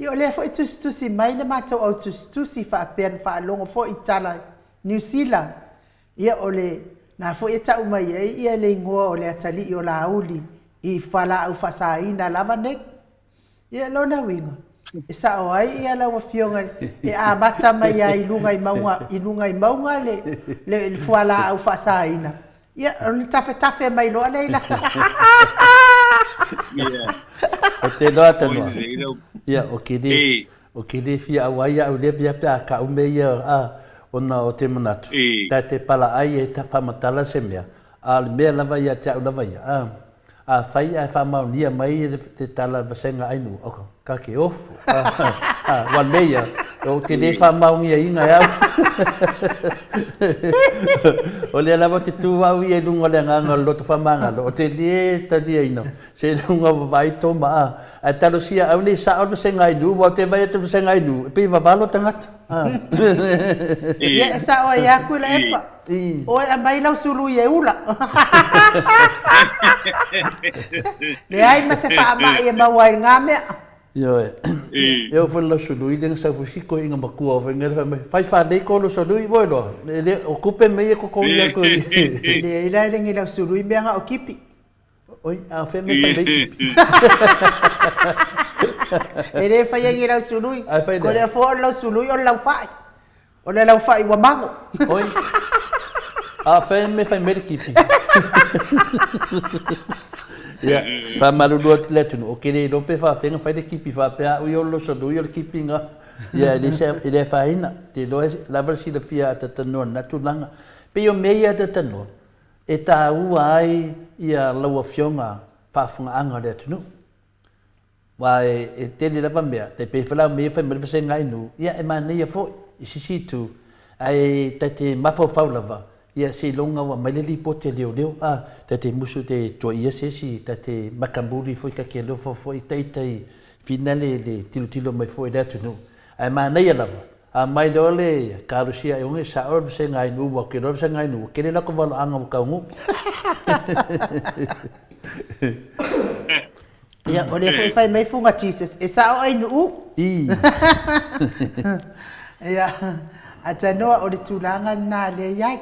Ia o lea foi tusitusi mai le matou au tusitusi faapea na faalogo foi i tala Niu Sila. Ia o le na foi e tau mai ai ia le igoa o le atalii o Laauli i fualaau faasaina lava nei. Ia lona uiga, e sao ai ia lau Afioga e amata mai lava i luga i mauga, i luga i mauga le, le, le fualaau faasaina, ia ona tafetafe mai loa lea i lalo. O te iloa tanoa, ia, o ke le, o ke le fia auai au lea pia pe a kau me ia, a, ona o te manatu, ta te pala ai e ta whamatala se mea, a o le mea lava ia te au lava ia, a, Afai ae faamaonia mai le tala vasega ainu, ok, ka ke ofu. Ua lei ia, ou te le faamaoniaina e au. O lea lava ou te tu au ia i luga o le agaga o le loto faamagalo, ou te le taliaina seiloga ua vaai tō maa. Ae talosia au nei sao le vasega ainu, aua ou te vaai atu i le vasega ainu, e pei e vavalo tagata. Ia e sao ai aku i la epa. Oe aumai lau sului e ula. Leai ma se faamai e maua ai lena mea. Ioe. E oo foi lau sului lea na sau foi si toeaina matua foi lea fai mai, fai faalei ko lou sului moe loa. E le o tupe mea ia e totogi atu e. E leai la e le ni lau sului mea na o kipi. Oi, a o fea mea fai mai kipi? E le faia ni lau sului. Ai fai Ko lea fua o le lau sului o le lau fai. O le lau fai ua mago. Oi. A fea mea fai mai le kipi? Ia, faamalulu atu le atunuu, ou te le iloa pe faafefea ona fai le kipi faapea au ia o le losonui o le kipi na. Ia, e le se, e le afaina. Ou te iloa e lava le silafia a Tatanoa i lena tulaga. Pei o mea ia a Tatanoa, e taua ai ia lau Afioga faafofogaaga o le atunuu. Aua e tele lava mea, tai pei foi la o mea ia fai mai le vasega inu, ia e manaia foi i se isi itu, ae ta te mafaufau lava, ia seiloga ua aumai le lipoti a leoleo, a, ta te musu te tuuaia se isi, ta te matamuli foi, ta te alofa foi ita ita i fina le le tilotilo mai foi i le atunuu. Ae manaia lava, a mai loa le kalosia e oge sao le vasega inu, ua ke loa le vasega inu, ua tele latou valoaga ua taunuu. Ia, o lea foi fai mai Fuga Jesus, e sao ai Nuu. I. Ia, a tanoa o le tulaga lena lea i ai.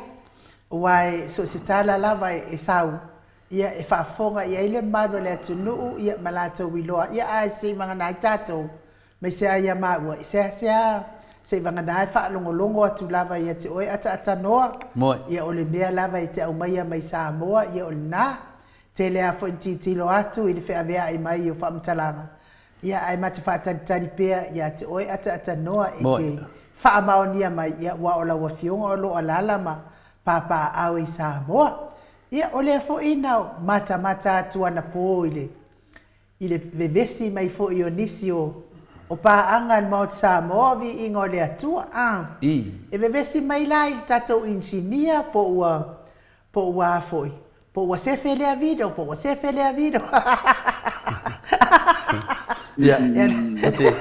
Aua e so o se tala lava e sau, ia e faafofoga i ai le mamalu o le atunuu ia ma latou iloa, ia ae se i vagana ai tatou, aemaise lava ia maua, e seasea se i vagana e faalogologo atu lava ia te oe ataatanoa, ia o le mea lava e te aumaia mai Samoa, ia o lena. Tele lava foi na tilotilo atu i le feaveai mai o faamatalaga, ia ae ma te faatalitali pea ia te oe ataatatanoa e te faamaonia mai, ia aua o lau Afioga o lo o alaala ma papaaao i Samoa. Ia o lea foi na matamata atu anapo i le i le vevesi mai foi o nisi o o paaga a le Maota Samoa o Viiga o le Atua, a. E vevesi mai la i le tatou inisinia po ua Po ua a foi? Po ua sefe lea video, po ua sefe lea video. Ia, ou te,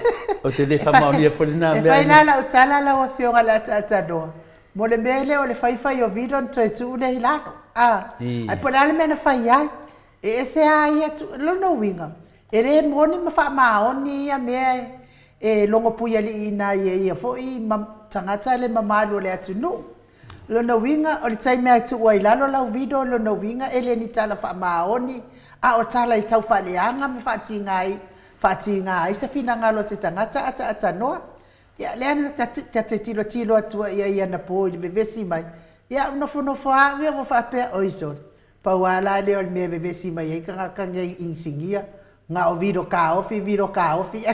ou te le faamaonia foi lena mea. E fai la lau tala lau Afioga i le Ataatanoa, mo le mea lea o le faifai o video ona toe tuu lea i lalo. A, ae po o le a le mea na fai ai? E ese lava ia tu, lona uiga, e le moni ma faamaoni ia mea e logopuialiiina ai e ia foi tagata le mamalu o le atunuu. Lona uiga, o le taimi lava e tuu ai i lalo lau video, o lona uiga e le ni tala faamaoni, a o tala e tau faaleaga ma faatiga ai, faatiga ai se finagalo o se tagata ataatanoa. Ia, lea na ta te tilotilo atu ai i ai anapo i le vevesi mai, ia au nofonofo lava au ia ua faapea, oi sole, pau lava la lea o le mea e vevesi mai ai tagata nei inisinia, na o vilo taofi, vilo taofi,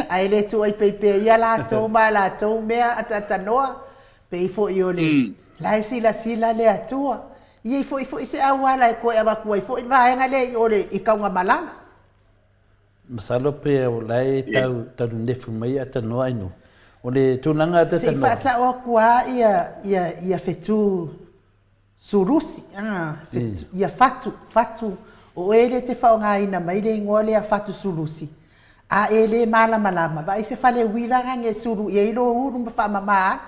ae le tuuaipeipea ia latou ma a latou mea ataatanoa, pei foi o le la e silasila le Atua. Ia i foi foi se auala e toe avatu ai foi le vaega lea i o i Taugamalala. Masalo pe o la e tau talunefu mai atanoa ai no. O le tulaga Se i ataatanoa. faasao atu lava ia fetu Surusi, a, fetu, ia fatu, fatu, o oe lea e te faaaogaina mai le igoa lea fatu sulusi, a e le malamalama, vaai se fale uila lana e sulu i ai lou ulu ma faamama ai.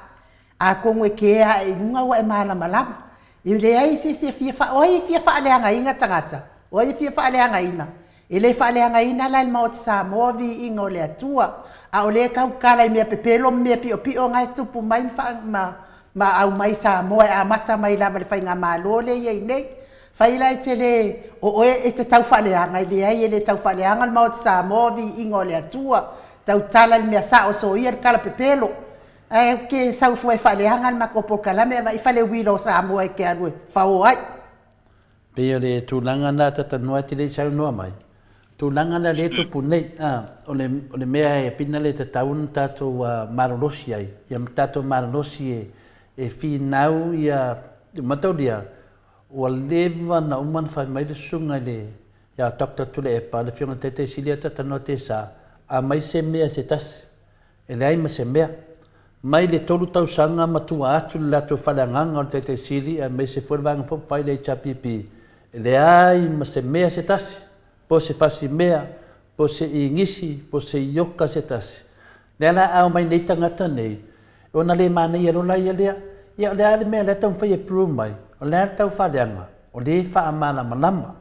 Atonu e kea ae i luga ua e malamalama. E leai se isi e fia faa, o ai e fia faaleagaina tagata? O ai e fia faaleagaina? E le faaleagaina la e le Maota Samoa viiga o le Atua, a o lea e tautala i mea pepelo ma mea piopio na e tupu mai ma faa, ma, ma aumai i Samoa e amata mai lava i le Faigamalo lea e i ai nei. Fai la e te le, o oe e te tau faaleaga, e leai e le tau faaleaga le Maota Samoa viiga o le Atua, tautala i le mea sao soia le tala pepelo. Ae ou te sau fua e faaleaga le matou polokalame ae vaai fale uila o Samoa e te alu e fao ai. Pei o le tulaga lena Tatanoa e te le i saunoa mai, tulaga lena lea e tupu nei, a, o le, o le mea e pina le tatau ona tatou malolosi ai, ia ma tatou malolosi e, e finau ia, mataulia, ua leva ona uma ona fai mai le susuga i le, ia Doctor Tuilaepa, le Afioga i le Taitai Sili a Tatanoa Tesa, aumai se mea se tasi, E leai ma se mea. Mai le 3 tausaga ma tua atu le latou faleagaga o le Taitai Sili aemaise foi le Vaega Faaupufai le HRPP, e leai ma se mea se tasi, po o se fasi mea, po o se igisi, po o se ioka se tasi. Lea la a omai nei tagata nei, ona le manaia loa laia lea. Ia o le a le mea o lea e taumafai e prove mai? O le a le tau faaleaga? O lea e faamalamalama.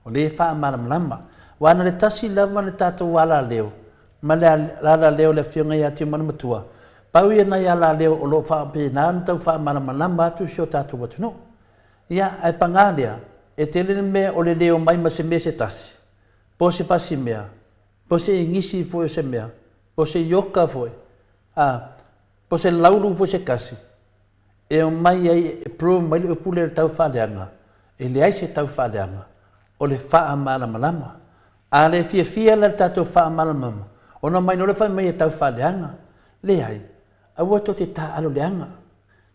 O lea e faamalamalama. Aua na o le tasi lava le tatou alaleo ma le alaleo o le Afioga ia Tiumanamatua, pau ia nai alaleo o lo o faapena ona tau faamalamalama atu si o tatou atunuu. Ia, ae paga lea, e tele le mea o le le omai ma se mea se tasi, po o se fasi mea, po o se igisi foi o se mea, po o se ioka foi, a, po o se laulu foi se kasi, e omai ai e prove mai le upu lea o le tau faaleaga, e leai se tau faaleaga, o le faamalamalama. A le fiafia la i le tatou faamalamalama, ona omai loa lea fai mai e tau faaleaga. Leai, aua tou te taaalo leaga.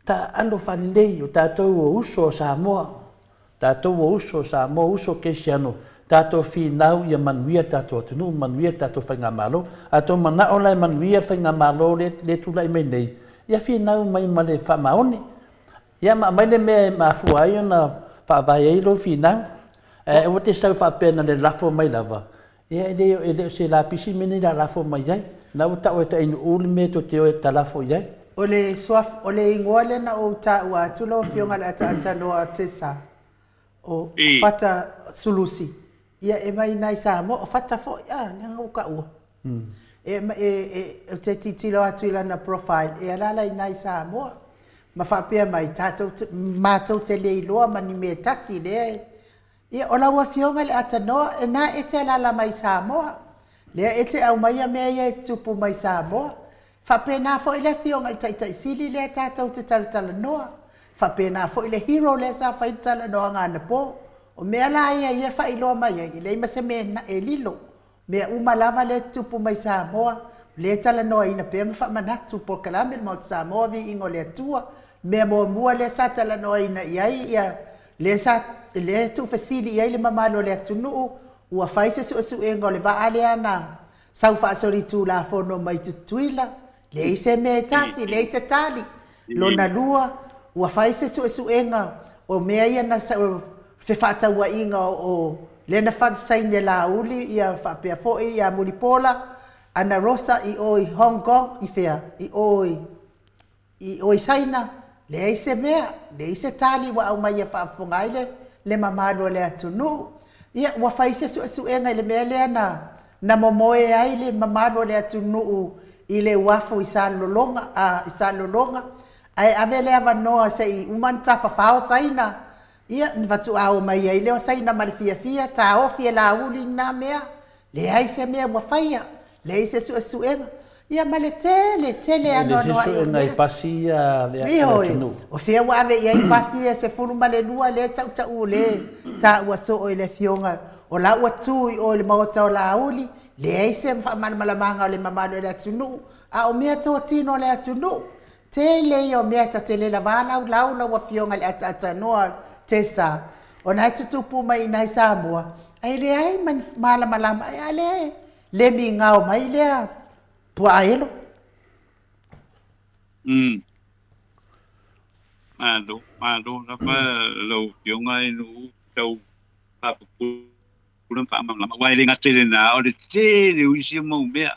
Taaalo faalelei, o tatou o uso o Samoa. Tatou o uso o Samoa, uso o Kerisiano, tatou finau ia manuia le tatou atunuu, manuia le tatou faigamalo. A tou manao la e manuia le faigamalo lea e tulai mai nei, ia finau mai ma le faamaoni. Ia ma aumai le mea e mafua ai ona faavae ai lou finau. Ae aua te sau faapea na le lafo mai lava. Ia e le, e le o se lapisi le mea lenei o le a lafo mai ai. Na ua tau e Tainuu le mea tou te o e talafo i ai. O le suafa, o le igoa lea na ou taua atu lau Afioga i le ataatanoa Tessa, o Fata Sulusi, ia e mai ina i Samoa, o Fata foi, a, lea na ou taua. E, e, e, ou te tilotilo atu i lana profile, e alaala ina i Samoa. Ma faapea mai, tatou te, matou te le iloa ma ni mea e tasi lea e, Ia, o lau Afioga i le Atanoa, e na e te alaala mai i Samoa. Lea e te aumaia mea ia e tutupu mai Samoa. Faapena foi le Afioga i le Taitai Sili lea tatou te talatalanoa. Faapena foi le hero lea sa fai le talanoaga anapo. O mea la ia ia e faailoa mai ai, e leai ma se mea e lilo. Mea uma lava lea e tutupu mai Samoa, lea e talanoaina pea ma faamanatu polokalame le Maota Samoa Viiga o le Atua. Mea muamua lea sa talanoaina i ai ia lea sa lea e tuufesili i ai le mamalu o le atunuu, ua fai se suesuega o le vaa lea na sau faasolitulafono mai Tutuila, leai se mea e tasi, leai se tali. Lona lua, ua fai se suesuega o mea ia na fefaatauaiga o lea na saini e Laauli ia faapea foi ia Mulipola, Ana Rosa i o i Hong Kong i fea? I o i i o i Saina, leai se mea, leai se tali ua aumai e faafofoga ai le le mamalu o le atunuu. Ia, ua fai se suesuega i le mea lea na na momoe ai le mamalu o le atunuu i le uafu i Salelologa, a, i Salelologa. Ae ave le avanoa se i uma ona tafafao Saina, ia, ona faatoa omai ai lea o Saina ma le fiafia, taofi e Laauli lena mea, leai se mea ua faia, leai se suesuega, ia ma le tele, tele E leai se anoanoai o suega i mea. pasi ia a le Ioe, atunuu. o fea ua ave i ai pasi ia 12 lea e tautau lea e taua soo e le Afioga, o la ua tu i o i le Maota o Laauli, leai se faamalamalamaga o le mamalu o le atunuu, a o mea totino a le atunuu. Tele ia o mea ta te le lavā laulau lau Afioga i le ataatanoa Tessa, ona e tutupu mai i ina i Samoa, ae leai ma ni malamalama, ae a lea e le migao mai lea puaa elo. Umm. Malo, malo lava lau Afioga i lou tau faapupula ma faamalamalama, aua e le gata i lena, o le tele o isi mau mea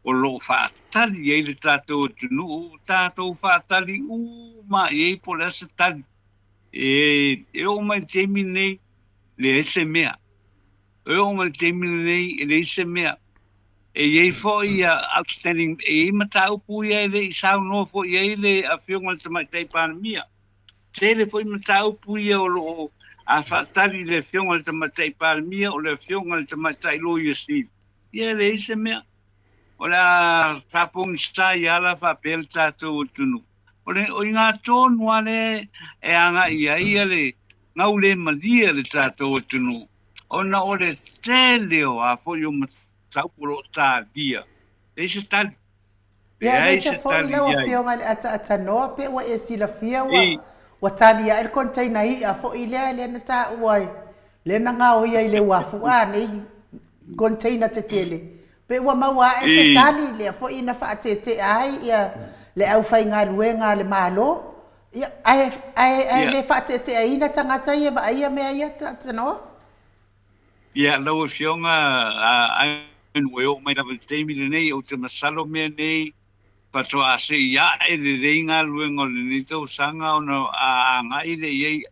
o lo o faatali ai le tatou atunuu, tatou faatali uma i ai po o le a se tali. E, e oo mai i le taimi lenei, leai se mea. E oo mai i le taimi lenei, e leai se mea. E i ai foi ia outstanding, e i ai mataupu ia e le i saunoa foi i ai le Afioga i le Tamaitai Palemia. Tele foi mataupu ia o lo o faatali i le Afioga i le Tamaitai Palemia, o le Afioga i le Tamaitai Loia Sili. Ia e leai se mea. O le a faapogisa ai lava la faapea le tatou atunuu. O le o i gā tonu lava lea e agai i ai ia le gaulemalie a le tatou atunuu ona o le tele o a foi o mataupu o lo o talia. Leai se tali. Ia Leai aemaise se foi tali lau i ai. Afioga i le ataatanoa pe ua e silafia ua I. ua tali ae le container i'a foi lea lea na taua ai lea na gaoia i le uafu a nei container tetele pe ua maua ae se I. tali lea foi na faatetea ai ia le aufaigaluega a le Malo ia ae ae ae Ia. le faateteaina tagata ia e vaaia mea ia Tanoa. Ia, lau Afioga, ua oo mai lava i le taimi lenei, ou te masalo mea nei faatoa sei ae lelei galuega o lenei tausaga ona agai lea i ai,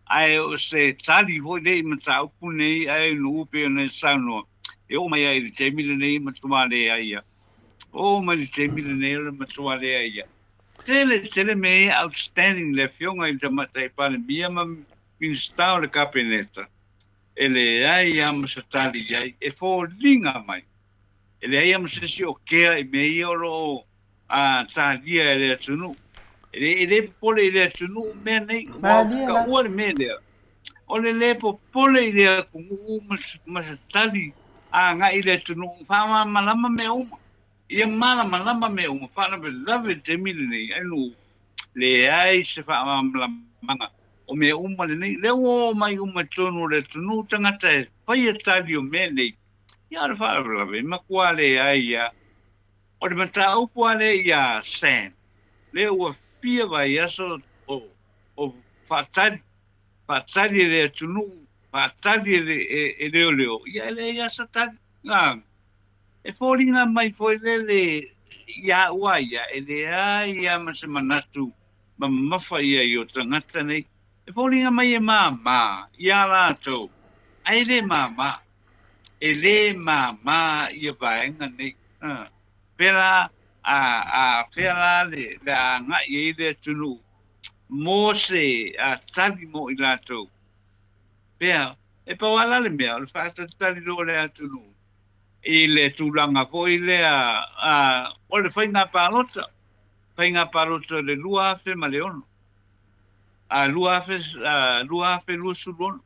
ae o se tali foi lea i mataupu nei ae nuu pei ona e saunoa, e oo mai lava i le taimi lenei e matua leai lava. Oo mai i le taimi lenei o le matua leai lava. Tele tele mea ia outstanding le Afioga i le Tamaitai Palemia ma Minisita o le Kapeneta. E leai lava ma se tali i ai, e foliga mai, e leai lava ma se isi o kea i mea ia o lo o talia e le atunuu. E le, e le popole i le atunuu mea nei, aua ou te Malie lava. taua le mea lea, o le le popole i le atunuu ma, ma se tali agai i le atunuu, faamalamalama mea uma. Ia malamalama mea uma, faalavelave i le taimi lenei, ai nuu, leai se faamalamalamaga o mea uma lenei. Lea ua oo mai uma i totonu o le atunuu tagata e faia tali o mea nei, ia o le faalavelave e matua leai lava. O le mataupu lava lea ia Sam, lea ua fia vaiaso o, o faatali, faatali e le atunuu, faatali e, le, e, e leoleo, ia e leai lava se tali. Na, E foliga mai foi lele ia au a ia, e leai lava ma se manatu mamafa i ai o tagata nei. E foliga mai e māmā iā latou, ae le māmā. E le māmā ia vaega nei. Pēlā, a, a fea la le, le agai ai le atunuu mo se a, tali mo i latou. Pea, e pau lava la le mea, o le faatalitali loa o le atunuu i le tulaga foi lea o le faiga palota, faiga palota o le 2006, a 2026,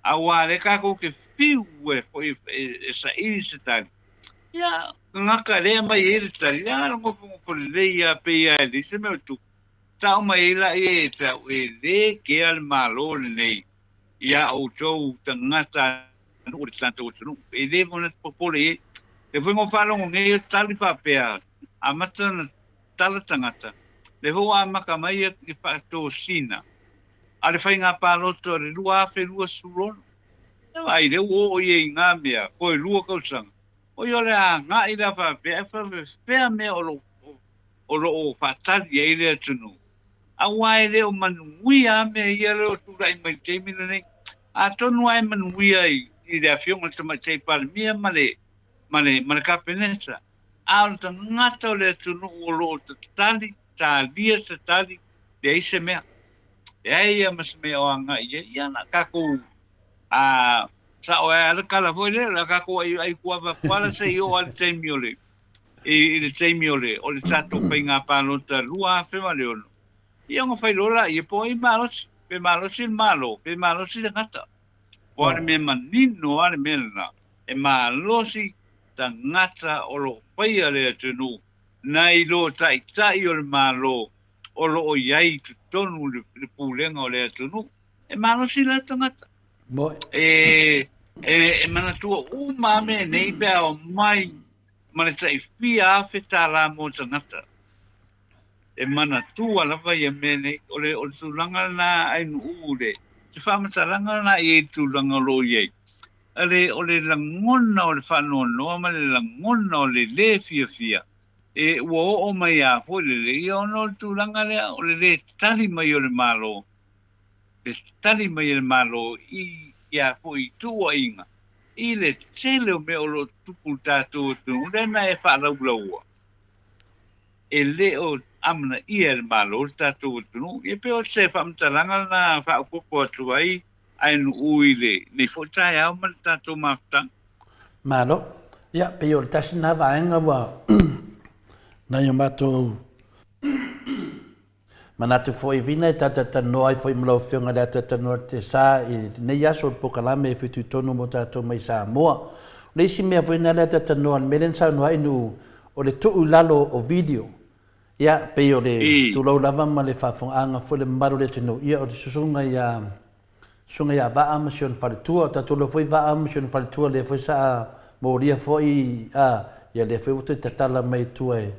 aua lea tatou te fiu e foi e saili se tali. Ia, tagata lea e aumai ai le tali, ia le nofonofo lelei lava pei lava e leai se mea o tupu. Tau mai ai laia e te au, e le kea le Malo lenei iā outou tagata o le tatou atunuu. E le manatu popole i ai. Lea foi na ou faalogo nei o tali faapea, amata ona tala tagata, lea foi ua amata mai ia faatosina a le faiga palota o le 2026. Ia vaai, lea ua oo ia i na mea, toe 2 tausaga. O ia o le agai la faapea, e faapefea mea o lo o lo o faatali ai le atunuu, aua e le o manuia lava mea ia lea ua tulai mai i le taimi lenei. Atonu lava e manuia i, i le Afioga i le Tamaitai Palemia ma le, ma le, ma le Kapeneta, a o le tagata o le atunuu o lo o tatali, talia se tali Leai se mea. Leai ia ma se mea o agai i ai. Ia na tatou a sao ai a le tala foi lea, la tatou ai ai kuava kuala se i oo a le taimi o le i le taimi o le o le tatou faiga palota 2006. Ia ona fai loa laia po o ai malosi, pe malosi le Malo, pe malosi le tagata. Aua o le mea manino lava le mea lena, e malosi tagata o lo o faia le atunuu nai lo taitai o le Malo o lo o i ai i totonu le pulega o le atunuu. E malosi la tagata. E, e, e manatua uma a mea nei pe a omai ma le tai fia afe tālā mo tagata. E manatua lava ia mea nei, o le, o le tulaga lena ai nuu le, se faamatalaga lena i ai tulaga o lo o i ai. O le, o le lagona o le faanoanoa ma le lagona o le lē fiafia, e ua oo mai a foi le lē, ia ona o le tulaga lea o le lē tali mai o le Malo, le tali mai e le Malo i ia foi tuuaiga i le tele o mea o lo o tutupu i le tatou atunuu lea na e faalaulaua. E le o amanaia e le Malo le tatou atunuu. Ia pei o se faamatalaga lena faaopoopo atu ai ae nuu i lenei foi taeao ma le tatou mafutaga. Malo. Ia, pei o le tasi lena vaega ua nai o matou manatu foi vina e talatalanoa ai foi ma lau Afioga i le Atalatanoa te Sa i lenei aso o le polokalame e fitoitonu mo tatou mai Samoa. O le isi mea foi lena le Atalatanoa, le mea lea na saunoa ai Nuu, o le tuu i lalo o video. Ia, pei o le tulou lava ma le faafofogaaga foi le mamalu o le atunuu, ia o le susuga ia susuga ia Vaa ma si ona faletua, o tatou iloa foi Vaa ma si ona faletua lea foi sa molia foi a, ia lea foi ua toe tatala mai i tua e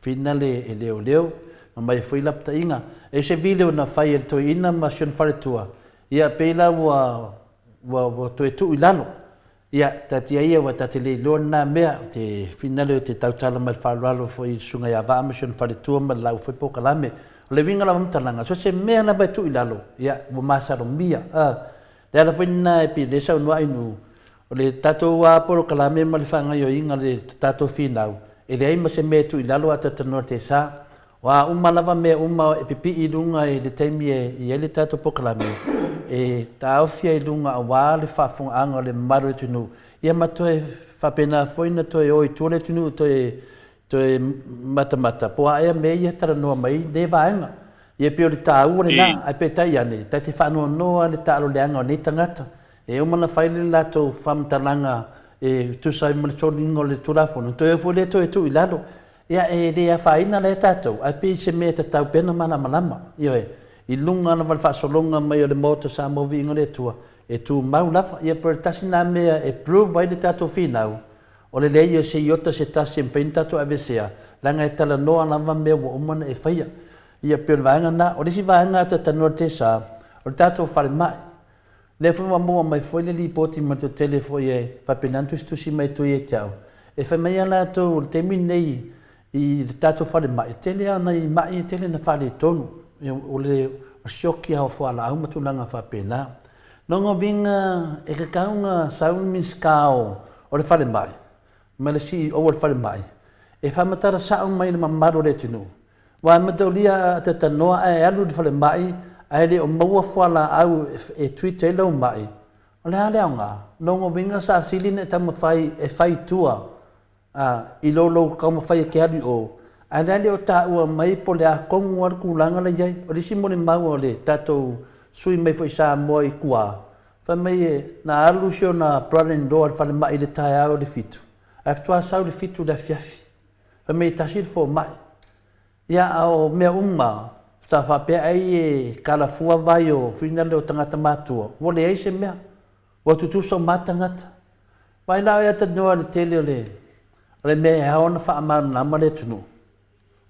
finale e leoleo ma mai foi lapataiga. E se video na fai e le toeaina ma si ona faletua, ia pei la ua ua ua toe tuu i lalo. Ia, taatia ia ua ta te le iloa lena mea, o te finale o te tautala mai le faaaloalo foi i le susuga ia Vaa ma si ona faletua ma le lau foi polokalame. O le uiga o lau faamatalaga, so o se mea lava e tuu i lalo, ia, ua masalomia. A, le ala foi lena e pei o lea e saunoa Ainuu, o le tatou lava polokalame ma le faagaoioiga o le tatou finau, e leai ma se mea e tuu i lalo a talatalanoa te sa. O a uma lava mea uma e pipii i luga i le taimi e i ai le tatou polokalame, e taofi ai i luga aua le faafofogaaga o le mamalu o le atunuu, ia ma toe faapena foi ona toe o i tua le atunuu toe toe matamata po o a ea mea ia e talanoa mai ai nei vaega. Ia pei o le taua lena, ae peitai ane, ta te faanoanoa i le taalo leaga o nei tagata. E uma ona fai le latou faamatalaga e tusa ai ma le soliga o le Tulafono, toe o foi lea toe tuu i lalo. Ia, e le afaina la e tatou, ae pei se mea e tatau pea ona malamalama, ioe, i luga lava o le faasologa mai o le Maota Samoa Viiga o le Atua, e tumau lava. Ia, pe o le tasi lena mea e prove ai le tatou finau, o le leai o se iota se tasi e mafai ona tatou aveesea, leaga e talanoa lava mea ua uma ona e faia. Ia, pei o le vaega lena. O le isi vaega a talatalanoa i le TSA, o le tatou falemai. Lea foi ua maua mai foi le lipoti ma le toatele foi e faapena ona tusitusi mai atu ia te au, e fai mai a latou o le taimi lenei i le tatou falemai, e tele lava nai mai e tele ina faaletonu, o le sioki lava o fualaau ma tulaga faapena. Lona uiga e tatau ona sau le Minisita o le Falemai ma le CEO o le falemai e faamatala sao mai i le mamalu o le atunuu Aua e mataulia a talanoa ae alu i le falemai ae le o maua fualaau e treat ai lau mai, o le a le aoga? Lona uiga sa sili ona e taumafai e fai i tua a, i lo lou taumafai e te alu i o, ae le a le o taua mai po o le a tonu lava le tulaga la i ai. O le isi molimau a le tatou sui mai foi i Samoa i tua, fai mai na alu si ona brother-in-law i le falemai i le taeao i le 7, ae faatoa sau i le 7 i le afiafi. Fai mai e tasi le fomai. Ia, a o mea uma, sa faapea ai e kalafua vai o funeral o tagata matutua, ua leai se mea. Ua tutusa uma lava tagata. Vaai la oe atalanoa i le tele o le, o le mea e ao ona faamalamalama le atunuu.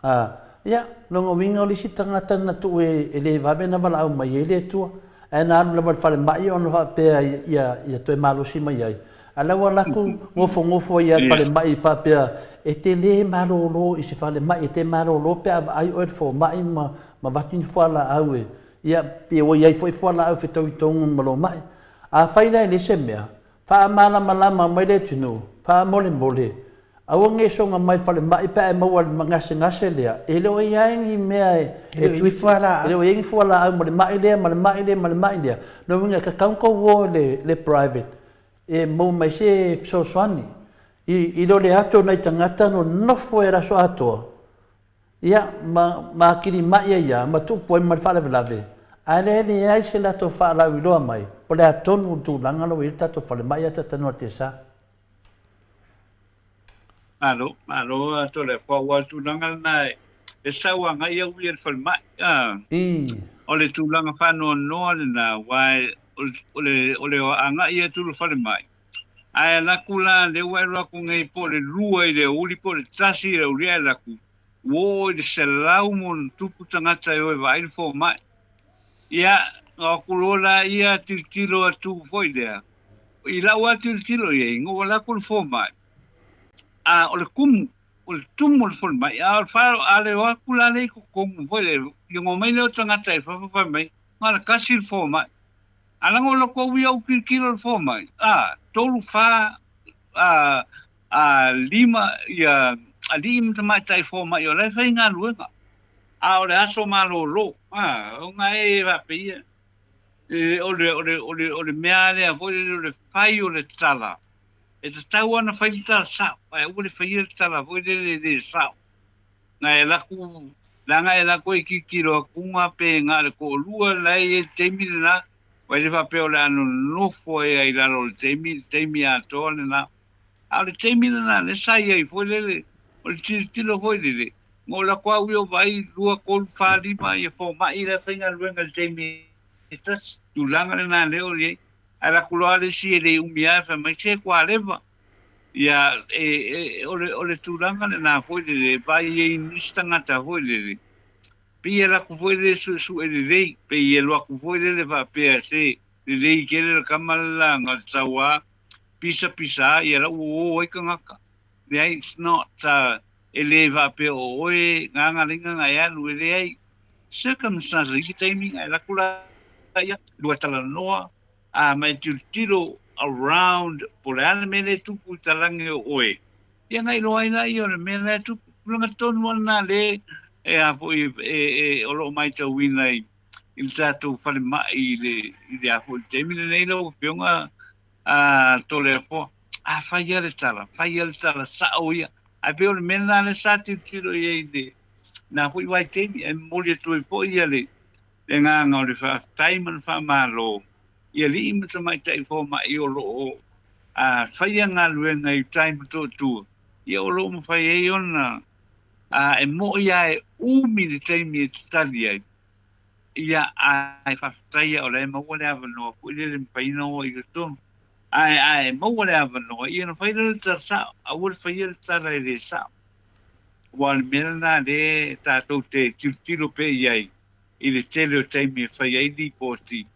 A, ia, lona uiga o le isi tagata na tuu e le vave ona valaau mai ai le Atua, ae na alu lava i le falemai ona faapea ia toe malosi mai ai. A la ua alu atu nofonofo ai lava i le falemai faapea, e te le malolo i se falemai, e te malolo pe a vaai oe i le fomai ma avatu ni fualaau e, ia, pe ua i ai foi fualaau e fetaui tonu ma lou mai. Afai la e leai se mea, faamalamalama mai le atunuu, faamolemole. Aua ne soga mai le falemai pe a e maua i le gasegase lea, e le o i ai ni mea e E le o i ai ni fualaau. E le o i ai ni fualaau mo le mai lea, ma le mai lea, ma le mai lea. Lona uiga e tatau ona tou o i le private e maua mai se fesoasoani. I lo le atu o nai tagata nonofo ai i le aso atoa, ia, ma atili mai ai lava, ma tupu ai ma le faalavelave, ae le leai se latou faalauiloa mai, po o le a tonu le tulaga la ua i ai le tatou falemai ae talatalanoa i le tiasa. Malo, malo a Toleafoa, aua o le tulaga lena e sau agai au ia i le falemai. O le tulaga faanoanoa lena, aua o le agai atu i le falemai, ae alu atu la, lea ua e alu atu nei po o le 2 i le aoauli po o le 1 i le aoauli, ae alu atu ua oo i le 100+ tagata e o e vaai le fomai. Ia, na o atu loa laia tilotilo atu foi lea, i lau lava tilotilo i ai, na ou alu atu i le fomai, a o le tumu, o le tumu o le falemai, a o le fa, a le o atu la lea i totonu foi lea, ia ona omai lea o tagata i fafo fai mai, na o le tasi le fomai. A leaga o latou ia ou tilotilo i le fomai, a, tolu, fa, a, a, lima, ia, alii ma tamaitai fomai o la e faigaluega. A o le aso malolo, a, ona e faapea, e, o le, o le, o le, o le mea lea foi lele o le fai o le tala, e tatau lava ona fai le tala sao, ae aua le faia le tala foi lele e le sao. Na e alu atu, leaga e alu atu e tilotilo atu pe na o le toalua la e i ai i le taimi lena, aua e le faapea o le a nonofo ai lava i lalo o le taimi, le taimi atoa lena. A o le taimi lena lea sa i ai foi lele, o le tilotilo foi lele, na ou alu atu au ia ou vaai, 2, 3, 4, 5 ia fomai la e faigaluega i le taimi e tasi. Tulaga lena lea o i ai. Ae alu atu loa le isi e le umi lava fai mai, se ua leva. Ia, e, e, o, le, o le tulaga lena foi lele, e vaai ai nisi tagata foi lele, pei e alu atu foi lele suesue lelei, pei e alu atu foi lele faapea se lelei tele le tama le la na o le sau lava pisa pisa lava, ia la ua o ai tagata. Leai, it's not, e le faapea o oe gagaliga na e alu, e leai. Circumstances, i isi taimi, ae alu atu laia, lua talanoa, a ma e tilotilo around po o le a le mea lea e tupu i talage o oe, ia na iloa ai laia o le mea la e tupu. Tulaga tonu lava lena lea e a foi e, e, o lo o matauina i, i le tatou falemai i le, i le a foi i le taimi lenei lau Afioga a Toleafoa. A fai lava le tala, fai lava le tala sao ia. Ae pei o le mea lena lea sa tilotilo i ai i le na foi vaitaimi, ae momoli atu ai foi ia le le agaga o le faafetai ma le faamalo i alii ma tamaitai fomai o lo o faia galuega i tai ma Motootua, ia o lo o mafai ai ona e moi lava e umi le taimi e tatali ai, ia ae faafetai o la e maua le avanoa foi lele e mafai ona o ai i totonu. Ae ae maua le avanoa, ia ona fai lea o le tala sao, aua le faia le tala e le sao. Aua o le mea lena lea tatou te tilotilo pea i ai i le tele o taimi e fai ai lipoti,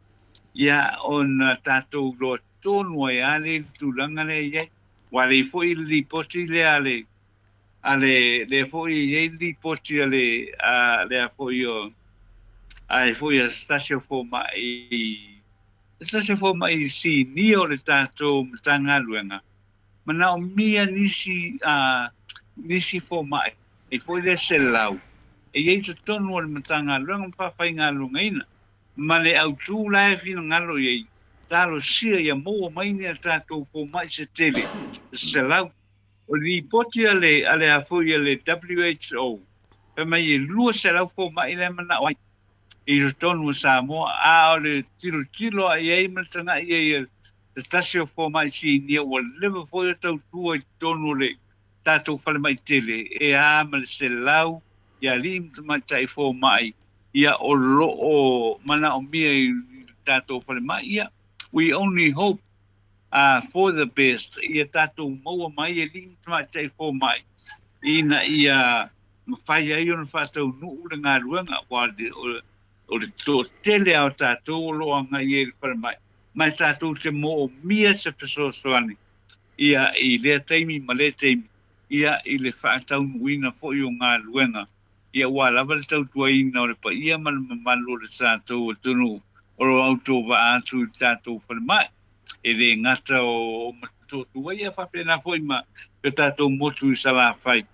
ia ona tatou iloa tonu ai lava lea i le tulaga lea e i ai. Aua e leai foi le lipoti lea a le, a le, lea foi e i ai le lipoti a le, a lea foi o, a e foi a se tasi o fomai, se tasi o fomai sinia o le tatou Matagaluega, Manaomia nisi a nisi fomai foi lea 100 e i ai i totonu o le Matagaluega ma faafaigaluegaina ma le autu la e finagalo i ai, talosia ia maua mai ni a tatou fomai se tele 100. O le lipoti a le a le a foi a le WHO fai mai e 200 fomai la e manao ai i totonu o Samoa, a o le tilotilo a i ai ma le tagai i ai a se tasi o fomai sinia ua leva foi o tautua i totonu o le tatou falemai tele e a ma le 100 i alii ma tamaitai fomai ia o lo o manaomia i le tatou falemai. Ia, we only hope for the best ia tatou maua mai alii ma tamaitai fomai ina ia mafai ai ona faataunuu le galuega, aua o le toatele lava o tatou o lo o agai ai i le falemai, ma e tatou te moomia se fesoasoani ia i lea taimi ma lea taimi ia i le faataunuuina foi o galuega ia aua lava le tautuaina o le paia ma le mamalu o le tatou atunuu o lo o autovaa atu i le tatou falemai. E le gata o Motootua ia faapena foi ma le tatou motu i Salafai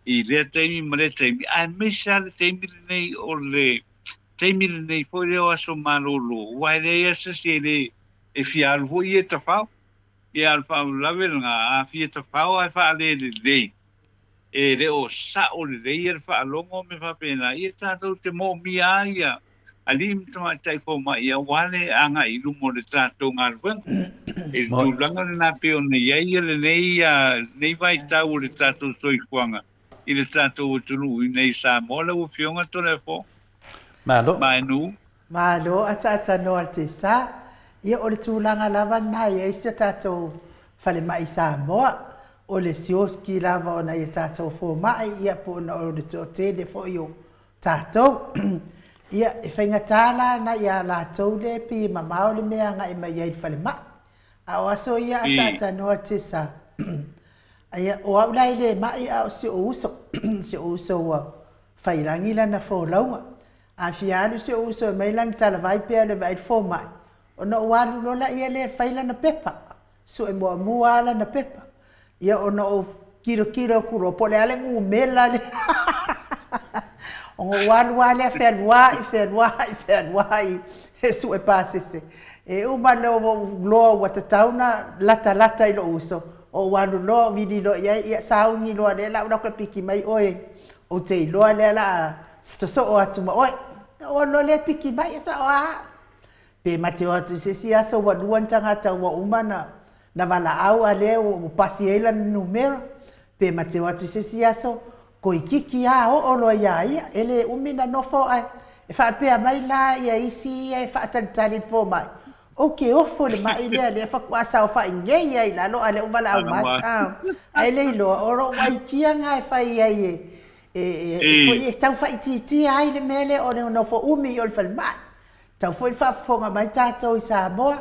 i lea taimi ma lea taimi, aemaise lava le taimi lenei o le taimi lenei foi lea o aso malolo, aua e leai lava se isi e le e fia alu foi ia e tafao. Ia a o le faalavelave lena, a fia tafao ae faalelelei, e le o sao lelei le faalogo ma mea faapena, ia tatou te moomia lava ia alii ma tamaitai fomai aua le agai i luma o le tatou galuega. I le tulaga lena pei ona i ai lenei, lenei vaitau o le tatou soifuaga i le tatou atunuu i inei i Samoa lau Afioga Toleafoa. Malo. Maenu. Malo ataatanoa le Tesa. Ia o le tulaga lava lena e i ai si a tatou falemai i Samoa. O le sioki lava o nai a tatou fomai ia po o na o le toatele foi o tatou. Ia e faigata la na ia latou lea e pei e mamao le mea e agai mai ai i le falemai. A o aso ia ataatanoa le Tesa. Ia o au la e le mai a o si ou uso, si ou uso ua faiilagi lana folauga. A fia alu si ou uso e aumai lana talavai pe alu e vaai le fomai, ona ou alu loa laia lea e fai lana pepa, sue muamua lava lana pepa. Ia ona ou tilotilo atu loa po o le a le numera lea. Ona ou alu lava lea fealuai, fealuai, fealuai e sue pasese. E uma loa ua ou iloa ua tatau ona latalata i lou uso, ou alu loa vili loa i ai, ia sauni loa lea la ou toe piki mai oe Ou te iloa lea la a sosoo atu ma oe. Ona ou alu loa lea piki mai, e sao lava. Pe ma te o atu i se isi aso ua lua ni tagata ua uma ona na valaau a lea ua pasi ai lana numera. Pe ma te o atu i se isi aso, toeitiiti lava oo loa ia ia. E le umi na nofo ae e faapea mai la ia isi ia e faatalitali i le fomai, Ou te ofo i le maʻi lea, lea faatoa saofai nei lava i lalo a o lea ua valaau mai. Ae le iloa, o lou aikia lena e fai ai e, e, e, e tau faaitiitia ai le mea lea o le nofo umi o le falemai. Tau foi le faafofoga mai tatou i Samoa,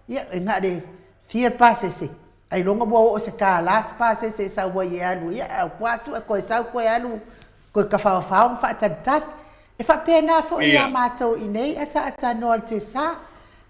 ia, e na o le fia le pasese, ailoga ua oo i se $1 se pasese e sau ai e alu, ia, ae ua sue toe sau toe alu toe tafaofao ma faatalitali. E faapena foi ia matou i inei ataatanoa i le Tesa.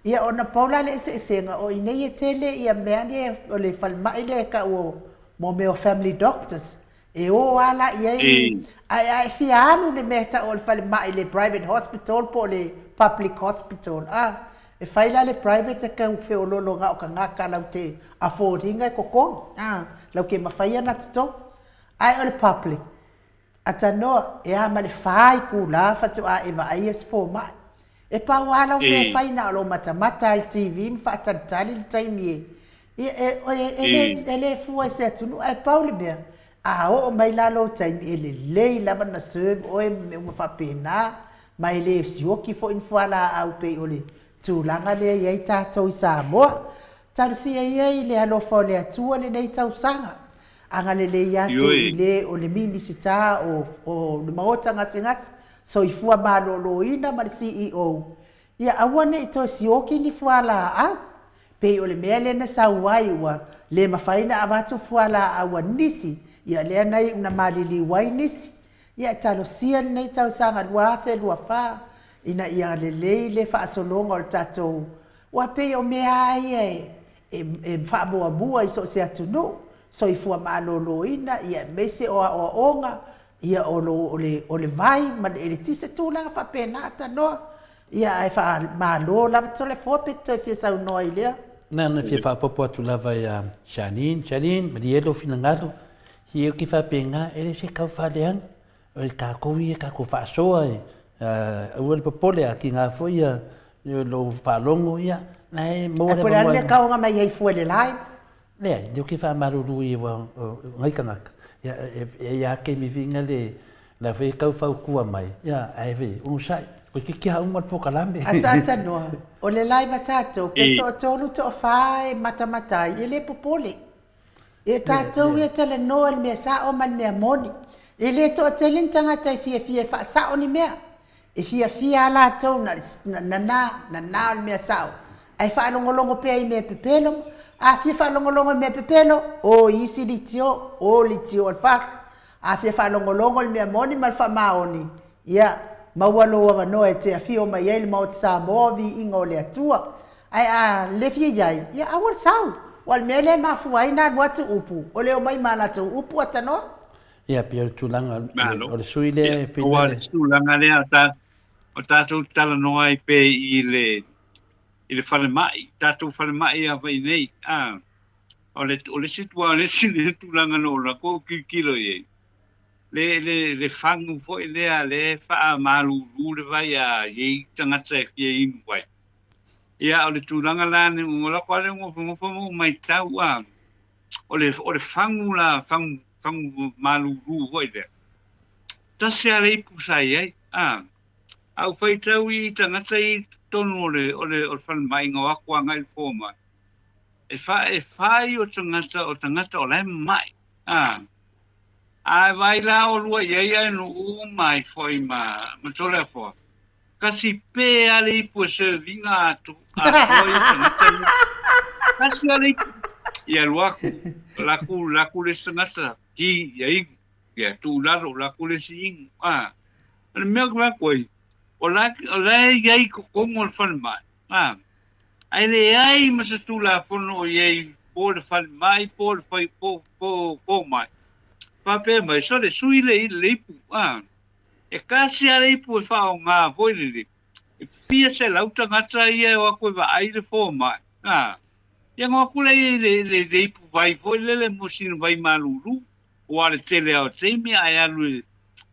Ia ona pau la le eseesega, o i inei e tele ia mea nei o le falemai lea e tau o mo mea o family doctors. E o lava la i ai, ae a e fia alu i le mea e tau o le falemai le private hospital po o le public hospital, a, e fai la le private e tau feoloolo na o tagata lau te afford ina e totogi, a, lau te mafai ona totogi. Ae o le public, Atanoa, e a ma le fa itula faatoa e vaaia se fomai. E pau lava lau mea e fai na o lou matamata i le TV ma faatalitali le taimi e, ia, e, e, e, le, e le fua i se atunuu, ae pau le mea, a oo mai la lou taimi, e lelei lava na serve oe ma mea uma faapena, ma e le sioki foi ni fualaau pei o le tulaga lea e i ai tatou i Samoa. Talosia ia i le alofa o le Atua lenei tausaga. Agalelei atu i le o le Minisita o o le Maota Gasegase, Soifua Maloloina ma le CEO, ia aua ne i toe sioki ni fualaau. Pei o le mea lea na sau ai ua le mafai ona avatu fualaau a nisi, ia lea na iu na maliliu ai nisi. Ia e talosia lenei tausaga 2024 ina ia lelei le faasologa o le tatou, aua pei o mea lava ia e e faamuamua i so o se atunuu, soifua maloloina, ia aemaise o aoaoga, ia o lo o le o le vai ma le eletise, tulaga faapena tanoa. Ia ae faamalo lava Toleafoa pe te toe fia saunoa i lea. Na ona fia faaopoopo atu lava ia Charlene, Charlene, malie lou finagalo, ia ou te faapena, e le o se tau faaleaga, O tatou ia tatou faasoa e aua le popole a tiga foi ia lou faalogo ia na e maua le avanoa. Ae po o le a le mea taoga mai ai fua i le live? Leai, lea ou te faamalulu i aua o nai tagata ia e i ai lava taimi foi lea la foi e tau fautua mai ia ae vei onosai toeitiiti lava uma le polokalame. Ataatanoa, o le live a tatou pe toatolu toafa e matamata ai, e le popole. E tatou ia talanoa i le mea sao ma le mea moni. E le toatele ni tagata e fiafia e faasao ni mea. E fiafia lava latou na o le nana, nana o le mea sao. Ae faalogologo pea i mea pepelo. A fia faalogologo i mea pepelo, o i isi litio, o litio o le FAST. A fia faalogologo i le mea moni ma le faamaoni, ia, maua lou avanoa e te afio mai ai i le Maota Samoa, viiga o le Atua. Ae a le fia i ai, ia aua le sau. Ua o le mea lea e mafua ai ona alu atu upu, o le omai ma a latou upu atanoa. Ia, pei o le tulaga Malo. o le sui lea Ia, e aua fina o le le. tulaga lea o ta, o tatou talanoa ai pea i le, i le falemai, tatou falemai lava i nei, a. O le, o le isi, o le isi lea tulaga na ou alu atu ou tilotilo i ai, le, le, le fagu foi lea lea e faamalulu le vai a i ai tagata e fia inu ai. Ia, o le tulaga la ne ua lako lava le nofonofo ma ou matau, a, o le, o le fagu la, fagu, fagu malulu foi lea, tasi lava le ipu sa i ai, a. A ou faitau i tagata ia i totonu o le, o le, o le falemai na o atu agai i le fomai, e fa, e fai o tagata, o tagata o la e mai, a. A e vaai la olua i ai ae nuu uma ai foi ma, ma Toleafoa, Kasi pe a le ipu e serve ina atu atoa ia tagata nei. Kasi a le ipu. Ia alu aku, laku, laku le isi tagata, ki ia inu, ia tuu lalo, laku le isi inu, a. O le mea ou te vaai atu ai, o la, o la e i ai i totonu o le falemai, a. Ae leai ma se Tulafono o i ai po o le falemai po o le fai, po, po, fomai, faapea mai, sole, sui le, le ipu, a. E kasi a le ipu e faaaoga foi lele, e fia selau tagata ia e o atu e vaai le fomai, a, ia ona o atu lea i le, le, le ipu vai foi lele mo sina vai malulu, aua o le tele lava o taimi a e alu e,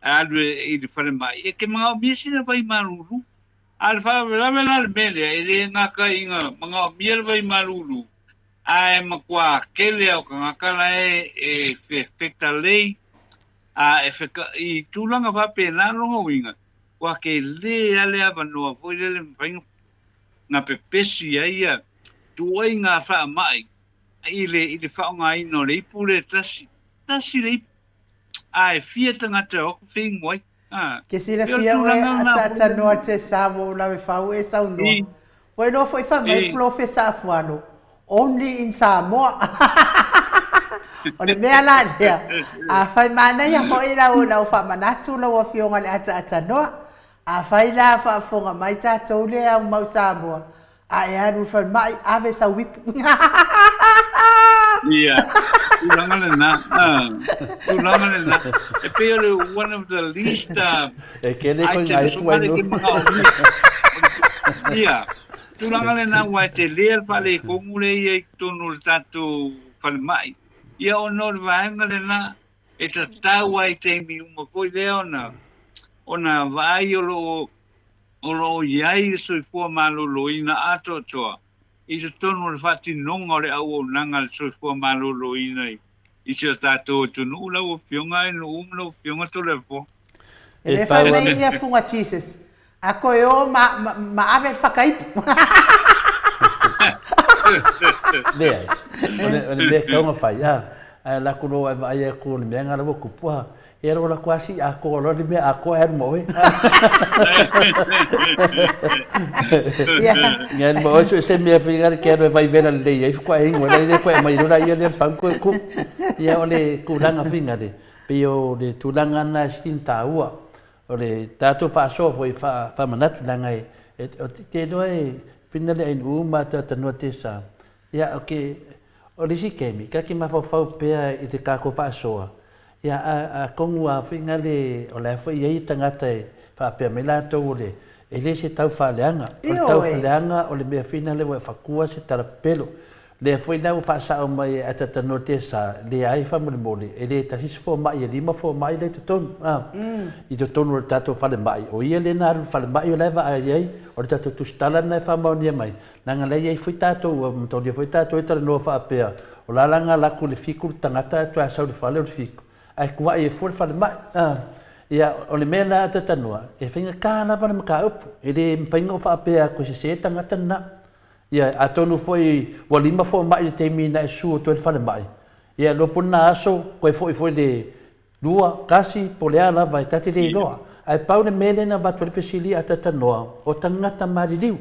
a alu e, i le falemai, e te manaomia sina vai malulu. A o le faalavelave la le mea lea, e le gata ina manaomia le vai malulu, ae matua tele lava o tagata la e, e fetalei A e wheka, i tūranga whapēnā lona uiga, kua ke lē a le avanoa foi lele mawhai nga pepesi ai ia tuai ngā whaamai i le, i le whaongaina o le ipu le tasi, tasi le ipu, a e fia tangata e o aku whengu ai. A, Ke e o le silafia oe tūranga a lena foi taatanoa te sa ua ou lawe fau e saunoa. I, Ua iloa foi fai mai i. Polofesa Afualo, only in Samoa. O le mea la lea, afai manaia foi lau lau faamanatu lau Afioga i le ataatanoa, afai la faafofoga mai tatou le au mau Samoa, a e alu i le falemai, ave sau ipu. Ia, tulaga lena, tulaga lena. E pei o le one of the least E kele koe ngā items ipu ai o no. ke manaomia. Ia, tulaga lena aua e tele le faaletonu lea e i ai i totonu o le tatou falemai. Ia ona o le vaega lena e tatau ai i taimi uma foi lea ona ona vaai o lo o o lo o i ai le soifua maloloina atoatoa i totonu o le faatinoga o le auaunaga a le soifua maloloina i si o tatou atunuu lau Afioga e nuu ma lau Afioga Toleafoa. E E le fai pau mai ana. ia funga Jesus a koe o ma, ma, ma ave le whakaipu. Leai, o le, o le mea e tatau ona fai, a, ae alu atu loa e vaai atu o le mea lena la ua tupu, a, ia alu atu lava sii atoa loa le mea atoa e alu ma oe. Ia alu ma oe so o se mea foi lea ke alu e vaivela lelei ai faatoa e inu ai la le toe aumai loa laia lea le fagu toe tuu. Ia o le tulaga foi lea, pei o le tulaga lena e sili ona taua. O le tatou faasoa foi faamanatu leaga e te iloa e whina le ainu ma talatalanoa te sa. Ia ok, o le isi taimi, ta te mafaufau pea i le tatou faasoa, ia atonu a whina le, o la e foi i ai tagata e faapea mai latou o le, e le se tau faaleaga. O le tau Ioe. faaleaga o le mea whina lea ua e fatua se tala pepelo. Lea foi la ua faasao mai e Atatanoa te sa, leai faamolemole, e le tasi se fomai, e lima fomai la i totonu, a, i totonu o le tatou falemai. O ia lea na alu i le falemai o la e vaai ai, o le tatou tusitala lena e faamaonia mai, leaga la e i ai foi tatou, ua mataolia foi tatou e talanoa faapea, o la la na alu atu i le fitu le tagata ae toe sau i le fale o le fitu, ae tuai ai fua le falemai, a. Ia, o le mea la Atatanoa, e faigata lava le mataupu, e le mafai ona ou faapea atu e sese tagata lena. Ia, atonu foi ua lima fomai i le taimi na e susu atu ai le falemai, ia iloa po o lena aso toe foi foi le lua, tasi, po o le a lava, e ta te le iloa. Ae pau le mea lea na avatu ai le fesili a Tatanoa, o tagata maliliu.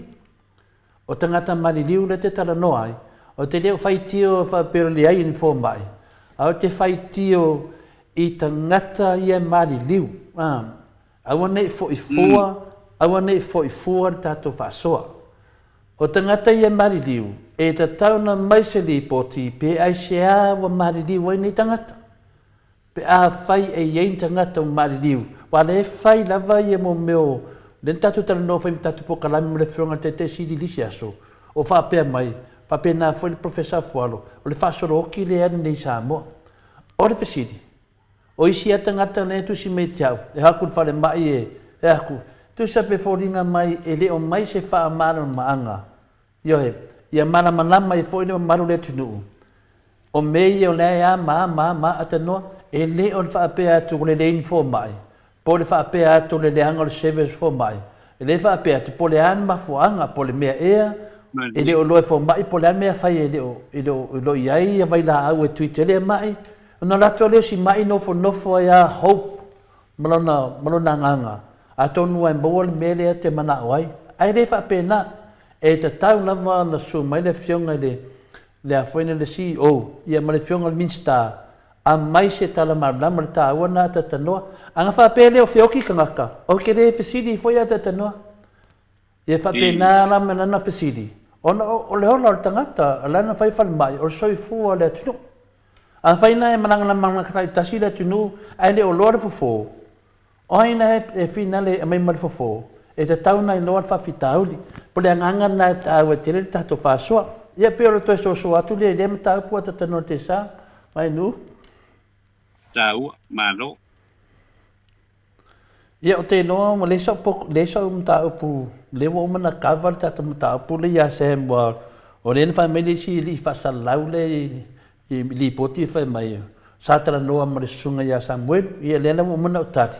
O tagata maliliu lea e te talanoa ai, ou te le o faitio faapea o le leai o ni fomai, ae ou te faitio i tagata ia e maliliu, a, aua ne i foi fua, aua ne i foi fua le tatou faasoa. O tagata ia maliliu, e tatau ona aumai se lipoti pe aisea ua maliliu ai nei tagata. Pe afai e i ai ni tagata ua maliliu, aua o lea e fai lava ia mo mea o, lea na tatou talanoa foi ma tatou polokalame ma le Afioga i le Taitai Sili i le isi aso, o faapea mai, faapena foi le Professor Afualo, o le faasolo oti lea e alu nei i Samoa. O le fesili, o isi lava tagata lea e tusi mai ia te au, e o atu i le falemai e, e atu, tusa pe foliga mai e le o mai se faamalamalamaga Ioe, ia malamalama ai foi le mamalu o le atunuu, o mea ia o lea e a ma a ma a ma a atanoa, e le o le faapea atu o le leai ni fomai, po o le faapea atu o le leaga o le service fomai, e le faapea atu po o le a le mafuaaga, po o le mea ea e le o iloa e fomai, po o le a le mea e fai e le o, e le o iloa i ai ia vailaau e tui tele mai, ona alu atu lea o si mai nofonofo ai lava hope ma lona, ma lona agaga, atonu ua e maua le mea lea e te manao ai. Ae le faapena, e tatau lava ona susu mai le Afioga i le, le a foi le CEO, ia ma le Afioga i le Minisita, aumai se tala malamalama, o le taua lena a Tatanoa. A na faapea e le o feoki tagata, ou te le fesili foi ia Tatanoa. Ia faapena la ma lana fesili, ona o le ola o le tagata, o lana fai falemai, o le soifua o le atunuu. Afai la e malamalama taitasi le atunuu ae le o loa le fofo, o ai la e finale e aumai ma le fofo? E tatau ona iloa le faafitauli. Po o le agaga lena e taua tele le tatou faasoa. Ia pei o le toe soasoa atu lea i lea mataupu a Tatanoa Tesa mai Nuu. Taua, malo. Ia, ou te iloa ua leai sau leai sau mataupu, lea ua uma ona cover le tatou mataupu lea ia Sam, ua o lea na fai mai le isi alii faasalalau lea i lipoti fai mai sa talanoa ma le susuga ia Samuelu, ia lea la ua uma ona ou tali,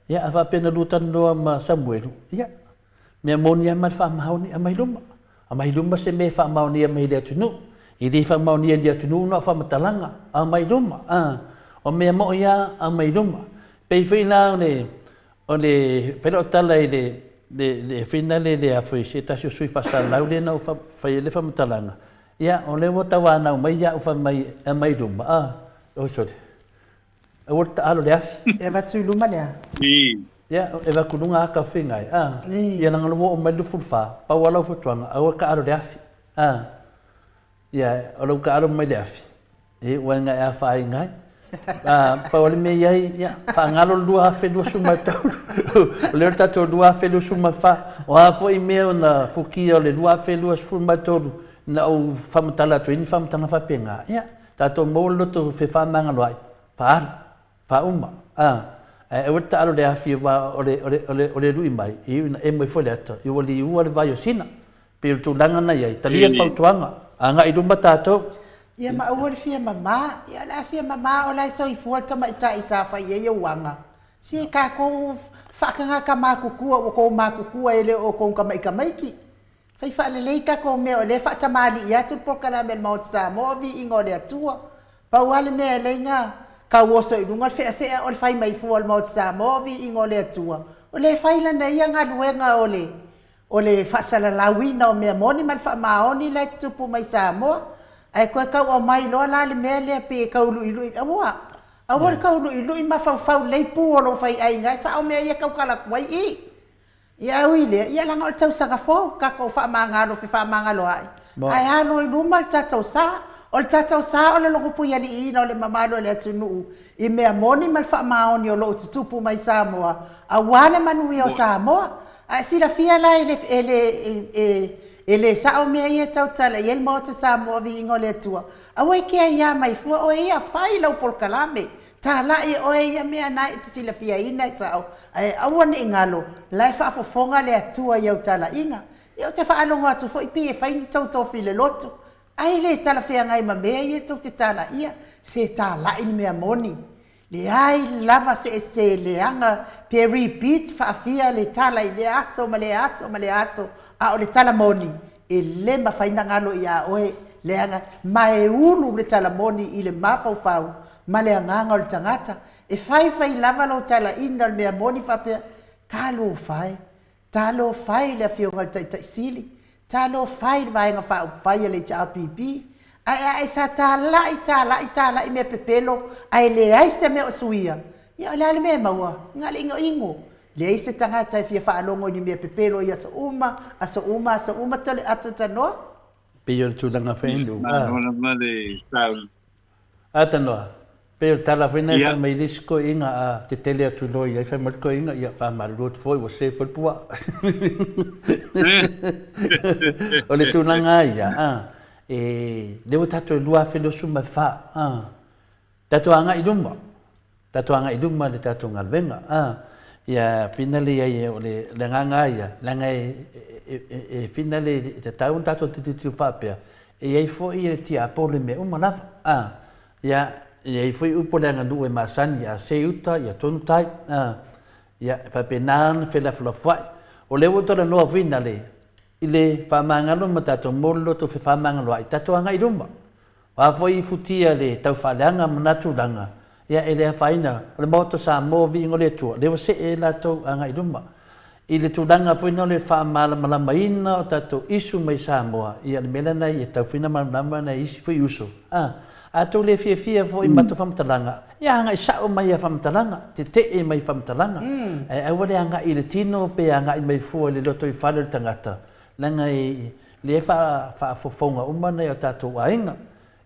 ia a faapea na lua talanoa ma Samuelu, ia Mea moni lava ma le faamaoni, aumai luma. Aumai luma se mea e faamaonia mai i le atunuu. E le faamaonia i le atunuu na o faamatalaga. Aumai luma. A, o mea moi lava, aumai luma. Pei foi la o le, o le, fai lau tala i le, le, le foi lale le a foi se tasi o sui faasalalau lea na ou fai ai le faamatalaga, ia, o lea ua tauanau mai au fai mai, aumai luma, a, oi sole. Aua le taalo le afi. E avatu i luma lea. Ia, e avatu i luga ata o Fingai, a. Ia leaga ua oo mai le 24, pau lava lau fautuaga, aua le taalo le afi, a. Ia, o lau taalo mai le afi, e ua e afaina ai. A, pau lava le mea i ai, ia, faagalo le 2023, o lea o le tatou 2024. O a foi mea na futia o le 2023, na ou faamatala atu ai ni faamatalaga faapena, ia, Tatou maua le loto fefaamagaloai, faaalu, faauma, a, ae aua le taalo i le afi aua o le, o le, o le, o le lui mai, e iu ina emo ifo le ata, i ua liua le vai o Sina. Pei o le tulaga lena e i ai, talia le fautuaga, agai i luma tatou. Ia ma aua le fia mama, ia o le a fia mama o la e soifua le tamaitai sa fai ai ou aga. Se tatou faatagata matutua ua tou matutua e le o outou tamaitamaiti. Fai faalelei tatou mea o lea e faatamalii atu le polokalame a le Maota Samoa o viiga o le Atua. Pau lava le mea e alai na tauoso i luga le feafea o le fai mai fua o le Maota Samoa o viiga o le Atua, o lea e fai lana ia galuega o le o le faasalalauina o mea moni ma le faamaoni la e tutupu mai Samoa. Ae toe tau aumai loa la le mea lea pei e tau luilui, aua, aua le tau luilui mafaufau lelei pu o lou faiaiga e sao mea ia e tautala atu ai i. Ia a ui lea, ia leaga o le tausaga fou, tatou faamagalo fefaamagaloa'i, ae alo i luma le tatou sa. O le tatou sa o le logopuialiiina o le mamalu o le atunuu i mea moni ma le faamaoni o lo o tutupu mai Samoa aua le manuia o Samoa. Ae silafia la e le, e le, e, e le sao mea ia e tautala i ai le Maota Samoa Viiga o le Atua. Aua e te aiā mai fua oe ia, fai lau polokalame, Talai oe ia mea na e te silafiaina e sao, ae aua ne i galo, la e faafofoga le Atua i au talaiga. Ia ou te faalogo atu foi pei e fai ni tou tofi i le lotu, ae le talafeagai ma mea ia tou te talaia, se talai le mea moni. Leai lava se se leaga pe repeat faafia le tala i lea aso ma lea aso ma lea aso, a o le tala moni, e le mafai na galo ia oe, leaga ma e ulu le tala moni i le mafaufau ma le agaga o le tagata, e faifai lava lou talaina o le mea moni faapea, Talofa e! Talofa e i le Afioga i le Taitai Sili! Talofa e i le Vaega Faaupufai a le HRPP! Ae a e sa talai, talai, talai mea pepelo ae leai se mea o suia, ia o le a le mea e maua? Na o le inoino. Leai se tagata e fia faalogo i ni mea pepelo i aso uma, aso uma, aso uma, tale atatanoa. Pei o le tulaga foi Ia, nu, a. malo lava le sauni. A tanoa, pei o le tala foi lena e fai mai le isi toeaina a tetele atu loa i ai fai mai le toeaina, ia faamalulu atu foi ua se foi le puaa. O le tulaga lava ia, a, e, lea ua tatou i le 2024, a, tatou agai i luma, tatou agai i luma le tatou galuega, a, ia finale i ai, o le agaga lava ia, leaga e, e, e, e finale e tatau ona tatou tilotilo faapea, e i ai foi le tiapolo i mea uma lava, a, ia, e i ai foi upu a le aganuu e masani, a se i uta, ia tonu tai, a, ia, e faapena ona felafolafoai. O lea ua ou talanoa finale i le faamagalo ma tatou momoli lo outou fefaamagaloai, tatou agai i luma. O a foi futia le taufaaleaga ma na tulaga, ia e le afaina, o le Maota o Samoa, viiga o le Atua, lea ua see ai latou agai i luma. I le tulaga foi lena o le faamalamalamaina o tatou issue mai Samoa, ia o le mea lena e tau foi ona malamalama nai isi foi uso, a, a tou le fiafia foi i matou faamatalaga, ia agai sao mai ia faamatalaga, tetee mai faamatalaga, ae aua le agai i le tino pe agai mai fua i le lotoifale o le tagata, Leaga e lea e faafofoga uma nai o tatou aiga.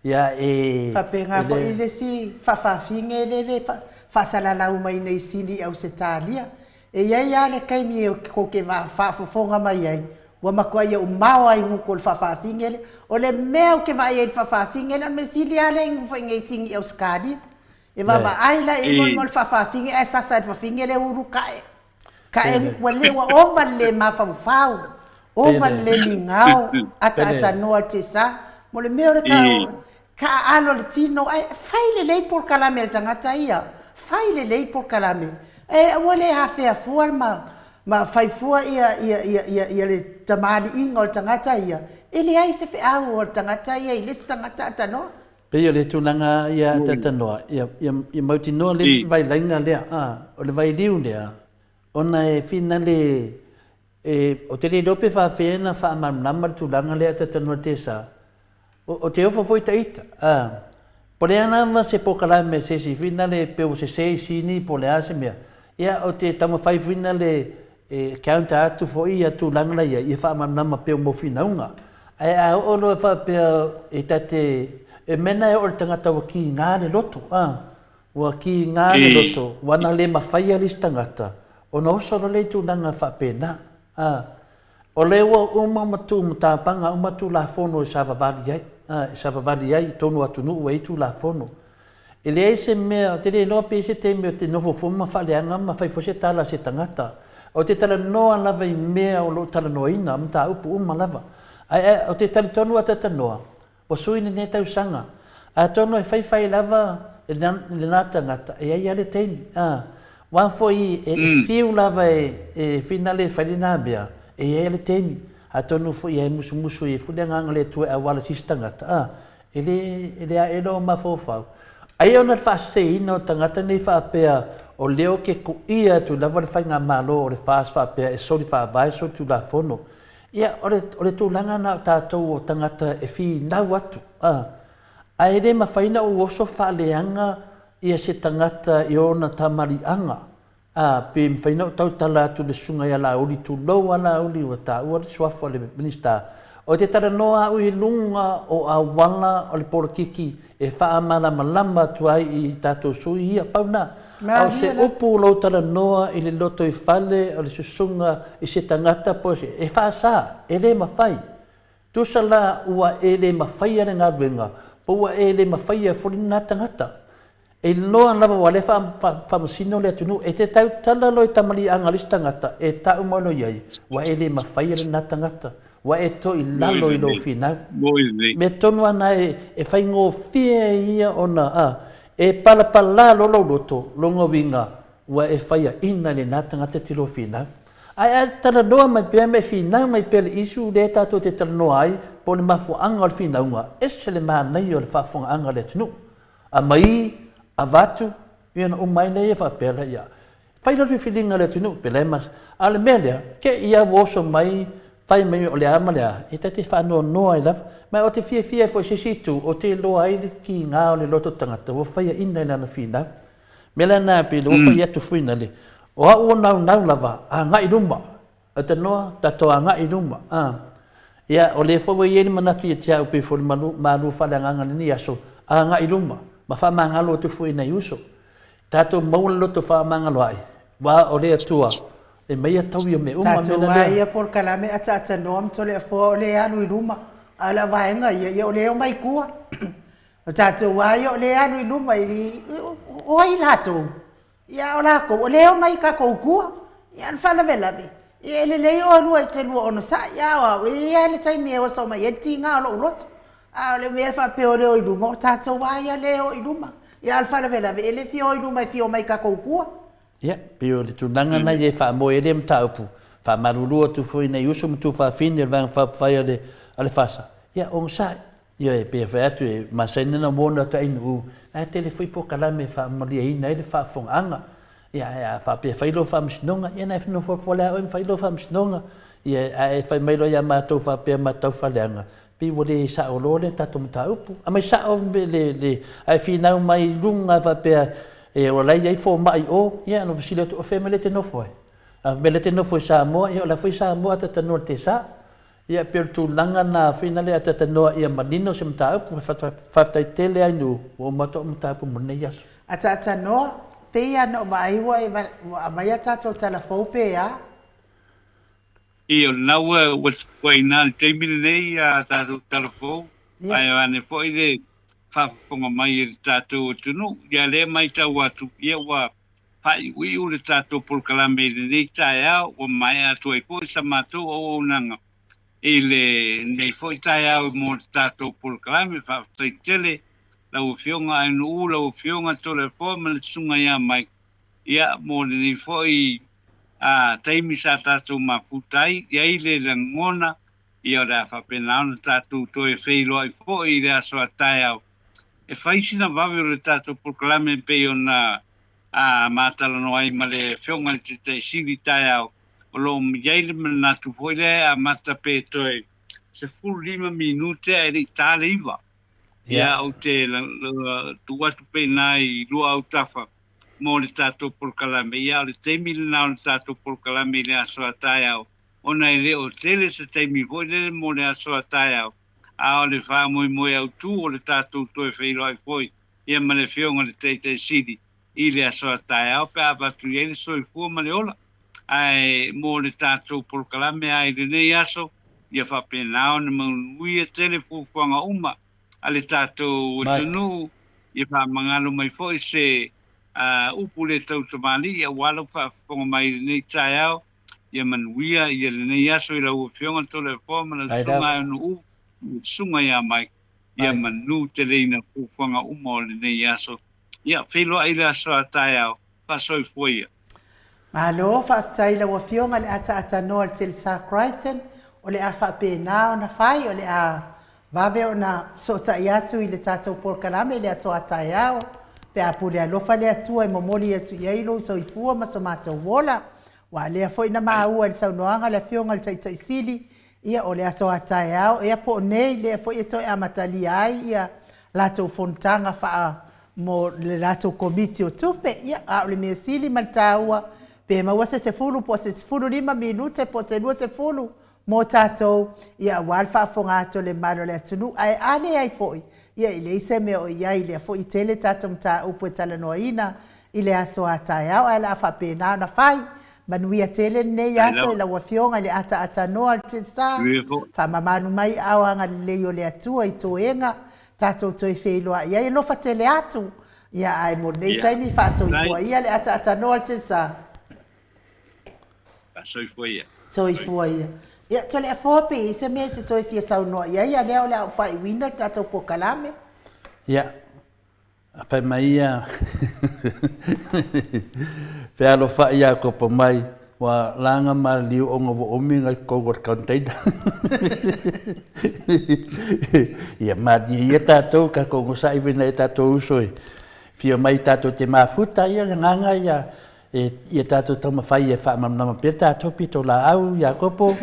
Ia e. Faapena foi le isi faafafine lele faasalalau mai nei Sini i Ausetalia. E i ai lava le taimi tou te faafofoga mai ai, ua matuai ou mao lava i gutu o le faafafine lea. O le mea ou te vaai ai i le faafafine lea, o le mea sili lava lea i nofo i nei Sini i Ausetalia. E vaavaai la i ai mo le faafafine ae sasa e le fafine le ulu tae. Ka ua le ua ova le le mafaufau, ova le le migao, ataatanoa te sa. Mo le mea o le ka taaalo le tino, ae fai lelei polokalame a le tagata ia, fai lelei polokalame. Ae aua le afea fua ma ma fai fua ia ia ia ia ia le tamaliiga o le tagata ia, e leai se feau o le tagata ia i le isi tagata atanoa. Pei o le tulaga ia atatanoa, ia, ia, ia mautinoa le vailaina lea, a, o le vailiu lea, ona e finale, e, o te le iloa pe faafefea ona faamalamalama le tulaga lea atatanoa te sa, o, o te ofo foi ita, a, po o le a lava se polokalame a se isi finale pe ua sese i sini po o le a se mea, ia, o te taumafai finale e counter atu foi ia tulaga la i ai, ia faamalamalama pea mo finauga. Ae a oo loa faapea e ta te, e mea na e oo i le tagata ua kiga le loto, a, ua kiga le loto, ua na le mafaia le isi tagata, ona oso loa lea i tulaga faapena, a. O lea ua uma ma tuu matapaga uma Tulafono e savavali ai, a, e savavali ai i totonu o atunuu ua i ai Tulafono. E leai se mea, ou te le iloa pe i ai se taimi ou te nofo fua ma faaleaga ma fai foi se tala a se tagata. Ou te talanoa lava i mea o lo o talanoaina, mataupu uma lava. Ae, ae, ou te talitonu a talanoa, ua sui lenei tausaga. Atonu e faifai lava lena tagata, e i ai lava le taimi. A, aua foi e fiu lava e, e finale e fai lena mea, e i ai lava le taimi. Atonu foi e musumusu ai foi le agaga o le Atua e auala i se isi tagata. A, E le, e le ae lou mafaufau. Aia ona le faaseseina o tagata nei faapea o lea ou te kuia atu lava le faigamalo o le FAST faapea e soli faavae soli tulafono. Ia, o le, o le tulaga lena o tatou o tagata e finau atu, a. Ae le mafai ona ou oso faaleaga ia se tagata i ona tamaliiaga. Ā, pe mafai ona ou tautala atu i le susuga ia Laauli, tulou a Laauli ua taua le suafa o le Minisita, ou te talanoa au i luga o auala o le polokiki e faamalamalama atu ai i tatou sui ia, pau lena. A o se upu lou talanoa i le lotoifale o le susuga i se tagata po o se, e faasa, e le mafai. Tusa la ua e le mafaia le galuega, po ua e le mafaia foi lena tagata. E iloa lava ua lea faamasino le atunuu, e te tautala loa i tamaliiaga a le isi tagata, e tau mai loa i ai, ua e le mafaia lena tagata, ua e toe i lalo i lou finau. Mea tonu lava na e faigofie ai ia ona, a, e palapala loa lou loto, lona uiga, ua e faiaina i lena tagata e te lua finau. Ae a talanoa mai pea ma e finau mai pea le issue lea tatou te talanoa ai po o le mafuaaga o le finauga, ese le manaia o le faafofogaaga a le atunuu. Aumai, avatu, ia ona uma ai lea ia faapea lea, ia fai loa le filifiliga a le atunuu pe la e mas. A o le mea lea, te i lava ua oso mai, fai mai o le a ma le a, e ta te faanoanoa ai lava. Ma ou te fiafia ai foi i se isi itu, ou te iloa ai le kiga o le loto tagata ua faiaina i lana finau. Mea la na pei ua fai atu foi na le. O au o naunau lava, agai i luma, Autanoa, tatou agai i luma, a. Ia, o lea foi ua i ai le manatu ia te au pei foi o le malu, malu faaleagaga i lenei aso, agai i luma, ma faamagalo atu foi i nai uso. Tatou maua le loto faamagaloa'i, aua o le Atua e maia taui o mea uma, mea Tatou la a lea. ia polokalame ataatanoa ma Toleafoa o lea e alu i luma, a o le vaega ia, ia o lea e omai i tua. O tatou a ia o lea e alu i luma, o ai latou? Ia a o latou, o lea e omai i tatou tua. Ia a o le faalavelave, ia e lelei oulua e te lua onosai, a o au, e i ai lava le taimi e oso mai ai le tiga o lou loto. A o le mea faapea o le o i luma, o tatou lava ia lea e o i luma. Ia a o le faalavelave, e le fia o i luma e fia omai i tatou tua. Ia, pei o le tulaga lena ia e faamoe ai lea mataupu, faamalulu atu foi i nai uso ma tuafafine o le Vaega Faaupufai a le a le FASA, ia onosai. Ioe, pei e fai atu e masani ona moana atu ai Nuu, ae tele foi polokalame e faamalieina ai le faafofogaaga. Ia, ae a faapea e fai lou faamasinoga, ia na e nofonofo lava oe ma fai lou faamasinoga. Ia, ae e fai mai loa ia matou faapea matau faaleaga, pei ua le sao loa le tatou mataupu. Aumai sao le, le, ae finau mai i luga faapea e o la e i ai fomai i o, ia ona fesili atu, o fea mea lea e te nofo ai? A o mea lea e te nofo i Samoa, ia o la foi Samoa a ta tanoa i le tesa. Ia, pei o le tulaga lena foi na lea ataatanoa ia manino se mataupu. Faafetai tele ai Nuu, ua uma atu au mataupu mo lenei aso. Ataatanoa, pei lava na ou vaai ua e ua aumai a tatou tala fou pe a? Ia, o lena ua ua i ina i le taimi lenei a tatou tala fou, ae vaeane foi le faafofoga mai a le tatou atunuu. Ia, lea e matau atu, ia ua faaiuiu le tatou polokalame i lenei taeao, ua maea atu ai foi sa matou auaunaga i lenei foi taeao mo le tatou polokalame. Faafetai tele lau Afioga Ainuu, lau Afioga Toleafoa ma le Susuga ia Mike, ia mo lenei foi taimi sa tatou mafuta ai. I ai le lagona, ia o le a faapena ona tatou toe feiloai foi i le aso a taeao e fai sina vave o le tatou polokalame e pei ona ma talanoa ai ma le Afioga i le Taitai Sili taeao, o lo o i ai le manatu foi lea e amata pe toe 15 minute ae le i ta le 9. Ia, ou te tuu atu pea i ina i lua autafa mo le tatou polokalame. Ia, o le taimi lena o le tatou polokalame i le aso a taeao, ona e le o tele se taimi foi lele mo le aso a taeao, a o le faamoemoe autu o le tatou toe feiloai foi ia ma le Afioga i le Taitai Sili i le aso a taeao pe a avatu i ai le soifua ma le ola. Ae mo le tatou polokalame lava i lenei aso, ia faapena ona manuia tele fuafuaga uma a le tatou atunuu, ia faamagalo mai foi se upu le tau tamalii aua lau faafofoga mai i lenei taeao. Ia manuia ia lenei aso i lau Afioga Toleafoa ma lau Susuga Aeonuu, lau Susuga ia Mike. Ia manu teleina fuafuaga uma o lenei aso. Ia feiloai i le aso a taeao. Faasoifua ia. Malo faafetai i lau Afioga i le ataatanoa i le Telesa Crichton, o le a faapena ona fai, o le a vave ona fesootai atu i le tatou polokalame i le aso a taeao, pe a pule alofa le Atua e momoli atu i ai lou soifua ma so matou ola. Aua o lea foi na maua i le saunoaga a le Afioga i le Taitai Sili, ia o le aso a taeao ea po o nei lea foi e toe amatalia ai ia latou fonotaga faa mo le latou Komiti o Tupe. Ia, a o le mea sili ma le taua, pe maua se 10 po o se 15 minute po o se 20 mo tatou, ia aua le faafofoga atu a le mamalu o le atunuu. Ae a leai foi, ia e leai se mea o i ai, lea foi e tele tatou mataupu e talanoaina i le aso a taeao, ae o le a faapena ona fai. Manuia tele lenei aso i lau Afioga i le ataatanoa o le Telsa. Faamamalu mai aao agalelei o le Atua i toega tatou toe feiloai ai. Alofa tele atu. Ia ae mo lenei taimi faasoifua ia le ataatanoa o le Telsa. Faasoifua ia. Soifua ia. Ia Toleafoa pe i ai se mea e te toe fia saunoa i ai, a lea o le a ou faaiuina le tatou polokalame. Ia, Fai mai ia, Fealofaʻi Iakopo mai, ua laga maliliu ona ua umi nai totonu o le container. Ia malie ia tatou, tatou onosai foi nai o tatou uso e fia mai tatou te mafuta, ia o le agaga ia, e ia tatou taumafai e faamalamalama pea tatou pitolaau, Iakopo,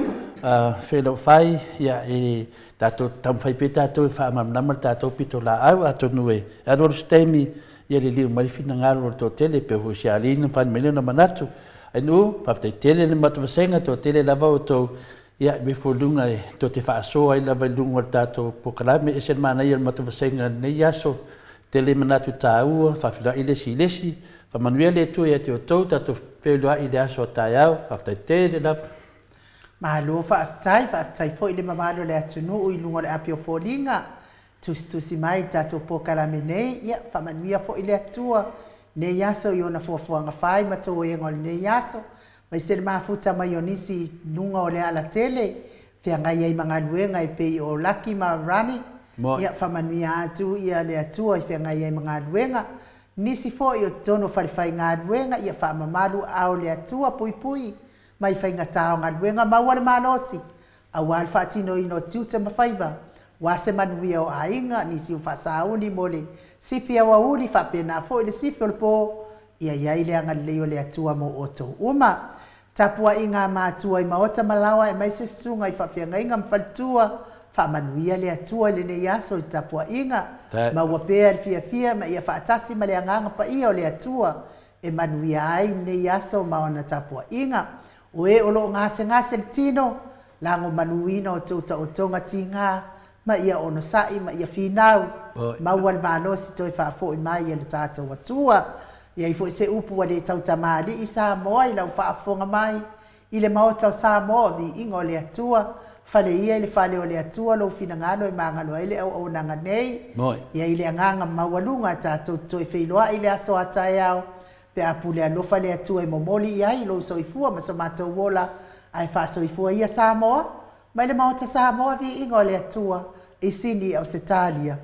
Feloufai, ia e tatou taumafai pea tatou e faamalamalama le tatou pitolaau, atonu e alualu se taimi, ia liliu mai le finagalo o le toatele, pei foi o Sialii na fai mai lona manatu. Ainuu, faafetai tele le matou vasega, toatele lava outou ia e ifo i luga e tou te faasoa ai lava i luga o le tatou polokalame. E ese le manaia o le matou vasega i lenei aso, tele manatu taua, faafeiloai le isi i le isi. Faamanuia le Atua ia te outou, tatou feiloai i le aso a taeao. Faafetai tele lava. Malo faafetai, faafetai foi le mamalu o le atunuu i luga o le api o foliga. Tusitusi mai i le tatou polokalame nei, ia faamanuia foi le Atua i lenei aso i ona fuafuaga fai ma toega o lenei aso, aemaise le mafuta mai o nisi i luga o le alatele, feagai ai ma galuega e pei o Lucky ma Rani, ia faamanuia atu ia le Atua i feagai ai ma galuega. Nisi foi o totonu o falefaigaluega, ia faamamalu aao le Atua puipui mai faigata o galuega maua le malosi aua le faatinoina o tiute ma faiva aua se manuia o aiga, nisi o faasauni mo le sifi aoauli faapena foi le sifi o le po, ia i ai le agalelei o le Atua mo outou uma. Tapuaiga a matua i maota ma laoa aemaise susuga i faafeagaiga ma faletua, faamanuia le Atua i lenei aso i tapuaiga, maua pea le fiafia ma ia faatasi ma le Agaga Paia o le Atua e manuia ai lenei aso ma ona tapuaiga. O e o lo o gasegase le tino, lagomaluina o tou taotoga tiga, ma ia onosai ma ia finau, maua le malosi toe faafoi mai e lo tatou Atua. E i ai foi se upu ua le tautamalii Samoa i lau faafofoga mai, i le Maota o Samoa, o viiga o le Atua, fale ia i le fale o le Atua lou finagalo e magalo ai le auaunaga nei. E i ai le agaga maualuga tatou te toe feiloai i le aso a taeao, Pe a pule alofa le Atua e momoli i ai lou soifua ma so matou ola, ae faasoifua ia Samoa, mai le Maota Samoa viiga o le Atua i Sini Ausetalia.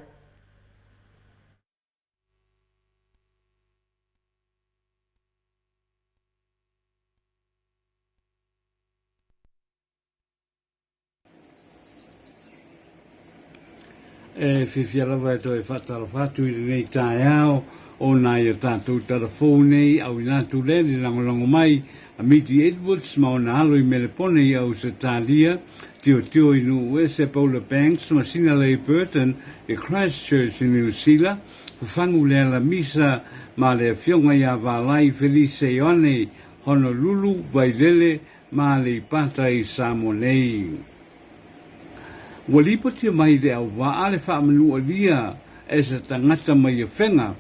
E fiafia lava e toe faatalofa atu i lenei taeao ona i a tatou tala fou nei auina atu lea le lagolago mai a Miti Edwards ma ona alo i Melepone i Ausetalia, Tiotio i Nuuese, Paula Banks ma Sinalei Burton i Christchurch i Niu Sila, Fafagu Leala Misa ma le afioga ia Valai Felice Ioane, Honolulu, Vailele ma Aleipata i Samoa nei. Ua lipotia mai le auvaa le faamanualia e se tagata mai Afega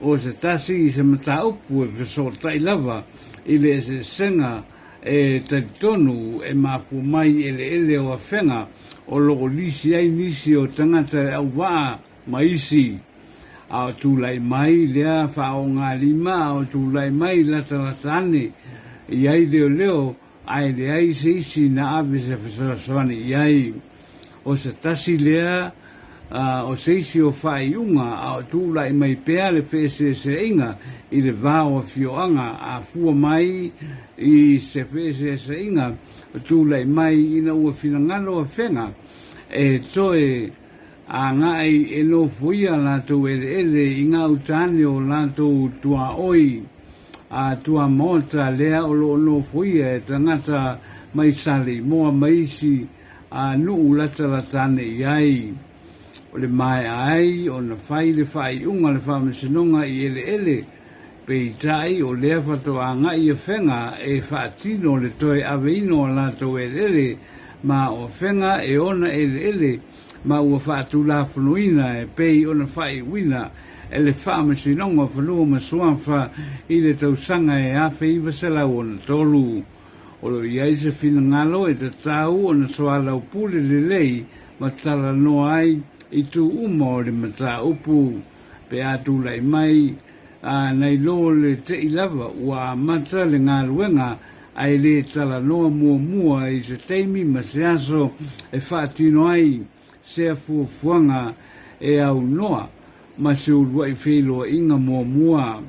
o se tasi i se mataupu e fesootai lava i le eseesega e talitonu e mafua mai i eleele o Afega o lo o lisi ai nisi o tagata e auvaa ma isi. A o tulai mai lea faaogalima a o tulai mai latalata ane i ai leoleo ae leai se isi na ave se fesoasoani i ai. O se tasi lea o se isi o faaiuga a o tulai mai pea le feeseeseaiga i le va o afioaga a fua mai i se feeseeseaiga tulai mai ina ua finagalo Afega e toe agai e nofoia latou eleele i gauta ane o latou tuaoi a tuamaota lea o lo o nofoia e tagata mai Saleimoa ma isi nuu latalata ane i ai. O le maea ai ona fai le faaiuga a le Faamasinoga i eleele, peitai o lea faatoa agai Afega e faatino le toe aveina o latou eleele ma o Afega e ona eleele ma ua faatulafonoina e pei ona faaiuina e le Faamasinoga o Fanua ma Suafa i le tausaga e 1963. O lo o i ai se finagalo e tatau ona soalaupule lelei ma talanoa ai i itu uma o le mataupu pe a tulai mai a nai lo le te'i lava ua amata le galuega ae le talanoa muamua i se taimi ma se aso e faatino ai sea fuafuaga e aunoa ma se uluai feiloaiga muamua.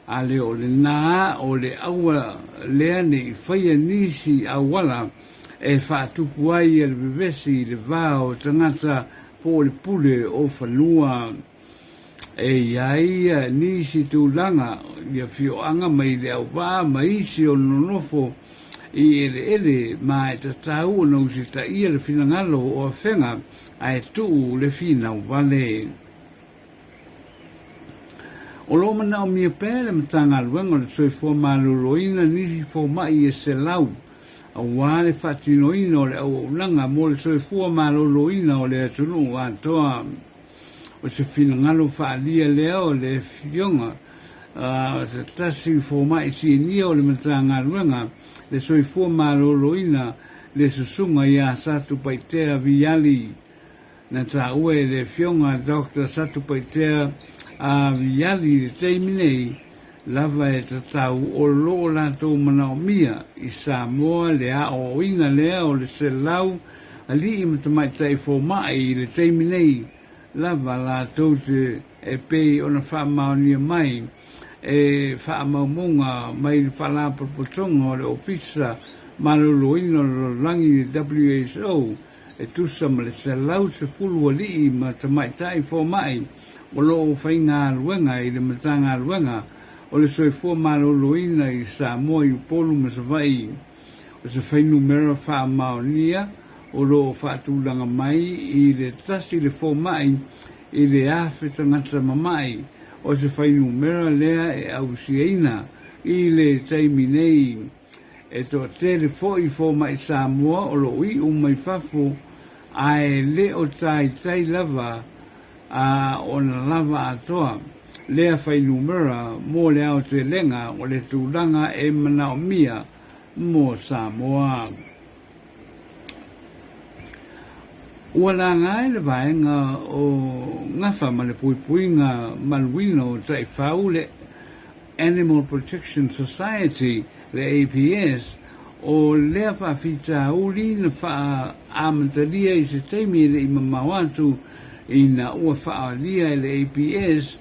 A le o lena o le aua lea ne i faia nisi auala e faatupu ai le vevesi i le va o tagata po o le pule o fanua. E i ai nisi tulaga i afioaga mai le auvaa ma isi o nonofo i eleele ma e tatau ona usitaia le finagalo o Afega ae tuu le finau vale. O lo o manaomia pea e le Matagaluega o le Soifua Maloloina nisi fomai e 100 aua le faatinoina o le auaunaga mo le soifua maloloina o le atunuu atoa. O se finagalo faaalia lea o le Afioga a se tasi fomai sinia o le Matagaluega le Soifua Maloloina le Susuga ia Satupaitea Viali. Na taua e le Afioga Doctor Satupaitea a Viali i le taimi nei lava e tatau o lo o latou manaomia i Samoa le aoaoina lea o le 100 alii ma tamaitai fomai i le taimi nei lava latou te e pei ona faamaonia mai e faamaumauga mai le Faalapotopotoga o le Ofisa Maloloina o le Lalolagi le WHO e tusa ma le 110 alii ma tamaitai fomai o lo o faigaluega i le Matagaluega o le Soifua Maloloina i Samoa i Upolu ma Savaii. O se fuainumera faamaonia o lo o faatulaga mai i le tasi le fomai i le 1,000 tagata mamai, o se fuainumera lea e ausiaina i le taimi nei. E toatele foi fomai Samoa o lo o iu mai fafo ae le o taitai lava a ona lava atoa lea fuainumera mo le aotelega o le tulaga e manaomia mo Samoa. Ua laga ai le vaega o Gafa ma le Puipuiga Maluina o Taifau le Animal Protection Society, le APS, o lea faafitauli na faaamatalia i se taimi e le i mamao atu ina ua faaalia e le APS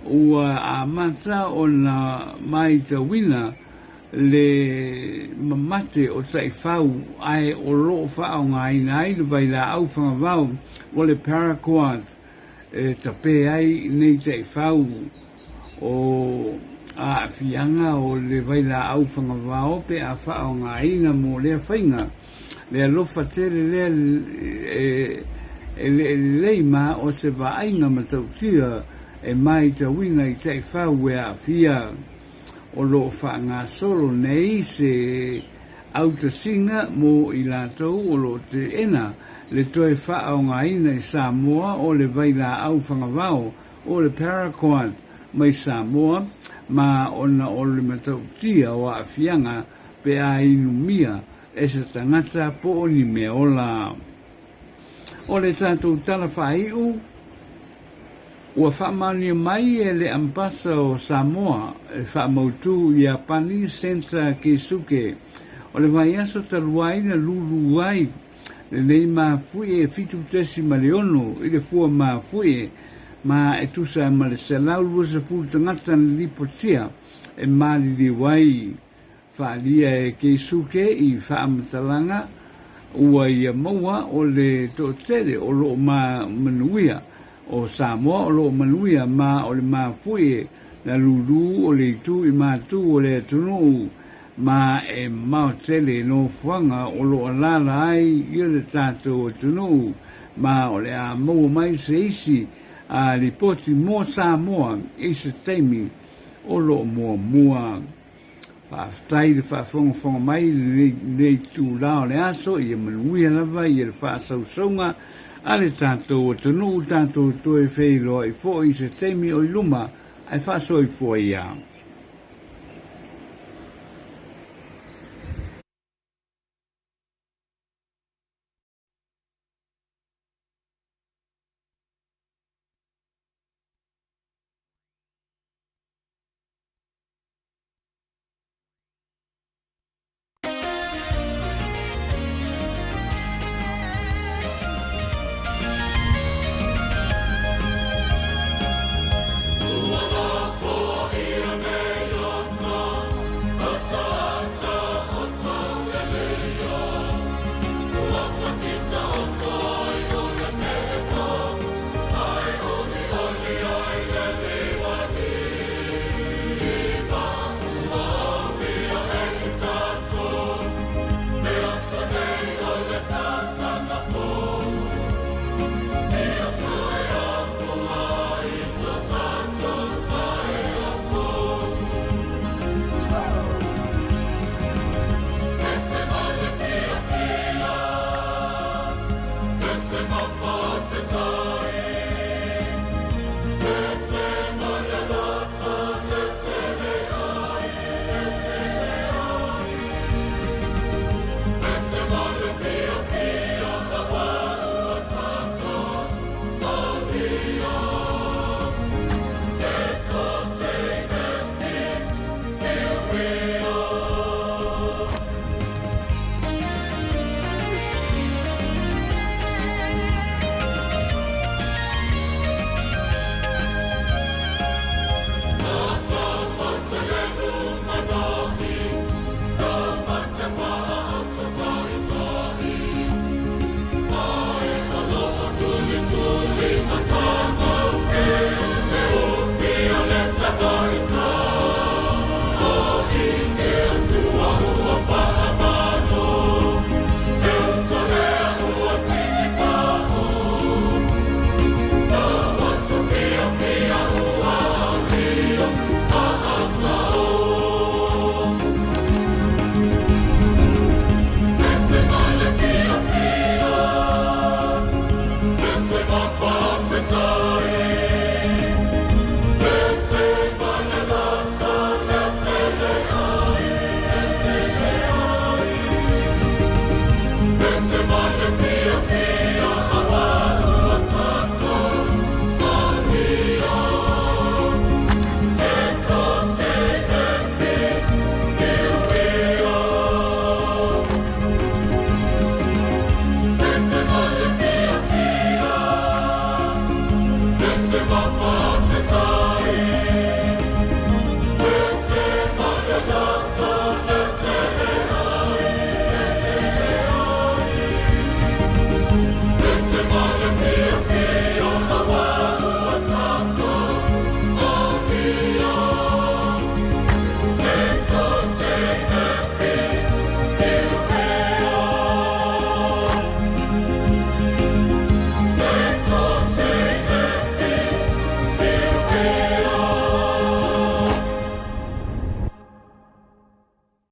ua amata ona maitauina le mamate o taifau ae o lo o faaaogaina ai le vailaau fagavao o le paraquat e tape ai nei taifau. O aafiaga o le vailaau fagavao pe a faaaogaina mo lea faiga. Le alofa tele lea e le lelei ma o se vaaiga matautia e maitauina i taifau e aafia. O lo o faagasolo nei se autasiga mo i latou o lo o teena le toe faaaogaina i Samoa o le vailaau fagavao o le paraquat mai Samoa ma ona o le matautia o aafiaga pe a inumia e se tagata po o ni mea ola. O le tatou tala faaiu, ua faamaonia mai e le Ambasa o Samoa e faamautu i Iapani Senta Keisuke o le vaiaso talu ai na lulu ai lenei mafuie e 7.6 i le fua mafuie ma e tusa ai ma le 120 tagata na lipotia e maliliu ai. Faaalia e Keisuke i faamatalaga ua ia maua o le toatele o lo o manuia o Samoa o lo o manuia ma o le mafuie na lulu o le itu i matu o le atunuu ma e mamao tele nofoaga o lo o alaala ai i le tatou atunuu ma o le a maua mai se isi a lipoti mo Samoa i se taimi o lo o muamua. Faafetai le faafogafoga mai i lenei itula o le aso, ia manuia lava ia le faasausauga a le tatou atunuu, tatou toe feiloai foi i se taimi o i luma, ae faasoifua ia.